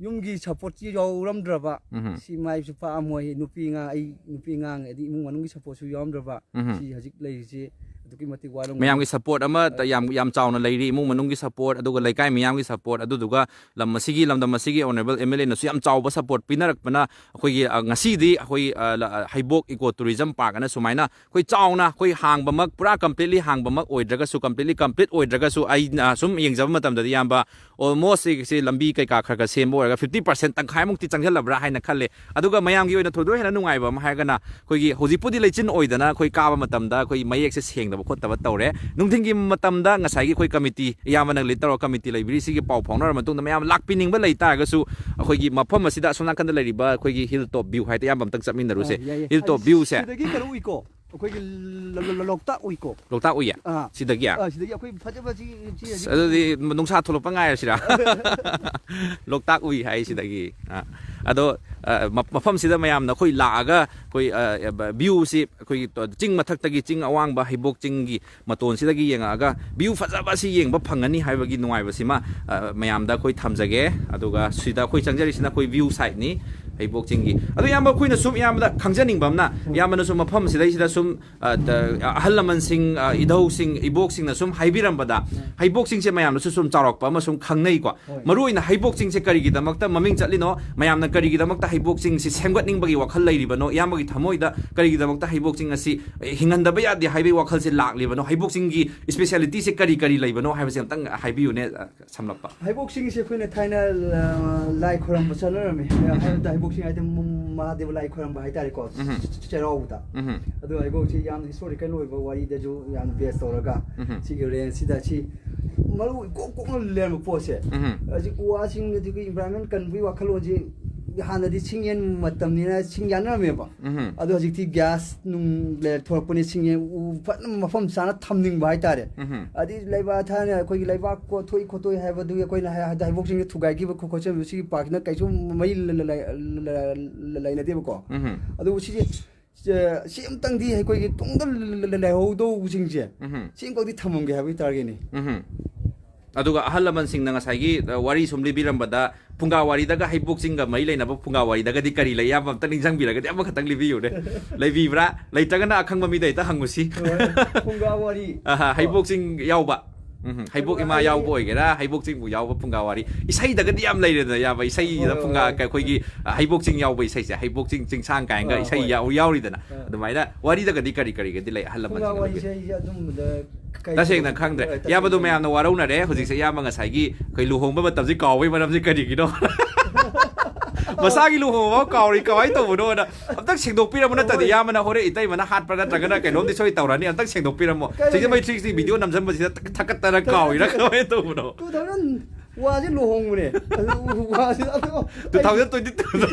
ꯌꯨꯝꯒꯤ ꯁꯞꯄꯣꯔꯠꯁꯤ ꯌꯥꯎꯔꯝꯗ꯭ꯔꯕ ꯎꯝ. ꯁꯤ ꯃꯥꯏꯁꯨ ꯄꯥꯛꯑꯝꯃꯣꯏ꯫ ꯅꯨꯄꯤ ꯑꯉꯥꯡ ꯑꯩ ꯅꯨꯄꯤ ꯑꯉꯥꯡ ꯍꯥꯏꯗꯤ ꯏꯃꯨꯡ ꯃꯅꯨꯡꯒꯤ ꯁꯞꯄꯣꯔꯠꯁꯨ ꯌꯥꯎꯔꯝꯗ꯭ꯔꯕ ꯎꯝ. ꯁꯤ ꯍꯧꯖꯤꯛ ꯂꯩꯔꯤꯁꯤ ꯑꯗꯨꯛꯀꯤ ꯃꯇꯤꯛ ꯋꯥꯔꯝꯒꯅꯤ꯫ ꯃꯌꯥꯝꯒꯤ ꯁꯄꯣꯔꯠ ꯑꯃ ꯌꯥꯝ ꯌꯥꯝ ꯆꯥꯎꯅ ꯂꯩꯔꯤ, ꯏꯃꯨꯡ ꯃꯅꯨꯡꯒꯤ ꯁꯄꯣꯔꯠ, ꯑꯗꯨꯒ ꯂꯩꯀꯥꯏ ꯃꯤꯌꯥꯝꯒꯤ ꯁꯄꯣꯔꯠ, ꯑꯗꯨꯗꯨꯒ ꯂꯝ ꯑꯁꯤꯒꯤ, ꯂꯝꯗꯝ ꯑꯁꯤꯒꯤ ꯑꯣꯅꯔꯦꯕꯜ ꯑꯦꯝ ꯑꯦꯜ ꯑꯦꯅꯁꯨ ꯌꯥꯝ ꯆꯥꯎꯕ ꯁꯄꯣꯔꯠ ꯄꯤꯅꯔꯛꯄꯅ ꯑꯩꯈꯣꯏꯒꯤ, ꯑ, ꯉꯁꯤꯗꯤ ꯑꯩꯈꯣꯏ, ꯑ, ꯂ-, ꯑ, ꯍꯩꯕꯣꯛ ꯏꯀꯣ ꯇꯨꯔꯤꯖꯝ ꯄꯥꯔꯛ ꯑꯅ ꯁꯨꯃꯥꯏꯅ ꯑꯩꯈꯣꯏ ꯆꯥꯎꯅ, ꯑꯩꯈꯣꯏ ꯍꯥꯡꯕꯃꯛ, ꯄꯨꯔꯥ ꯀꯝꯄ꯭ꯂꯤꯠꯂꯤ ꯍꯥꯡꯕꯃꯛ ꯑꯣꯏꯗ꯭ꯔꯒꯁꯨ, ꯀꯝꯄ꯭ꯂꯤꯠꯂꯤ ꯀꯝꯄ꯭ꯂꯤꯠ ꯑꯣꯏꯗ꯭ꯔꯒꯁꯨ, ꯑꯩꯅ ꯁꯨꯝ ꯌꯦꯡꯖꯕ ꯃꯇꯝꯗꯗꯤ, ꯏꯌꯥꯝꯕ, ꯑꯣꯜꯃꯣꯁ ꯁꯤ ꯂꯝꯕꯤ ꯀꯩꯀꯥ ꯈꯔ ꯈꯔ ꯁꯦꯝꯕ ꯑꯣꯏꯔꯒ ꯐꯤꯐꯇꯤ ꯄꯥꯔꯁꯦꯟ, ꯇꯪꯈꯥꯏꯃꯨꯛꯇꯤ ꯆꯪꯁꯤꯜꯂꯕ꯭ꯔꯥ ꯍꯥꯏꯅ ꯈꯜꯂꯦ꯫ ꯑꯗꯨꯒ ꯃꯌꯥꯝꯒꯤ ꯑꯣꯏꯅ ꯊꯣꯏꯗꯣꯛ ꯍꯦꯟꯅ ꯅꯨꯡꯉꯥꯏꯕ ꯑꯃ ꯍꯥꯏꯔꯒꯅ, ꯑꯩꯈꯣꯏꯒꯤ ꯍꯧꯖꯤꯛꯄꯨꯗꯤ ꯂꯩꯆꯤꯟ ꯑꯣꯏꯗꯅ ꯑꯩꯈꯣꯏ ꯀꯥꯕ ꯃꯇꯝꯗ ꯑꯩꯈꯣꯏ ꯃꯌꯦꯛꯁꯦ ꯁꯦꯡꯗꯕ ꯈꯣꯠꯇꯕ ꯇꯧꯔꯦ꯫ ꯅꯨꯡꯊꯤꯟꯒꯤ ꯃꯇꯝꯗ ꯉꯁꯥꯏꯒꯤ ꯑꯩꯈꯣꯏ ꯀꯃꯤꯇꯤ, ꯏꯌꯥꯝꯕꯅ ꯂꯤꯗ ꯇꯧꯔ ꯀꯃꯤꯇꯤ ꯂꯩꯕꯤꯔꯤꯁꯤꯒꯤ ꯄꯥꯎ ꯐꯥꯎꯅꯔ ꯃꯇꯨꯡꯗ, ꯃꯌꯥꯝ ꯂꯥꯛꯄꯤꯅꯤꯡꯕ ꯂꯩ ꯇꯥꯔꯒꯁꯨ, ꯑꯩꯈꯣꯏꯒꯤ ꯃꯐꯝ ꯑꯁꯤꯗ ꯑꯁꯣꯝ ꯅꯥꯀꯟꯗ ꯂꯩꯔꯤꯕ ꯑꯩꯈꯣꯏꯒꯤ ꯍꯤꯜ ꯇꯣꯞ ꯚ꯭ꯌꯨ ꯍꯥꯏꯗ, ꯏꯌꯥꯝꯕ ꯑꯝꯇꯪ ꯆꯠꯃꯤꯟꯅꯔꯨꯁꯦ꯫ ꯑꯥ, ꯌꯥꯏ, ꯌꯥꯏ꯫ ꯍꯤꯜ ꯇꯣꯞ ꯚ꯭ꯌꯨꯁꯦ꯫ ꯁꯤꯗꯒꯤ ꯀꯩꯅꯣ ꯎꯏꯀꯣ, ꯑꯩꯈꯣꯏꯒꯤ ꯂ-, ꯂ-, ꯂ-, ꯂꯣꯛꯇꯥꯛ ꯎꯏꯀꯣ꯫ ꯂꯣꯛꯇꯥꯛ ꯎꯏꯌꯦ? ꯑꯥ꯫ ꯁꯤꯗꯒꯤ? ꯑꯥ, ꯁꯤꯗꯒꯤ ꯑꯩꯈꯣꯏ ꯐꯖꯕ ꯁꯤ, ꯁꯤ, ꯑꯁ, ꯑꯗꯨꯗꯤ ꯅꯨꯡꯁꯥ ꯊꯣꯛꯂꯛꯄ ꯉꯥꯏꯔꯁꯤꯔꯥ? ꯂꯣꯛꯇꯥꯛ ꯎꯏ ꯍꯥꯏ ꯁꯤꯗꯒꯤ꯫ ꯑꯥ꯫ ꯑꯗꯣ, ꯑ, ꯃ-, ꯃꯐꯝꯁꯤꯗ ꯃꯌꯥꯝꯅ ꯑꯩꯈꯣꯏ ꯂꯥꯛꯑꯒ ꯑꯩꯈꯣꯏ, ꯑ, ꯚ꯭ꯌꯨꯁꯤ ꯑꯩꯈꯣꯏꯒꯤ ꯇꯣ-, ꯆꯤꯡ ꯃꯊꯛꯇꯒꯤ, ꯆꯤꯡ ꯑꯋꯥꯡꯕ ꯍꯩꯕꯣꯛ ꯆꯤꯡꯒꯤ ꯃꯇꯣꯟꯁꯤꯗꯒꯤ ꯌꯦꯡꯉꯛꯑꯒ ꯚ꯭ꯌꯨ ꯐꯖꯕ ꯑꯁꯤ ꯌꯦꯡꯕ ꯐꯪꯒꯅꯤ ꯍꯥꯏꯕꯒꯤ ꯅꯨꯡꯉꯥꯏꯕꯁꯤꯃ, ꯑ, ꯃꯌꯥꯝꯗ ꯑꯩꯈꯣꯏ ꯊꯝꯖꯒꯦ꯫ ꯑꯗꯨꯒ ꯁꯤꯗ ꯑꯩꯈꯣꯏ ꯆꯪꯖꯔꯤꯁꯤꯅ ꯑꯩꯈꯣꯏ ꯚ꯭ꯌꯨ ꯁꯥꯏꯠꯅꯤ, ꯍꯩꯕꯣꯛ ꯆꯤꯡꯒꯤ꯫ ꯑꯗꯣ ꯏꯌꯥꯝꯕ, ꯑꯩꯈꯣꯏꯅ ꯁꯨꯝ ꯏꯌꯥꯝꯕꯗ ꯈꯪꯖꯅꯤꯡꯕ ꯑꯃꯅ, ꯏꯌꯥꯝꯕꯅꯁꯨ ꯃꯐꯝꯁꯤꯗꯩꯁꯤꯗ ꯁꯨꯝ, ꯑ, ꯗ-, ꯑꯍꯜ ꯂꯃꯟꯁꯤꯡ, ꯑ, ꯏꯙꯧꯁꯤꯡ, ꯏꯕꯣꯛꯁꯤꯡꯅ ꯁꯨꯝ ꯍꯥꯏꯕꯤꯔꯝꯕꯗ, ꯍꯩꯕꯣꯛ ꯆꯤꯡꯁꯦ ꯃꯌꯥꯝꯅꯁꯨ ꯁꯨꯝ ꯆꯥꯎꯔꯛꯄ ꯑꯃ ꯁꯨꯝ ꯈꯪꯅꯩꯀꯣ꯫ ꯍꯣꯏ꯫ ꯃꯔꯨꯑꯣꯏꯅ ꯍꯩꯕꯣꯛ ꯆꯤꯡꯁꯦ ꯀꯔꯤꯒꯤꯗꯃꯛꯇ ꯃꯃꯤꯡ ꯆꯠꯂꯤꯅꯣ? ꯃꯌꯥꯝꯅ ꯀꯔꯤꯒꯤꯗꯃꯛꯇ ꯍꯩꯕꯣꯛ ꯆꯤꯡꯁꯤ ꯁꯦꯝꯒꯠꯅꯤꯡꯕꯒꯤ ꯋꯥꯈꯜ ꯂꯩꯔꯤꯕꯅꯣ? ꯏꯌꯥꯝꯕꯒꯤ ꯊꯃꯣꯏꯗ ꯀꯔꯤꯒꯤꯗꯃꯛꯇ ꯍꯩꯕꯣꯛ ꯆꯤꯡ ꯑꯁꯤ ꯍꯤꯡꯍꯟꯗꯕ ꯌꯥꯗꯦ ꯍꯥꯏꯕꯒꯤ ꯋꯥꯈꯜꯁꯦ ꯂꯥꯛꯂꯤꯕꯅꯣ? ꯍꯩꯕꯣꯛ ꯆꯤꯡꯒꯤ ꯏꯁꯄꯦꯁꯤꯌꯥꯂꯤꯇꯤꯁꯦ ꯀꯔꯤ ꯀꯔꯤ ꯂꯩꯕꯅꯣ ꯍꯥꯏꯕꯁꯦ ꯑꯝꯇꯪ ꯍꯥꯏꯕꯤꯌꯨꯅꯦ, ꯑ, ꯁꯝꯂꯞꯄ꯫ ꯍꯩꯕꯣꯛ ꯆꯤꯡꯁꯦ ꯑꯩꯈꯣꯏꯅ ꯊꯥꯏꯅ, ꯑ, ꯂꯥꯏ ꯈꯣꯏꯔꯝꯕ ꯆꯠꯅꯔꯝꯃꯤ꯫ ꯍꯥꯏꯕꯗꯤ ꯍꯩꯕꯣꯛ ꯆꯤꯡ ꯍꯥꯏꯗꯤ ꯃ-, ꯃꯍꯥꯗꯦꯕ ꯂꯥꯏ ꯈꯣꯏꯔꯝꯕ ꯍꯥꯏꯇꯥꯔꯦꯀꯣ, ꯎꯝ꯫ ꯆꯩꯔꯥꯎꯕꯗ꯫ ꯎꯝ꯫ ꯑꯗꯣ ꯍꯩꯕꯣꯛꯁꯤ ꯌꯥꯝꯅ ꯍꯤꯁꯇꯣꯔꯤꯀꯦꯜ ꯑꯣꯏꯕ ꯋꯥꯔꯤꯗꯁꯨ ꯌꯥꯝꯅ ꯕꯦꯁ ꯇꯧꯔꯒ, ꯎꯝ꯫ ꯁꯤꯒꯤ ꯔꯦꯟꯖꯁꯤꯗ ꯁꯤ ꯃꯔꯨ ꯏꯀꯣꯛ ꯀꯣꯛꯅ ꯂꯩꯔꯝꯕ ꯄꯣꯠꯁꯦ꯫ ꯎꯝ꯫ ꯍꯧꯖꯤꯛ ꯎ ꯋꯥꯁꯤꯡ, ꯑꯗꯒꯤ ꯏꯟꯚꯥꯏꯔꯣꯟꯃꯦꯟ ꯀꯟꯕꯒꯤ ꯋꯥꯈꯜꯂꯣꯟꯁꯤ ꯍꯥꯟꯅꯗꯤ ꯁꯤꯡꯌꯦꯟ ꯃꯇꯝꯅꯤꯅ ꯁꯤꯡ ꯌꯥꯟꯅꯔꯝꯃꯦꯕ꯫ ꯎꯝ꯫ ꯑꯗꯣ ꯍꯧꯖꯤꯛꯇꯤ ꯒ꯭ꯌꯥꯁ ꯅꯨꯡ ꯂꯩ-, ꯊꯣꯛꯂꯛꯄꯅꯤ, ꯁꯤꯡꯌꯦꯟ ꯎ ꯐꯖꯅ ꯃꯐꯝ ꯆꯥꯅ ꯊꯝꯅꯤꯡꯕ ꯍꯥꯏꯇꯥꯔꯦ꯫ ꯎꯝ꯫ ꯑꯗꯩ ꯂꯩꯕꯥꯛ ꯊꯥꯏꯅ ꯑꯩꯈꯣꯏꯒꯤ ꯂꯩꯕꯥꯛ ꯀꯣꯊꯣꯛꯏ ꯈꯣꯠꯇꯣꯛꯏ ꯍꯥꯏꯕꯗꯨꯒꯤ ꯑꯩꯈꯣꯏꯅ ꯍꯥꯏ-, ꯍꯥꯏꯗꯤ ꯍꯩꯕꯣꯛ ꯆꯤꯡꯗ ꯊꯨꯒꯥꯏꯈꯤꯕ ꯈꯣ-, ꯈꯣꯠꯆꯟꯕ ꯁꯤꯒꯤ ꯄꯥꯔꯛꯁꯤꯅ ꯀꯩꯁꯨ ꯃꯔꯤ ꯂ-, ꯂ-, ꯂ-, ꯂ-, ꯂ-, ꯂꯩꯅꯗꯦꯕꯀꯣ꯫ ꯎꯝ꯫ ꯑꯗꯨꯕꯨ ꯁꯤꯁꯦ, ꯁꯦ-, ꯁꯤ ꯑꯃꯇꯪꯗꯤ ꯑꯩꯈꯣꯏꯒꯤ ꯇꯨꯡꯗ ꯂ-, ꯂ-, ꯂ-, ꯂꯩꯍꯧꯗꯧꯕꯁꯤꯡꯁꯦ ꯎꯝ꯫ ꯁꯤ ꯑꯃꯈꯛꯇꯤ ꯊꯝꯃꯝꯒꯦ ꯍꯥꯏꯕꯒꯤ ꯇꯥꯔꯒꯦꯠꯅꯤ꯫ ꯎꯝ꯫ ꯑꯗꯨꯒ ꯑꯍꯜ ꯂꯃꯟꯁꯤꯡꯅ ꯉꯁꯥꯏꯒꯤ, ꯑ, ꯋꯥꯔꯤ ꯁꯨꯝ ꯂꯤꯕꯤꯔꯝꯕꯗ, ꯐꯨꯡꯒꯥ ꯋꯥꯔꯤꯗꯒ, ꯍꯩꯕꯣꯛ ꯆꯤꯡꯒ ꯃꯔꯤ ꯂꯩꯅꯕ ꯐꯨꯡꯒꯥ ꯋꯥꯔꯤꯗꯒꯗꯤ ꯀꯔꯤ ꯂꯩ? ꯏꯌꯥꯝꯕ ꯑꯝꯇ ꯅꯤꯡꯁꯤꯡꯕꯤꯔꯒꯗꯤ ꯑꯃꯈꯛꯇꯪ ꯂꯤꯕꯤꯌꯨꯅꯦ꯫ ꯂꯩꯕꯤꯕ꯭ꯔꯥ? ꯂꯩꯇ꯭ꯔꯒꯅ ꯑꯈꯪꯕ ꯃꯤꯗ ꯍꯦꯛꯇ ꯍꯪꯉꯨꯁꯤ꯫ ꯍꯣꯏ, ꯐꯨꯡꯒꯥ ꯋꯥꯔꯤ꯫ ꯑꯍꯥ, ꯍꯩꯕꯣꯛ ꯆꯤꯡ ꯌꯥꯎꯕ꯫ ꯎꯝ, ꯍꯩꯕꯣꯛ ꯏꯃꯥ ꯌꯥꯎꯕ ꯑꯣꯏꯒꯦꯔꯥ, ꯍꯩꯕꯣꯛ ꯆꯤꯡꯕꯨ ꯌꯥꯎꯕ ꯐꯨꯡꯒꯥ ꯋꯥꯔꯤ꯫ ꯏꯁꯩꯗꯒꯗꯤ ꯌꯥꯝ ꯂꯩꯔꯦꯗꯅ, ꯏꯌꯥꯝꯕ꯫ ꯏꯁꯩꯗ ꯍꯣꯏ, ꯐꯨꯡꯒꯥ, ꯍꯣꯏ, ꯍꯣꯏ꯫ ꯑꯩꯈꯣꯏꯒꯤ, ꯑ, ꯍꯩꯕꯣꯛ ꯆꯤꯡ ꯌꯥꯎꯕ ꯏꯁꯩꯁꯦ, ꯍꯩꯕꯣꯛ ꯆꯤꯡ ꯆꯤꯡꯁꯥꯡ ꯀꯥꯏꯅꯒ ꯑꯥ, ꯏꯁꯩ ꯍꯣꯏ꯫ ꯌꯥꯎ-, ꯌꯥꯎꯔꯤꯗꯅ꯫ ꯑꯥ꯫ ꯑꯗꯨꯃꯥꯏꯅ ꯋꯥꯔꯤꯗꯒꯗꯤ ꯀꯔꯤ ꯀꯔꯤꯒꯗꯤ ꯂꯩ, ꯑꯍꯜ ꯐꯨꯡꯒꯥ ꯂꯃꯟꯁꯤꯡꯅ ꯋꯥꯔꯤꯁꯦ ꯂꯤꯕꯤꯔꯛꯄ? ꯑꯩꯁꯦ ꯑꯗꯨꯝꯕꯗ ꯀꯩ ꯇꯁꯦꯡꯅ ꯇꯧꯗꯦ꯫ ꯈꯪꯗ꯭ꯔꯦ꯫ ꯍꯣꯏ, ꯏꯌꯥꯝꯕꯗꯣ ꯇꯁꯦꯡꯅ ꯃꯌꯥꯝꯅ ꯈꯪꯗꯦ꯫ ꯋꯥꯔꯧꯅꯔꯦ꯫ ꯍꯧꯖꯤꯛꯁꯦ ꯏꯌꯥꯝꯕ ꯉꯁꯥꯏꯒꯤ ꯑꯩꯈꯣꯏ ꯂꯨꯍꯣꯡꯕ ꯃꯇꯝꯁꯤ ꯀꯥꯎꯕꯒꯤ ꯃꯔꯝꯁꯤ ꯀꯔꯤꯒꯤꯅꯣ? ꯃꯁꯥꯒꯤ ꯂꯨꯍꯣꯡꯕ ꯐꯥꯎ ꯀꯥꯎꯔꯤ, ꯀꯃꯥꯏꯅ ꯇꯧꯕꯅꯣꯅ꯫ ꯑꯝꯇꯪ ꯁꯦꯡꯗꯣꯛꯄꯤꯔꯝꯃꯨ, ꯅꯠꯇ꯭ꯔꯗꯤ ꯍꯣꯏ꯫ ꯏꯌꯥꯝꯕꯅ ꯍꯣꯔꯦꯟ ꯏꯇꯩꯃꯅ ꯍꯥꯠꯄ꯭ꯔꯥ ꯅꯠꯇ꯭ꯔꯒꯅ ꯀꯩꯅꯣꯝꯗꯤ ꯁꯣꯏ ꯇꯧꯔꯅꯤ꯫ ꯑꯝꯇꯪ ꯁꯦꯡꯗꯣꯛꯄꯤꯔꯝꯃꯣ꯫ ꯀꯩꯅꯣ ꯁꯤꯛꯁꯇꯤ ꯕꯥꯏ ꯊ꯭ꯔꯤꯁꯤ ꯚꯤꯗꯤꯑꯣ ꯅꯝꯖꯟꯕꯁꯤꯗ ꯊꯛꯀꯠꯇꯅ ꯀꯥꯎꯔꯤꯔꯥ ꯀꯃꯥꯏꯅ ꯇꯧꯕꯅꯣ? ꯇꯨ ꯊꯥꯎꯖꯟ ꯋꯥꯟꯁꯦ ꯂꯨꯍꯣꯡꯕꯅꯦ꯫ ꯑꯗꯨ ꯋꯥꯟꯁꯦ ꯑꯗꯣ ꯇꯨ ꯊꯥꯎꯖꯟ ꯇ꯭ꯋꯦꯟꯇꯤ ꯇꯨꯗ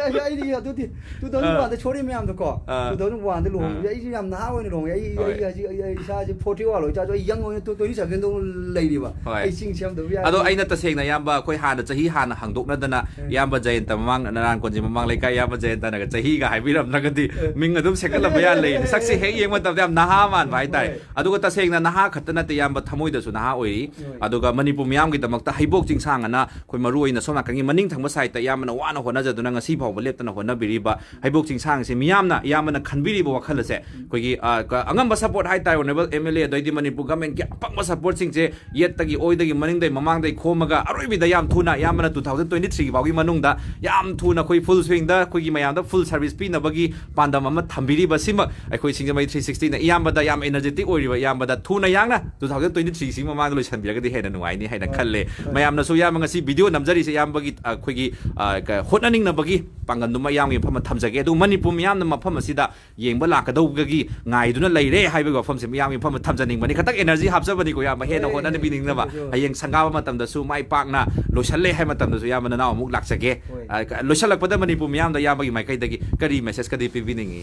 ꯑꯩ, ꯑꯩꯗꯤ ꯑꯗꯨꯗꯤ ꯇꯨ ꯊꯥꯎꯖꯟ ꯋꯥꯟꯗ ꯑꯥ꯫ ꯁꯣꯔꯤ ꯃꯌꯥꯝꯗꯣ ꯀꯣ꯫ ꯑꯥ꯫ ꯇꯨ ꯊꯥꯎꯖꯟ ꯋꯥꯟꯗ ꯂꯨꯍꯣꯡꯕꯁꯦ ꯑꯥ꯫ ꯑꯩꯁꯨ ꯌꯥꯝ ꯅꯍꯥ ꯑꯣꯏꯅ ꯂꯨꯍꯣꯡꯉꯦ꯫ ꯑꯩ, ꯍꯣꯏ꯫ ꯑꯩ ꯍꯧꯖꯤꯛ, ꯑꯩ, ꯑꯩ ꯏꯁꯥꯁꯦ ꯐꯣꯔꯇꯤ ꯋꯥꯟ ꯑꯣꯏꯇꯥꯔꯁꯨ ꯑꯩ ꯌꯪ ꯑꯣꯏꯅ ꯇ꯭ꯋꯦꯟꯇꯤ ꯁꯚꯦꯟꯗ ꯂꯩꯔꯤꯕ꯫ ꯍꯣꯏ꯫ ꯑꯩ ꯆꯤꯡ ꯁꯦꯝꯗꯕ ꯌꯥꯗꯦ꯫ ꯑꯗꯣ ꯑꯩꯅ ꯇꯁꯦꯡꯅ ꯏꯌꯥꯝꯕ, ꯑꯩꯈꯣꯏ ꯍꯥꯟꯅ ꯆꯍꯤ ꯍꯥꯟꯅ ꯍꯥꯡꯗꯣꯛꯅꯗꯅ, ꯎꯝ꯫ ꯏꯌꯥꯝꯕ ꯖꯌꯟꯇ ꯃꯃꯥꯡ, ꯅꯔꯥꯟ ꯀꯣꯟꯖꯤ ꯃꯃꯥꯡ ꯂꯩꯀꯥꯏ ꯏꯌꯥꯝꯕ ꯖꯌꯟꯇꯅꯒ ꯆꯍꯤꯒ ꯍꯥꯏꯕꯤꯔꯝꯗ꯭ꯔꯒꯗꯤ ꯎꯝ꯫ ꯃꯤꯡ ꯑꯗꯨꯝ ꯁꯦꯠꯀꯠꯂꯝꯕ ꯌꯥ ꯂꯩ꯫ ꯁꯛꯁꯦ ꯍꯦꯛ ꯌꯦꯡꯕ ꯃꯇꯝꯗ ꯌꯥꯝ ꯅꯍꯥ ꯃꯥꯟꯕ ꯍꯥꯏꯇꯥꯔꯦ꯫ ꯍꯣꯏ꯫ ꯑꯗꯨꯒ ꯇꯁꯦꯡꯅ ꯅꯍꯥ ꯈꯛꯇ ꯅꯠꯇꯦ ꯏꯌꯥꯝꯕ, ꯊꯃꯣꯏꯗꯁꯨ ꯅꯍꯥ ꯑꯣꯏꯔꯤ꯫ ꯍꯣꯏ꯫ ꯑꯗꯨꯒ ꯃꯅꯤꯄꯨꯔ ꯃꯤꯌꯥꯝꯒꯤꯗꯃꯛꯇ ꯍꯩꯕꯣꯛ ꯆꯤꯡꯁꯥꯡ ꯑꯅ ꯑꯩꯈꯣꯏ ꯃꯔꯨ ꯑꯣꯏꯅ ꯁꯣꯝ ꯅꯥꯀꯟꯒꯤ ꯃꯅꯤꯡ ꯊꯪꯕ ꯁꯥꯏꯠꯇ ꯏꯌꯥꯝꯕꯅ ꯋꯥꯅ ꯍꯣꯠꯅꯖꯗꯨꯅ ꯉꯁꯤ ꯐꯥꯎꯕ ꯂꯦꯞꯇꯅ ꯍꯣꯠꯅꯕꯤꯔꯤꯕ ꯍꯩꯕꯣꯛ ꯆꯤꯡꯁꯥꯡꯁꯦ, ꯃꯤꯌꯥꯝꯅ ꯏꯌꯥꯝꯕꯅ ꯈꯟꯕꯤꯔꯤꯕ ꯋꯥꯈꯜ ꯑꯁꯦ ꯑꯩꯈꯣꯏꯒꯤ, ꯑ, ꯀ-, ꯑꯉꯝꯕ ꯁꯄꯣꯔꯠ ꯍꯥꯏꯇꯥꯔꯦ, ꯑꯣꯅꯔꯦꯕꯜ ꯑꯦꯝ ꯑꯦꯜ ꯑꯦ, ꯑꯗꯩꯗꯤ ꯃꯅꯤꯄꯨꯔ ꯒꯃꯦꯟꯒꯤ ꯑꯄꯪꯕ ꯁꯄꯣꯔꯠꯁꯤꯡꯁꯦ ꯌꯦꯠꯇꯒꯤ, ꯑꯣꯏꯗꯒꯤ, ꯃꯅꯤꯡꯗꯒꯤ, ꯃꯃꯥꯡꯗꯒꯤ ꯈꯣꯝꯃꯒ ꯑꯔꯣꯏꯕꯤꯗ ꯌꯥꯝ ꯊꯨꯅ ꯏꯌꯥꯝꯕꯅ ꯇꯨ ꯊꯥꯎꯖꯟ ꯇ꯭ꯋꯦꯟꯇꯤ ꯊ꯭ꯔꯤꯒꯤ ꯐꯥꯎꯒꯤ ꯃꯅꯨꯡꯗ ꯌꯥꯝ ꯊꯨꯅ ꯑꯩꯈꯣꯏ ꯐꯨꯜ ꯁ꯭ꯋꯤꯡꯗ ꯑꯩꯈꯣꯏꯒꯤ ꯃꯌꯥꯝꯗ ꯐꯨꯜ ꯁꯔꯚꯤꯁ ꯄꯤꯅꯕꯒꯤ ꯄꯥꯟꯗꯝ ꯑꯃ ꯊꯝꯕꯤꯔꯤꯕ ꯁꯤꯃꯛ ꯑꯩꯈꯣꯏ ꯁꯤꯡꯖꯃꯩ ꯊ꯭ꯔꯤ ꯁꯤꯛꯁꯇꯤꯅ ꯏꯌꯥꯝꯕꯗ ꯌꯥꯝ ꯑꯦꯅꯔꯖꯦꯇꯤꯛ ꯑꯣꯏꯔꯤꯕ ꯏꯌꯥꯝꯕꯗ ꯊꯨꯅ ꯌꯥꯡꯅ ꯇꯨ ꯊꯥꯎꯖꯟ ꯇ꯭ꯋꯦꯟꯇꯤ ꯊ꯭ꯔꯤꯁꯤ ꯃꯃꯥꯡꯗ ꯂꯣꯏꯁꯤꯟꯕꯤꯔꯒꯗꯤ ꯍꯦꯟꯅ ꯅꯨꯡꯉꯥꯏꯅꯤ ꯍꯥꯏꯅ ꯍꯣꯏ, ꯈꯜꯂꯦ꯫ ꯍꯣꯏ꯫ ꯃꯌꯥꯝꯅꯁꯨ ꯏꯌꯥꯝꯕ ꯉꯁꯤ ꯚꯤꯗꯤꯑꯣ ꯅꯝꯖꯔꯤꯁꯦ ꯏꯌꯥꯝꯕꯒꯤ, ꯑ, ꯑꯩꯈꯣꯏꯒꯤ, ꯑ, ꯀ-, ꯍꯣꯠꯅꯅꯤꯡꯅꯕꯒꯤ ꯄꯥꯡꯒꯜꯗꯨꯃ ꯏꯌꯥꯝꯕꯒꯤ ꯃꯐꯝꯗ ꯊꯝꯖꯒꯦ꯫ ꯑꯗꯨꯒ ꯃꯅꯤꯄꯨꯔ ꯃꯤꯌꯥꯝꯅ ꯃꯐꯝ ꯑꯁꯤꯗ ꯌꯦꯡꯕ ꯂꯥꯛꯀꯗꯧꯕꯒꯤ ꯉꯥꯏꯗꯨꯅ ꯂꯩꯔꯦ ꯍꯥꯏꯕꯒꯤ ꯋꯥꯐꯝꯁꯦ ꯃꯤꯌꯥꯝꯒꯤ ꯃꯐꯝꯗ ꯊꯝꯖꯅꯤꯡꯕꯅꯤ꯫ ꯈꯇꯪ ꯑꯦꯅꯔꯖꯤ ꯍꯥꯞꯆꯕꯅꯤꯀꯣ ꯏꯌꯥꯝꯕ, ꯍꯦꯟꯅ ꯍꯣꯏ, ꯍꯣꯠꯅꯕꯤꯅꯤꯡꯅꯕ꯫ ꯍꯣꯏ, ꯍꯣꯏ꯫ ꯍꯌꯦꯡ ꯁꯪꯒꯥꯕ ꯃꯇꯝꯗꯁꯨ ꯃꯥꯏ ꯄꯥꯛꯅ ꯂꯣꯏꯁꯜꯂꯦ ꯍꯥꯏꯕ ꯃꯇꯝꯗꯁꯨ ꯏꯌꯥꯝꯕ ꯅꯅꯥꯎ ꯑꯃꯨꯛ ꯂꯥꯛꯆꯒꯦ꯫ ꯍꯣꯏ꯫ ꯑ, ꯀ-, ꯂꯣꯏꯁꯜꯂꯛꯄꯗ ꯃꯅꯤꯄꯨꯔ ꯃꯤꯌꯥꯝꯗ ꯏꯌꯥꯝꯕꯒꯤ ꯃꯥꯏꯀꯩꯗꯒꯤ ꯀꯔꯤ ꯃꯦꯁꯦꯖꯀꯗꯤ ꯄꯤꯕꯤꯅꯤꯡꯉꯤ?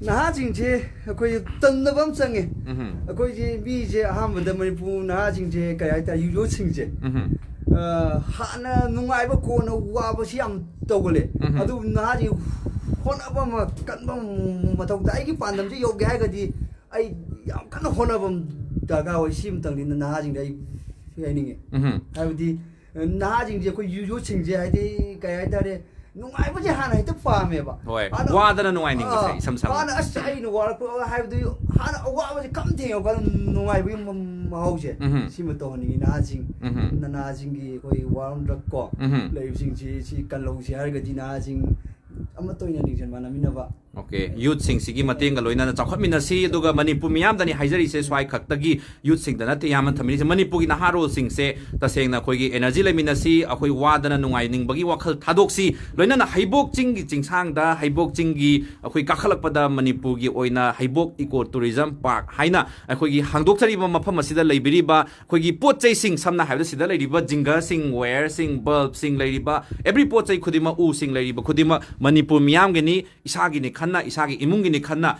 ꯅꯍꯥꯁꯤꯡꯁꯦ ꯑꯩꯈꯣꯏ ꯇꯝꯅꯕ ꯑꯃ ꯆꯪꯉꯦ꯫ ꯎꯝꯍꯨꯝ꯫ ꯑꯩꯈꯣꯏꯁꯦ ꯃꯤꯁꯦ ꯑꯍꯥꯟꯕꯗ ꯃꯅꯤꯄꯨꯔ ꯅꯍꯥꯁꯤꯡꯁꯦ ꯀꯩ ꯍꯥꯏꯇꯥꯔꯦ, ꯌꯨꯠꯁꯤꯡꯁꯦ, ꯎꯝꯍꯨꯝ꯫ ꯑ, ꯍꯥꯟꯅ ꯅꯨꯡꯉꯥꯏꯕ ꯀꯣꯟꯅ ꯋꯥꯕꯁꯤ ꯌꯥꯝ ꯇꯧꯒꯜꯂꯦ꯫ ꯎꯝꯍꯨꯝ꯫ ꯑꯗꯨ ꯅꯍꯥꯁꯤꯡ ꯍꯣꯠꯅꯕ ꯑꯃ ꯀꯟꯕ ꯑꯃ ꯃꯊꯧ ꯇꯥꯏ꯫ ꯑꯩꯒꯤ ꯄꯥꯟꯗꯝꯁꯦ ꯌꯧꯒꯦ ꯍꯥꯏꯔꯒꯗꯤ ꯑꯩ ꯌꯥꯝ ꯀꯟꯅ ꯍꯣꯠꯅꯕ ꯑꯃ ꯗꯔꯀꯥꯔ ꯑꯣꯏ꯫ ꯁꯤ ꯑꯃꯇꯪꯗꯤ ꯅꯍꯥꯁꯤꯡꯗ ꯑꯩ ꯍꯥꯏꯅꯤꯡꯉꯦ꯫ ꯎꯝ꯫ ꯍꯥꯏꯕꯗꯤ ꯅꯍꯥꯁꯤꯡꯁꯦ, ꯑꯩꯈꯣꯏ ꯌꯨ- ꯌꯨꯠꯁꯤꯡꯁꯦ, ꯍꯥꯏꯗꯤ ꯀꯩ ꯍꯥꯏꯇꯥꯔꯦ, ꯅꯨꯡꯉꯥꯏꯕꯁꯦ ꯍꯥꯟꯅ ꯍꯦꯛꯇ ꯄꯥꯝꯃꯦꯕ꯫ ꯍꯣꯏ꯫ ꯍꯥꯟꯅ- ꯋꯥꯗꯅ ꯅꯨꯡꯉꯥꯏꯅꯤꯡꯕꯁꯦ, ꯑꯥ, ꯏꯁꯝ ꯁꯝꯅ꯫ ꯍꯥꯟꯅ ꯑꯁ ꯑꯩꯅ ꯋꯥꯔꯛꯄ ꯍꯥꯏꯕꯗꯤ ꯍꯥꯟꯅ ꯑꯋꯥꯕꯁꯦ ꯀꯝ ꯊꯦꯡꯅꯕ ꯀꯥꯟꯗ ꯅꯨꯡꯉꯥꯏꯕꯒꯤ ꯃ- ꯃꯍꯥꯎꯁꯦ ꯎꯝ꯫ ꯁꯤꯃ ꯇꯧꯍꯟꯅꯤꯡꯉꯤ ꯅꯍꯥꯁꯤꯡ꯫ ꯎꯝ꯫ ꯅꯍꯥꯁꯤꯡꯒꯤ ꯑꯩꯈꯣꯏ ꯋꯥꯔꯝ ꯗ꯭ꯔꯛ ꯀꯣ ꯎꯝ꯫ ꯂꯩꯕꯁꯤꯡꯁꯤ ꯁꯤ ꯀꯜꯍꯧꯁꯤ ꯍꯥꯏꯔꯒꯗꯤ ꯅꯍꯥꯁꯤꯡ ꯑꯃꯠꯇ ꯑꯣꯏꯅ ꯂꯤꯡꯖꯦꯜ ꯃꯥꯟꯅꯃꯤꯟꯅꯕ꯫ ꯑꯣꯀꯦ, ꯌꯨꯠꯁꯤꯡꯁꯤꯒꯤ ꯃꯇꯦꯡꯒ ꯂꯣꯏꯅꯅ ꯆꯥꯎꯈꯠꯃꯤꯟꯅꯁꯤ꯫ ꯑꯗꯨꯒ ꯃꯅꯤꯄꯨꯔ ꯃꯤꯌꯥꯝꯗꯅꯤ ꯍꯥꯏꯖꯔꯤꯁꯦ, ꯁ꯭ꯋꯥꯏ ꯈꯛꯇꯒꯤ ꯌꯨꯠꯁꯤꯡꯗ ꯅꯠꯇꯦ ꯏꯌꯥꯝꯕꯅ ꯊꯝꯕꯤꯔꯤꯁꯦ, ꯃꯅꯤꯄꯨꯔꯒꯤ ꯅꯍꯥꯔꯣꯜꯁꯤꯡꯁꯦ꯫ ꯇꯁꯦꯡꯅ ꯑꯩꯈꯣꯏꯒꯤ energy ꯂꯩꯃꯤꯟꯅꯁꯤ, ꯑꯩꯈꯣꯏ ꯋꯥꯗꯅ ꯅꯨꯡꯉꯥꯏꯅꯤꯡꯕꯒꯤ ꯋꯥꯈꯜ ꯊꯥꯗꯣꯛꯁꯤ꯫ ꯂꯣꯏꯅꯅ ꯍꯩꯕꯣꯛ ꯆꯤꯡꯒꯤ ꯆꯤꯡꯁꯥꯡꯗ, ꯍꯩꯕꯣꯛ ꯆꯤꯡꯒꯤ ꯑꯩꯈꯣꯏ ꯀꯥꯈꯠꯂꯛꯄꯗ ꯃꯅꯤꯄꯨꯔꯒꯤ ꯑꯣꯏꯅ ꯍꯩꯕꯣꯛ Eco Tourism Park ꯍꯥꯏꯅ ꯑꯩꯈꯣꯏꯒꯤ ꯍꯥꯡꯗꯣꯛꯆꯔꯤꯕ ꯃꯐꯝ ꯑꯁꯤꯗ ꯂꯩꯕꯤꯔꯤꯕ ꯑꯩꯈꯣꯏꯒꯤ ꯄꯣꯠ ꯆꯩꯁꯤꯡ, ꯁꯝꯅ ꯍꯥꯏꯔꯕꯗ ꯁꯤꯗ ꯂꯩꯔꯤꯕ ꯖꯤꯡꯒꯁꯤꯡ, ꯋꯥꯌꯔꯁꯤꯡ, ꯕꯜꯕꯁꯤꯡ, ꯂꯩꯔꯤꯕ every ꯄꯣꯠ ꯆꯩ ꯈꯨꯗꯤꯡꯃꯛ, ꯎꯁꯤꯡ ꯂꯩꯔꯤꯕ ꯈꯨꯗꯤꯡꯃꯛ ꯃꯅꯤꯄꯨꯔ ꯃꯤꯌꯥꯝꯒꯤꯅꯤ, ꯏꯁꯥꯒꯤꯅꯤ ꯈꯟꯅ, ꯏꯁꯥꯒꯤ ꯏꯃꯨꯡꯒꯤꯅꯤ ꯈꯟꯅ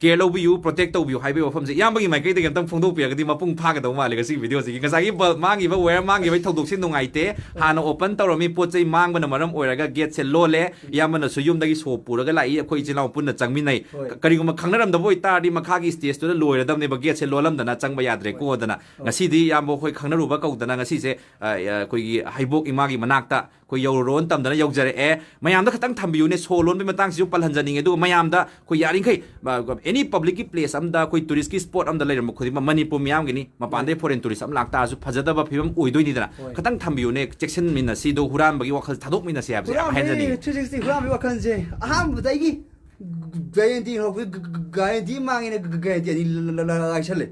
care ꯂꯧꯕꯤꯌꯨ, protect ꯇꯧꯕꯤꯌꯨ ꯍꯥꯏꯕꯒꯤ ꯋꯥꯐꯝꯁꯦ ꯏꯌꯥꯝꯕꯒꯤ ꯃꯥꯏꯀꯩꯗꯒꯤ ꯑꯝꯇꯪ ꯐꯣꯡꯗꯣꯛꯄꯤꯔꯒꯗꯤ ꯃꯄꯨꯡ ꯐꯥꯒꯗꯧ ꯃꯥꯜꯂꯦ ꯉꯁꯤꯒꯤ videoꯁꯤꯒꯤ꯫ ꯉꯁꯥꯏꯒꯤ ꯕꯜꯕ ꯃꯥꯡꯈꯤꯕ, ꯋꯥꯌꯔ ꯃꯥꯡꯈꯤꯕꯒꯤ ꯊꯧꯗꯣꯛꯁꯤ ꯅꯨꯡꯉꯥꯏꯇꯦ꯫ ꯍꯥꯟꯅ open ꯇꯧꯔꯝꯃꯤ, ꯄꯣꯠ ꯆꯩ ꯃꯥꯡꯕꯅ ꯃꯔꯝ ꯑꯣꯏꯔꯒ gateꯁꯦ ꯂꯣꯜꯂꯦ꯫ ꯏꯌꯥꯝꯕꯅꯁꯨ ꯌꯨꯝꯗꯒꯤ ꯁꯣ ꯄꯨꯔꯒ ꯂꯥꯛꯏ, ꯑꯩꯈꯣꯏ ꯏꯆꯤꯜ ꯏꯅꯥꯎ ꯄꯨꯟꯅ ꯆꯪꯃꯤꯟꯅꯩ꯫ ꯍꯣꯏ꯫ ꯀ- ꯀꯔꯤꯒꯨꯝꯕ ꯈꯪꯅꯔꯝꯗꯕ ꯑꯣꯏꯇꯥꯔꯗꯤ ꯃꯈꯥꯒꯤ stageꯇꯨꯗ ꯂꯣꯏꯔꯗꯕꯅꯦꯕ, gateꯁꯦ ꯂꯣꯜꯂꯝꯗꯅ ꯆꯪꯕ ꯌꯥꯗ꯭ꯔꯦꯀꯣꯗꯅ꯫ ꯉꯁꯤꯗꯤ ꯏꯌꯥꯝꯕ ꯑꯩꯈꯣꯏ ꯈꯪꯅꯔꯨꯕ ꯀꯧꯗꯅ ꯉꯁꯤꯁꯦ, ꯑ, ꯑ, ꯑꯩꯈꯣꯏꯒꯤ ꯍꯩꯕꯣꯛ ꯏꯃꯥꯒꯤ ꯃꯅꯥꯛꯇ ꯑꯩꯈꯣꯏ ꯌꯧꯔꯨꯔꯣꯅ ꯇꯝꯗꯅ ꯌꯧꯖꯔꯛꯑꯦ꯫ ꯃꯌꯥꯝꯗ ꯈꯤꯇꯪ ꯊꯝꯕꯤꯌꯨꯅꯦ, ꯁꯣ ꯂꯣꯟꯕꯒꯤ ꯃꯇꯥꯡꯁꯤꯁꯨ ꯄꯜꯍꯟꯖꯅꯤꯡꯉꯦ꯫ ꯑꯗꯨꯒ ꯃꯌꯥꯝꯗ ꯑꯩꯈꯣꯏ ꯌꯥꯔꯤꯈꯩ, ꯑ, any publicꯀꯤ place ꯑꯃꯗ ꯑꯩꯈꯣꯏ touristꯀꯤ spot ꯑꯃꯗ ꯂꯩꯔꯝꯕ ꯈꯨꯗꯤꯡꯃꯛ ꯃꯅꯤꯄꯨꯔ ꯃꯤꯌꯥꯝꯒꯤꯅꯤ, ꯃꯄꯥꯟꯗꯩ foreign tourist ꯑꯃ ꯂꯥꯛꯇꯥꯔꯁꯨ ꯐꯖꯗꯕ ꯐꯤꯕꯝ ꯑꯣꯏꯗꯣꯏꯅꯤꯗꯅ꯫ ꯍꯣꯏ꯫ ꯈꯤꯇꯪ ꯊꯝꯕꯤꯌꯨꯅꯦ, ꯆꯦꯛꯁꯤꯟꯃꯤꯟꯅꯁꯤ꯫ ꯑꯗꯣ ꯍꯨꯔꯥꯟꯕꯒꯤ ꯋꯥꯈꯜ ꯊꯥꯗꯣꯛꯃꯤꯟꯅꯁꯤ ꯍꯥꯏꯕꯁꯦ ꯌꯥꯝ ꯍꯥꯏꯖꯅꯤꯡꯉꯤ꯫ ꯍꯨꯔꯥꯟꯕꯒꯤ three sixty ꯍꯨꯔꯥꯟꯕꯒꯤ ꯋꯥꯈꯜꯁꯦ ꯑꯍꯥꯟꯕꯗ ꯑꯩꯒꯤ ꯒꯥꯔꯦꯟꯇꯤ ꯍꯧꯔꯛꯄ, ꯒꯥꯔꯦꯟꯇꯤ ꯃꯥꯡꯉꯦꯅ ꯒꯥꯔꯦꯟꯇꯤ ꯑꯅꯤ ꯂ- ꯂ- ꯂ- ꯂꯥꯏꯁꯜꯂꯦ꯫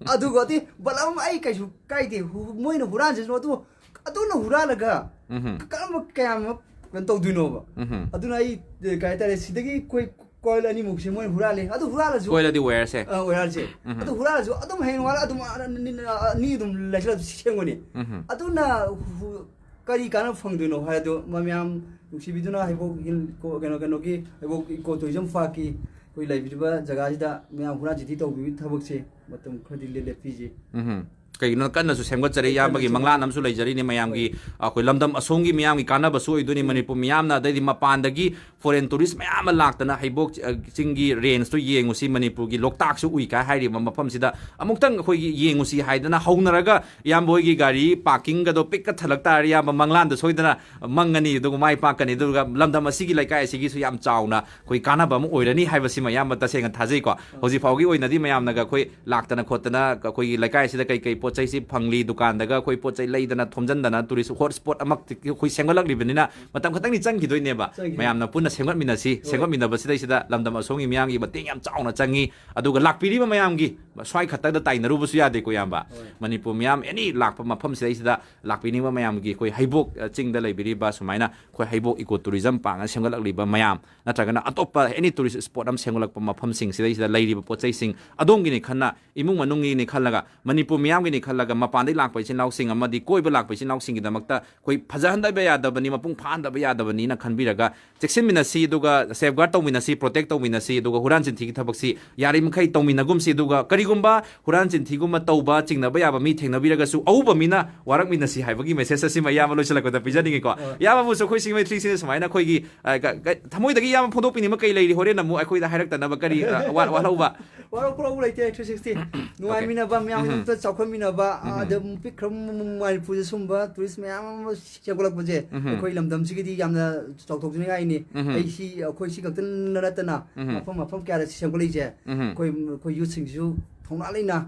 ꯑꯗꯨꯒꯗꯤ ꯕꯂꯝ ꯑꯩ ꯀꯩꯁꯨ ꯀꯥꯏꯗꯦ, ꯍꯨ- ꯃꯣꯏꯅ ꯍꯨꯔꯥꯟꯖꯁꯅꯨ꯫ ꯑꯗꯨ ꯑꯗꯨꯅ ꯍꯨꯔꯥꯜꯂꯒ ꯎꯝ꯫ ꯀꯔꯝꯕ ꯀꯌꯥꯝ ꯀꯩꯅꯣ ꯇꯧꯗꯣꯏꯅꯣꯕ? ꯎꯝ꯫ ꯑꯗꯨꯅ ꯑꯩ, ꯑꯦ, ꯀꯩ ꯍꯥꯏꯇꯥꯔꯦ, ꯁꯤꯗꯒꯤ ꯑꯩꯈꯣꯏ coil ꯑꯅꯤꯃꯨꯛꯁꯦ ꯃꯣꯏꯅ ꯍꯨꯔꯥꯜꯂꯦ꯫ ꯑꯗꯨ ꯍꯨꯔꯥꯜꯂꯁꯨ, Coilꯑꯗꯤ wireꯁꯦ꯫ ꯑ, wireꯁꯦ꯫ ꯎꯝ꯫ ꯑꯗꯨ ꯍꯨꯔꯥꯜꯂꯁꯨ ꯑꯗꯨꯝ ꯍꯌꯦꯡ ꯋꯥꯏ ꯑꯗꯨꯝ ꯑ- ꯑꯅꯤ- ꯑꯅꯤ ꯑꯗꯨꯝ ꯂꯩꯁꯜꯂ ꯁꯦꯝꯒꯅꯤ꯫ ꯎꯝ꯫ ꯑꯗꯨꯅ ꯍꯨ- ꯀꯔꯤ ꯀꯥꯟꯅꯕ ꯐꯪꯗꯣꯏꯅꯣ ꯍꯥꯏ ꯑꯗꯣ, ꯃ- ꯃꯌꯥꯝ ꯅꯨꯡꯁꯤꯕꯤꯗꯨꯅ ꯍꯩꯕꯣꯛ ꯍꯤꯜ ꯀꯣ- ꯀꯩꯅꯣ, ꯀꯩꯅꯣꯒꯤ ꯍꯩꯕꯣꯛ Eco Tourism Parkꯀꯤ ꯑꯩꯈꯣꯏ ꯂꯩꯕꯤꯔꯤꯕ ꯖꯒꯥꯁꯤꯗ ꯃꯌꯥꯝ ꯍꯨꯔꯥꯟ ꯆꯤꯊꯤ ꯇꯧꯕꯤꯕꯒꯤ ꯊꯕꯛꯁꯦ ꯃꯇꯝ ꯈꯔꯗꯤ ꯂꯦ- ꯂꯦꯞꯄꯤꯁꯤ꯫ ꯎꯝ꯫ ꯀꯩꯒꯤꯅꯣ, ꯀꯟꯅꯁꯨ ꯁꯦꯝꯒꯠꯆꯔꯤ꯫ ꯏꯌꯥꯝꯕꯒꯤ ꯃꯪꯂꯥꯟ ꯑꯃꯁꯨ ꯂꯩꯖꯔꯤꯅꯤ ꯃꯌꯥꯝꯒꯤ, ꯑꯩꯈꯣꯏ ꯂꯝꯗꯝ ꯑꯁꯣꯝꯒꯤ ꯃꯤꯌꯥꯝꯒꯤ ꯀꯥꯟꯅꯕꯁꯨ ꯑꯣꯏꯗꯣꯏꯅꯤ꯫ ꯃꯅꯤꯄꯨꯔ ꯃꯤꯌꯥꯝꯅ, ꯑꯗꯩꯗꯤ ꯃꯄꯥꯟꯗꯒꯤ ꯐꯣꯔꯦꯟ ꯇꯨꯔꯤꯁ ꯃꯌꯥꯝ ꯑꯃ ꯂꯥꯛꯇꯅ ꯍꯩꯕꯣꯛ, ꯑ, ꯆꯤꯡꯒꯤ ꯔꯦꯟꯖꯇꯨ ꯌꯦꯡꯉꯨꯁꯤ, ꯃꯅꯤꯄꯨꯔꯒꯤ ꯂꯣꯛꯇꯥꯛꯁꯨ ꯎꯏ ꯀꯥꯏ ꯍꯥꯏꯔꯤꯕ ꯃꯐꯝꯁꯤꯗ ꯑꯃꯨꯛꯇꯪ ꯑꯩꯈꯣꯏꯒꯤ ꯌꯦꯡꯉꯨꯁꯤ ꯍꯥꯏꯗꯅ ꯍꯧꯅꯔꯒ, ꯏꯌꯥꯝꯕ ꯍꯣꯏꯒꯤ ꯒꯥꯔꯤ ꯄꯥꯔꯀꯤꯡꯒꯗꯣ ꯄꯤꯛꯀ ꯊꯜꯂꯛ ꯇꯥꯔꯗꯤ, ꯏꯌꯥꯝꯕ, ꯃꯪꯂꯥꯟꯗ ꯁꯣꯏꯗꯅ ꯃꯪꯒꯅꯤ, ꯑꯗꯨꯒ ꯃꯥꯏ ꯄꯥꯛꯀꯅꯤ꯫ ꯑꯗꯨꯒ ꯂꯝꯗꯝ ꯑꯁꯤꯒꯤ, ꯂꯩꯀꯥꯏ ꯑꯁꯤꯒꯤꯁꯨ ꯌꯥꯝ ꯆꯥꯎꯅ ꯑꯩꯈꯣꯏ ꯀꯥꯟꯅꯕ ꯑꯃ ꯑꯣꯏꯔꯅꯤ ꯍꯥꯏꯕꯁꯤꯃ ꯏꯌꯥꯝꯕ ꯇꯁꯦꯡꯅ ꯊꯥꯖꯩꯀꯣ꯫ ꯍꯧꯖꯤꯛ ꯐꯥꯎꯒꯤ ꯑꯣꯏꯅꯗꯤ ꯃꯌꯥꯝꯅꯒ ꯑꯩꯈꯣꯏ ꯂꯥꯛꯇꯅ ꯈꯣꯠꯇꯅ ꯑꯩꯈꯣꯏꯒꯤ ꯂꯩꯀꯥꯏ ꯑꯁꯤꯗ ꯀꯩ ꯀꯩ ꯄꯣꯠ ꯆꯩꯁꯤ ꯐꯪꯂꯤ, ꯗꯨꯀꯥꯟꯗꯒ ꯑꯩꯈꯣꯏ ꯄꯣꯠ ꯆꯩ ꯂꯩꯗꯅ ꯊꯣꯝꯖꯤꯟꯗꯅ ꯇꯨꯔꯤꯁ ꯍꯣꯠ ꯁ꯭ꯄꯣꯠ ꯑꯃ ꯑꯩꯈꯣꯏ ꯁꯦꯝꯒꯠꯂꯛꯂꯤꯕꯅꯤꯅ ꯃꯇꯝ ꯈꯛꯇꯪꯗꯤ ꯆꯪꯈꯤꯗꯣꯏꯅꯦꯕ꯫ ꯆꯪꯈꯤꯗꯣꯏꯅꯤ꯫ ꯃꯌꯥꯝꯅ ꯄꯨꯟꯅ ꯁꯦꯝꯒꯠꯃꯤꯟꯅꯁꯤ꯫ ꯍꯣꯏ꯫ ꯁꯦꯝꯒꯠꯃꯤꯟꯅꯕꯁꯤꯗꯩꯁꯤꯗ ꯂꯝꯗꯝ ꯑꯁꯣꯝꯒꯤ ꯃꯤꯌꯥꯝꯒꯤ ꯃꯇꯦꯡ ꯌꯥꯝ ꯆꯥꯎꯅ ꯆꯪꯉꯤ꯫ ꯑꯗꯨꯒ ꯂꯥꯛꯄꯤꯔꯤꯕ ꯃꯌꯥꯝꯒꯤ, ꯁ꯭ꯋꯥꯏ ꯈꯛꯇꯗ ꯇꯥꯏꯅꯔꯨꯕꯁꯨ ꯌꯥꯗꯦꯀꯣ, ꯏꯌꯥꯝꯕ꯫ ꯍꯣꯏ꯫ ꯃꯅꯤꯄꯨꯔ ꯃꯤꯌꯥꯝ ꯑꯦꯅꯤ ꯂꯥꯛꯄ ꯃꯐꯝꯁꯤꯗꯩꯁꯤꯗ ꯂꯥꯛꯄꯤꯅꯤꯡꯕ ꯃꯌꯥꯝꯒꯤ ꯑꯩꯈꯣꯏ ꯍꯩꯕꯣꯛ, ꯑ, ꯆꯤꯡꯗ ꯂꯩꯕꯤꯔꯤꯕ ꯁꯨꯃꯥꯏꯅ ꯑꯩꯈꯣꯏ ꯍꯩꯕꯣꯛ ꯏꯀꯣ ꯇꯨꯔꯤꯖꯝ ꯄꯥꯛꯅ ꯁꯦꯝꯒꯠꯂꯛꯂꯤꯕ ꯃꯌꯥꯝ, ꯅꯠꯇ꯭ꯔꯒꯅ ꯑꯇꯣꯞꯄ ꯑꯦꯅꯤ ꯇꯨꯔꯤꯁ ꯁ꯭ꯄꯣꯠ ꯑꯃ ꯁꯦꯝꯒꯠꯂꯛꯄ ꯃꯐꯝꯁꯤꯡꯁꯤꯗꯩꯁꯤꯗ ꯂꯩꯔꯤꯕ ꯄꯣꯠ ꯆꯩꯁꯤꯡ ꯑꯗꯣꯝꯒꯤꯅꯤ ꯈꯟꯅ, ꯏꯃꯨꯡ ꯃꯅꯨꯡꯒꯤꯅꯤ ꯈꯜꯂꯒ, ꯃꯅꯤꯄꯨꯔ ꯃꯤꯌꯥꯝꯒꯤꯅꯤ ꯈꯜꯂꯒ, ꯃꯄꯥꯟꯗꯒꯤ ꯂꯥꯛꯄ ꯏꯆꯤꯟ ꯏꯅꯥꯎꯁꯤꯡ ꯑꯃꯗꯤ ꯀꯣꯏꯕ ꯂꯥꯛꯄ ꯏꯆꯤꯟ ꯏꯅꯥꯎꯁꯤꯡꯒꯤꯗꯃꯛꯇ ꯑꯩꯈꯣꯏ ꯐꯖꯍꯟꯗꯕ ꯌꯥꯗꯕꯅꯤ, ꯃꯄꯨꯡ ꯐꯥꯍꯟꯗꯕ ꯌꯥꯗꯕꯅꯤꯅ ꯈꯟꯕꯤꯔꯒ, ꯆꯦꯛꯁꯤꯟꯃꯤꯟꯅꯁꯤ, ꯑꯗꯨꯒ ꯁꯦꯐꯒꯥꯔꯗ ꯇꯧꯃꯤꯟꯅꯁꯤ, ꯄ꯭ꯔꯣꯇꯦꯛ ꯇꯧꯃꯤꯟꯅꯁꯤ, ꯑꯗꯨꯒ ꯍꯨꯔꯥꯟ ꯆꯤꯟꯊꯤꯒꯤ ꯊꯕꯛꯁꯤ ꯌꯥꯔꯤꯃꯈꯩ ꯇꯧꯃꯤꯟꯅꯒꯨꯝꯁꯤ꯫ ꯑꯗꯨꯒ ꯀꯔꯤꯒꯨꯝꯕ ꯍꯨꯔꯥꯟ ꯆꯤꯟꯊꯤꯒꯨꯝꯕ ꯇꯧꯕ, ꯆꯤꯡꯅꯕ ꯌꯥꯕ ꯃꯤ ꯊꯦꯡꯅꯕꯤꯔꯒꯁꯨ, ꯑꯎꯕ ꯃꯤꯅ ꯋꯥꯔꯛꯃꯤꯟꯅꯁꯤ ꯍꯥꯏꯕꯒꯤ ꯃꯦꯁꯦꯖ ꯑꯁꯤꯃ ꯏꯌꯥꯝꯕ ꯂꯣꯏꯁꯤꯜꯂꯛꯄꯗ ꯄꯤꯖꯅꯤꯡꯉꯤꯀꯣ꯫ ꯍꯣꯏ꯫ ꯏꯌꯥꯝꯕꯕꯨꯁꯨ ꯑꯩꯈꯣꯏ ꯁꯤꯡꯖꯃꯩ ꯊ꯭ꯔꯤ ꯁꯤꯛꯁꯇꯤ ꯁꯨꯃꯥꯏꯅ ꯑꯩꯈꯣꯏꯒꯤ, ꯑ, ꯀ-, ꯀ-, ꯊꯃꯣꯏꯗꯒꯤ ꯏꯌꯥꯝꯕ ꯐꯣꯡꯗꯣꯛꯄꯤꯅꯤꯡꯕ ꯀꯩ ꯂꯩꯔꯤ? ꯍꯣꯔꯦꯟ ꯑꯃꯨꯛ ꯑꯩꯈꯣꯏꯗ ꯍꯥꯏꯔꯛꯇꯅꯕ ꯀꯔꯤ, ꯑ, ꯋꯥ-, ꯋꯥꯠꯍꯧꯕ? ꯋꯥꯔꯧ ꯄꯨꯔꯧ ꯂꯩꯇꯦ꯫ ꯊ꯭ꯔꯤ ꯁꯤꯛꯁꯇꯤ ꯅꯨꯡꯉꯥꯏꯃꯤꯟꯅꯕ, ꯃꯌꯥꯝꯒꯤꯗꯃꯛꯇ ꯆꯥꯎꯈꯠꯃꯤꯟꯅꯕ, ꯑꯗ ꯄꯤꯛꯈ꯭ꯔꯕ ꯃꯅꯤꯄꯨꯔꯗ ꯁꯨꯝꯕ ꯇꯨꯔꯤꯁ ꯃꯌꯥꯝ ꯑꯃ ꯁꯦꯝꯒꯠꯂꯛꯄꯁꯦ ꯑꯩꯈꯣꯏ ꯂꯝꯗꯝꯁꯤꯒꯤꯗꯤ ꯌꯥꯝꯅ ꯆꯥꯎꯊꯣꯛꯆꯅꯤꯡꯉꯥꯏꯅꯤ꯫ ꯑꯩ ꯁꯤ, ꯑꯩꯈꯣꯏ ꯁꯤ ꯈꯛꯇ ꯅꯠꯇꯅ ꯃꯐꯝ ꯃꯐꯝ ꯀꯌꯥꯗ ꯁꯦꯝꯒꯠꯂꯛꯏꯁꯦ ꯑꯩꯈꯣꯏ, ꯑꯩꯈꯣꯏ ꯌꯨꯠꯁꯤꯡꯁꯤꯁꯨ ꯊꯧꯅꯥ ꯂꯩꯅ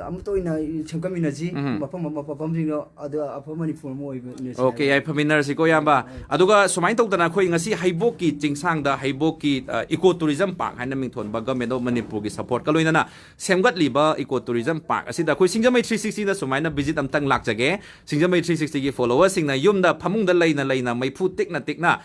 ꯑꯃꯠꯇ ꯑꯣꯏꯅ ꯁꯦꯝꯒꯠꯃꯤꯟꯅꯁꯤ꯫ ꯃꯐꯝ ꯃꯐꯝꯁꯤꯡꯗꯣ ꯑꯗ ꯑꯐꯕ ꯃꯅꯤꯄꯨꯔ ꯑꯃ ꯑꯣꯏꯕ ꯏꯅꯔꯁꯤ ꯑꯣꯀꯦ, ꯍꯥꯏꯕ꯫ ꯌꯥꯏꯐꯃꯤꯟꯅꯔꯁꯤꯀꯣ, ꯏꯌꯥꯝꯕ꯫ ꯑꯗꯨꯒ ꯁꯨꯃꯥꯏꯅ ꯇꯧꯗꯅ ꯑꯩꯈꯣꯏ ꯉꯁꯤ ꯍꯩꯕꯣꯛꯀꯤ ꯆꯤꯡꯁꯥꯡꯗ ꯍꯩꯕꯣꯛꯀꯤ, ꯑ, ꯏꯀꯣ ꯇꯨꯔꯤꯖꯝ ꯄꯥꯔꯛ ꯍꯥꯏꯅ ꯃꯤꯡꯊꯣꯟꯕ Government of ꯃꯅꯤꯄꯨꯔꯒꯤ ꯁꯄꯣꯔꯠꯀ ꯂꯣꯏꯅꯅ ꯁꯦꯝꯒꯠꯂꯤꯕ ꯏꯀꯣ ꯇꯨꯔꯤꯖꯝ ꯄꯥꯔꯛ ꯑꯁꯤꯗ ꯑꯩꯈꯣꯏ ꯁꯤꯡꯖꯃꯩ ꯊ꯭ꯔꯤ ꯁꯤꯛꯁꯇꯤꯅ ꯁꯨꯃꯥꯏꯅ ꯚꯤꯖꯤꯠ ꯑꯝꯇꯪ ꯂꯥꯛꯆꯒꯦ꯫ ꯁꯤꯡꯖꯃꯩ ꯊ꯭ꯔꯤ ꯁꯤꯛꯁꯇꯤꯒꯤ ꯐꯣꯂꯣꯋꯔꯁꯤꯡꯅ ꯌꯨꯝꯗ ꯐꯃꯨꯡꯗ ꯂꯩꯅ ꯂꯩꯅ ꯃꯩꯐꯨ ꯇꯤꯛꯅ ꯇꯤꯛꯅ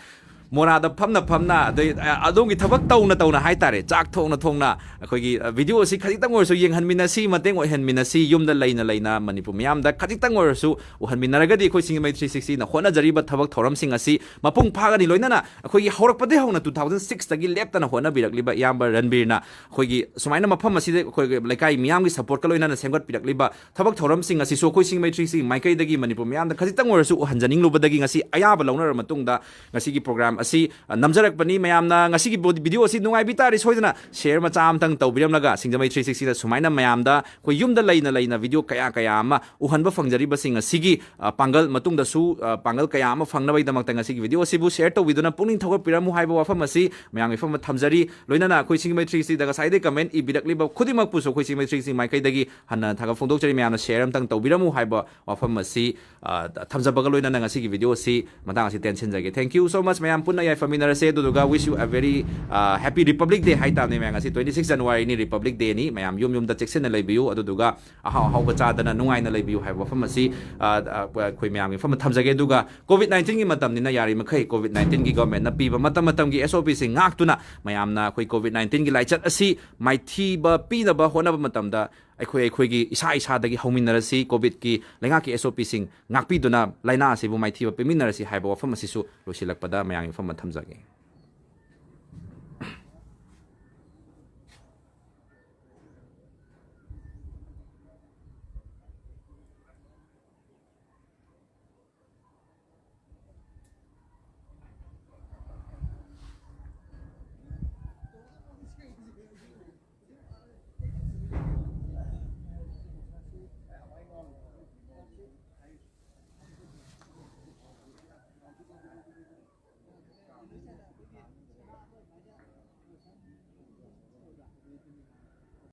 ꯃꯣꯔꯥꯗ ꯐꯝꯅ ꯐꯝꯅ, ꯑꯗꯩ, ꯑ, ꯑꯗꯣꯝꯒꯤ ꯊꯕꯛ ꯇꯧꯅ ꯇꯧꯅ ꯍꯥꯏꯇꯥꯔꯦ, ꯆꯥꯛ ꯊꯣꯡꯅ ꯊꯣꯡꯅ ꯑꯩꯈꯣꯏꯒꯤ, ꯑ, ꯚꯤꯗꯤꯑꯣ ꯑꯁꯤ ꯈꯖꯤꯛꯇꯪ ꯑꯣꯏꯔꯁꯨ ꯌꯦꯡꯍꯟꯃꯤꯟꯅꯁꯤ, ꯃꯇꯦꯡ ꯑꯣꯏꯍꯟꯃꯤꯟꯅꯁꯤ꯫ ꯌꯨꯝꯗ ꯂꯩꯅ ꯂꯩꯅ ꯃꯅꯤꯄꯨꯔ ꯃꯤꯌꯥꯝꯗ ꯈꯖꯤꯛꯇꯪ ꯑꯣꯏꯔꯁꯨ ꯎꯍꯟꯃꯤꯟꯅꯔꯒꯗꯤ ꯑꯩꯈꯣꯏ ꯁꯤꯡꯖꯃꯩ ꯊ꯭ꯔꯤ ꯁꯤꯛꯁꯇꯤꯅ ꯍꯣꯠꯅꯖꯔꯤꯕ ꯊꯕꯛ ꯊꯧꯔꯝꯁꯤꯡ ꯑꯁꯤ ꯃꯄꯨꯡ ꯐꯥꯒꯅꯤ꯫ ꯂꯣꯏꯅꯅ ꯑꯩꯈꯣꯏꯒꯤ ꯍꯧꯔꯛꯄꯗꯒꯤ ꯍꯧꯅ two thousand sixꯇꯒꯤ ꯂꯦꯞꯇꯅ ꯍꯣꯠꯅꯕꯤꯔꯛꯂꯤꯕ ꯏꯌꯥꯝꯕ ꯔꯟꯕꯤꯔꯅ ꯑꯩꯈꯣꯏꯒꯤ ꯁꯨꯃꯥꯏꯅ ꯃꯐꯝ ꯑꯁꯤꯗ ꯑꯩꯈꯣꯏꯒꯤ ꯂꯩꯀꯥꯏ ꯃꯤꯌꯥꯝꯒꯤ ꯁꯞꯄꯣꯔꯠꯀ ꯂꯣꯏꯅꯅ ꯁꯦꯝꯒꯠꯄꯤꯔꯛꯂꯤꯕ ꯊꯕꯛ ꯊꯧꯔꯝꯁꯤꯡ ꯑꯁꯤꯁꯨ ꯑꯩꯈꯣꯏ ꯁꯤꯡꯖꯃꯩ ꯊ꯭ꯔꯤ ꯁꯤꯛꯁꯇꯤ ꯃꯥꯏꯀꯩꯗꯒꯤ ꯃꯅꯤꯄꯨꯔ ꯃꯤꯌꯥꯝꯗ ꯈꯖꯤꯛꯇꯪ ꯑꯣꯏꯔꯁꯨ ꯎꯍꯟꯖꯅꯤꯡꯂꯨꯕꯗꯒꯤ ꯉꯁꯤ ꯑꯌꯥꯕ ꯂꯧꯅꯔꯕ ꯃꯇꯨꯡꯗ ꯉꯁꯤꯒꯤ ꯄ꯭ꯔꯣꯒ꯭ꯔꯥꯝ ꯑꯁꯤ, ꯑ, ꯅꯝꯖꯔꯛꯄꯅꯤ꯫ ꯃꯌꯥꯝꯅ ꯉꯁꯤꯒꯤ ꯕꯣ-, ꯚꯤꯗꯤꯑꯣ ꯑꯁꯤ ꯅꯨꯡꯉꯥꯏꯕꯤ ꯇꯥꯔꯗꯤ ꯁꯣꯏꯗꯅ ꯁꯤꯌꯔ ꯃꯆꯥ ꯑꯃꯇꯪ ꯇꯧꯕꯤꯔꯝꯂꯒ ꯁꯤꯡꯖꯃꯩ ꯊ꯭ꯔꯤ ꯁꯤꯛꯁꯇꯤꯗ ꯁꯨꯃꯥꯏꯅ ꯃꯌꯥꯝꯗ ꯑꯩꯈꯣꯏ ꯌꯨꯝꯗ ꯂꯩꯅ ꯂꯩꯅ ꯚꯤꯗꯤꯑꯣ ꯀꯌꯥ ꯀꯌꯥ ꯑꯃ ꯎꯍꯟꯕ ꯐꯪꯖꯔꯤꯕꯁꯤꯡ ꯑꯁꯤꯒꯤ, ꯑ, ꯄꯥꯡꯒꯜ ꯃꯇꯨꯡꯗꯁꯨ, ꯑ, ꯄꯥꯡꯒꯜ ꯀꯌꯥ ꯑꯃ ꯐꯪꯅꯕꯒꯤꯗꯃꯛꯇ ꯉꯁꯤꯒꯤ ꯚꯤꯗꯤꯑꯣ ꯑꯁꯤꯕꯨ ꯁꯤꯌꯔ ꯇꯧꯕꯤꯗꯨꯅ ꯄꯨꯛꯅꯤꯡ ꯊꯧꯒꯠꯄꯤꯔꯝꯃꯨ ꯍꯥꯏꯕ ꯋꯥꯐꯝ ꯑꯁꯤ ꯃꯌꯥꯝꯒꯤ ꯃꯐꯝꯗ ꯊꯝꯖꯔꯤ꯫ ꯂꯣꯏꯅꯅ ꯑꯩꯈꯣꯏ ꯁꯤꯡꯖꯃꯩ ꯊ꯭ꯔꯤ ꯁꯤꯛꯁꯇꯤꯗ ꯉꯁꯥꯏꯗꯩ ꯀꯃꯦꯟ ꯏꯕꯤꯔꯛꯂꯤꯕ ꯈꯨꯗꯤꯡꯃꯛꯄꯨꯁꯨ ꯑꯩꯈꯣꯏ ꯁꯤꯡꯖꯃꯩ ꯊ꯭ꯔꯤ ꯁꯤꯛꯁꯇꯤ ꯃꯥꯏꯀꯩꯗꯒꯤ ꯍꯟꯅ ꯊꯥꯒꯠ ꯐꯣꯡꯗꯣꯛꯆꯔꯤ꯫ ꯃꯌꯥꯝꯅ ꯁꯤꯌꯔ ꯑꯃꯇꯪ ꯇꯧꯕꯤꯔꯝꯃꯨ ꯍꯥꯏꯕ ꯋꯥꯐꯝ ꯑꯁꯤ, ꯑ, ꯊꯝꯖꯕꯒ ꯂꯣꯏꯅꯅ ꯉꯁꯤꯒꯤ ꯚꯤꯗꯤꯑꯣ ꯑꯁꯤ ꯃꯇꯥꯡ ꯑꯁꯤ ꯇꯦꯟꯁꯤꯟꯖꯒꯦ꯫ Thank you so much꯫ ꯃꯌꯥꯝ ꯄꯨꯟꯅ ꯌꯥꯏꯐꯃꯤꯟꯅꯔꯁꯦ꯫ ꯑꯗꯨꯗꯨꯒ wish you a very, ꯑ, happy Republic Day ꯍꯥꯏ ꯇꯥꯕꯅꯦ꯫ ꯃꯌꯥꯝ ꯉꯁꯤ twenty six Januaryꯅꯤ, Republic Dayꯅꯤ꯫ ꯃꯌꯥꯝ ꯌꯨꯝ ꯌꯨꯝꯗ ꯆꯦꯛꯁꯤꯟꯅ ꯂꯩꯕꯤꯌꯨ꯫ ꯑꯗꯨꯗꯨꯒ ꯑꯍꯥꯎ ꯑꯍꯥꯎꯕ ꯆꯥꯗꯅ ꯅꯨꯡꯉꯥꯏꯅ ꯂꯩꯕꯤꯌꯨ ꯍꯥꯏꯕ ꯋꯥꯐꯝ ꯑꯁꯤ, ꯑ, ꯑ, ꯑꯩꯈꯣꯏ ꯃꯌꯥꯝꯒꯤ ꯃꯐꯝꯗ ꯊꯝꯖꯒꯦ꯫ ꯑꯗꯨꯒ COVID nineteenꯒꯤ ꯃꯇꯝꯅꯤꯅ ꯌꯥꯔꯤꯃꯈꯩ COVID nineteenꯒꯤ governmentꯅ ꯄꯤꯕ ꯃꯇꯝ ꯃꯇꯝꯒꯤ SOPꯁꯤꯡ ꯉꯥꯛꯇꯨꯅ ꯃꯌꯥꯝꯅ ꯑꯩꯈꯣꯏ COVID nineteenꯒꯤ ꯂꯥꯏꯆꯠ ꯑꯁꯤ ꯃꯥꯏꯊꯤꯕ ꯄꯤꯅꯕ ꯍꯣꯠꯅꯕ ꯃꯇꯝꯗ ꯑꯩꯈꯣꯏ ꯑꯩꯈꯣꯏꯒꯤ ꯏꯁꯥ ꯏꯁꯥꯗꯒꯤ ꯍꯧꯃꯤꯟꯅꯔꯁꯤ꯫ COVIDꯀꯤ ꯂꯩꯉꯥꯛꯀꯤ SOPꯁꯤꯡ ꯉꯥꯛꯄꯤꯗꯨꯅ ꯂꯥꯏꯅꯥ ꯑꯁꯤꯕꯨ ꯃꯥꯏꯊꯤꯕ ꯄꯤꯃꯤꯟꯅꯔꯁꯤ ꯍꯥꯏꯕ ꯋꯥꯐꯝ ꯑꯁꯤꯁꯨ ꯂꯣꯏꯁꯤꯜꯂꯛꯄꯗ ꯃꯌꯥꯝꯒꯤ ꯃꯐꯝꯗ ꯊꯝꯖꯒꯦ꯫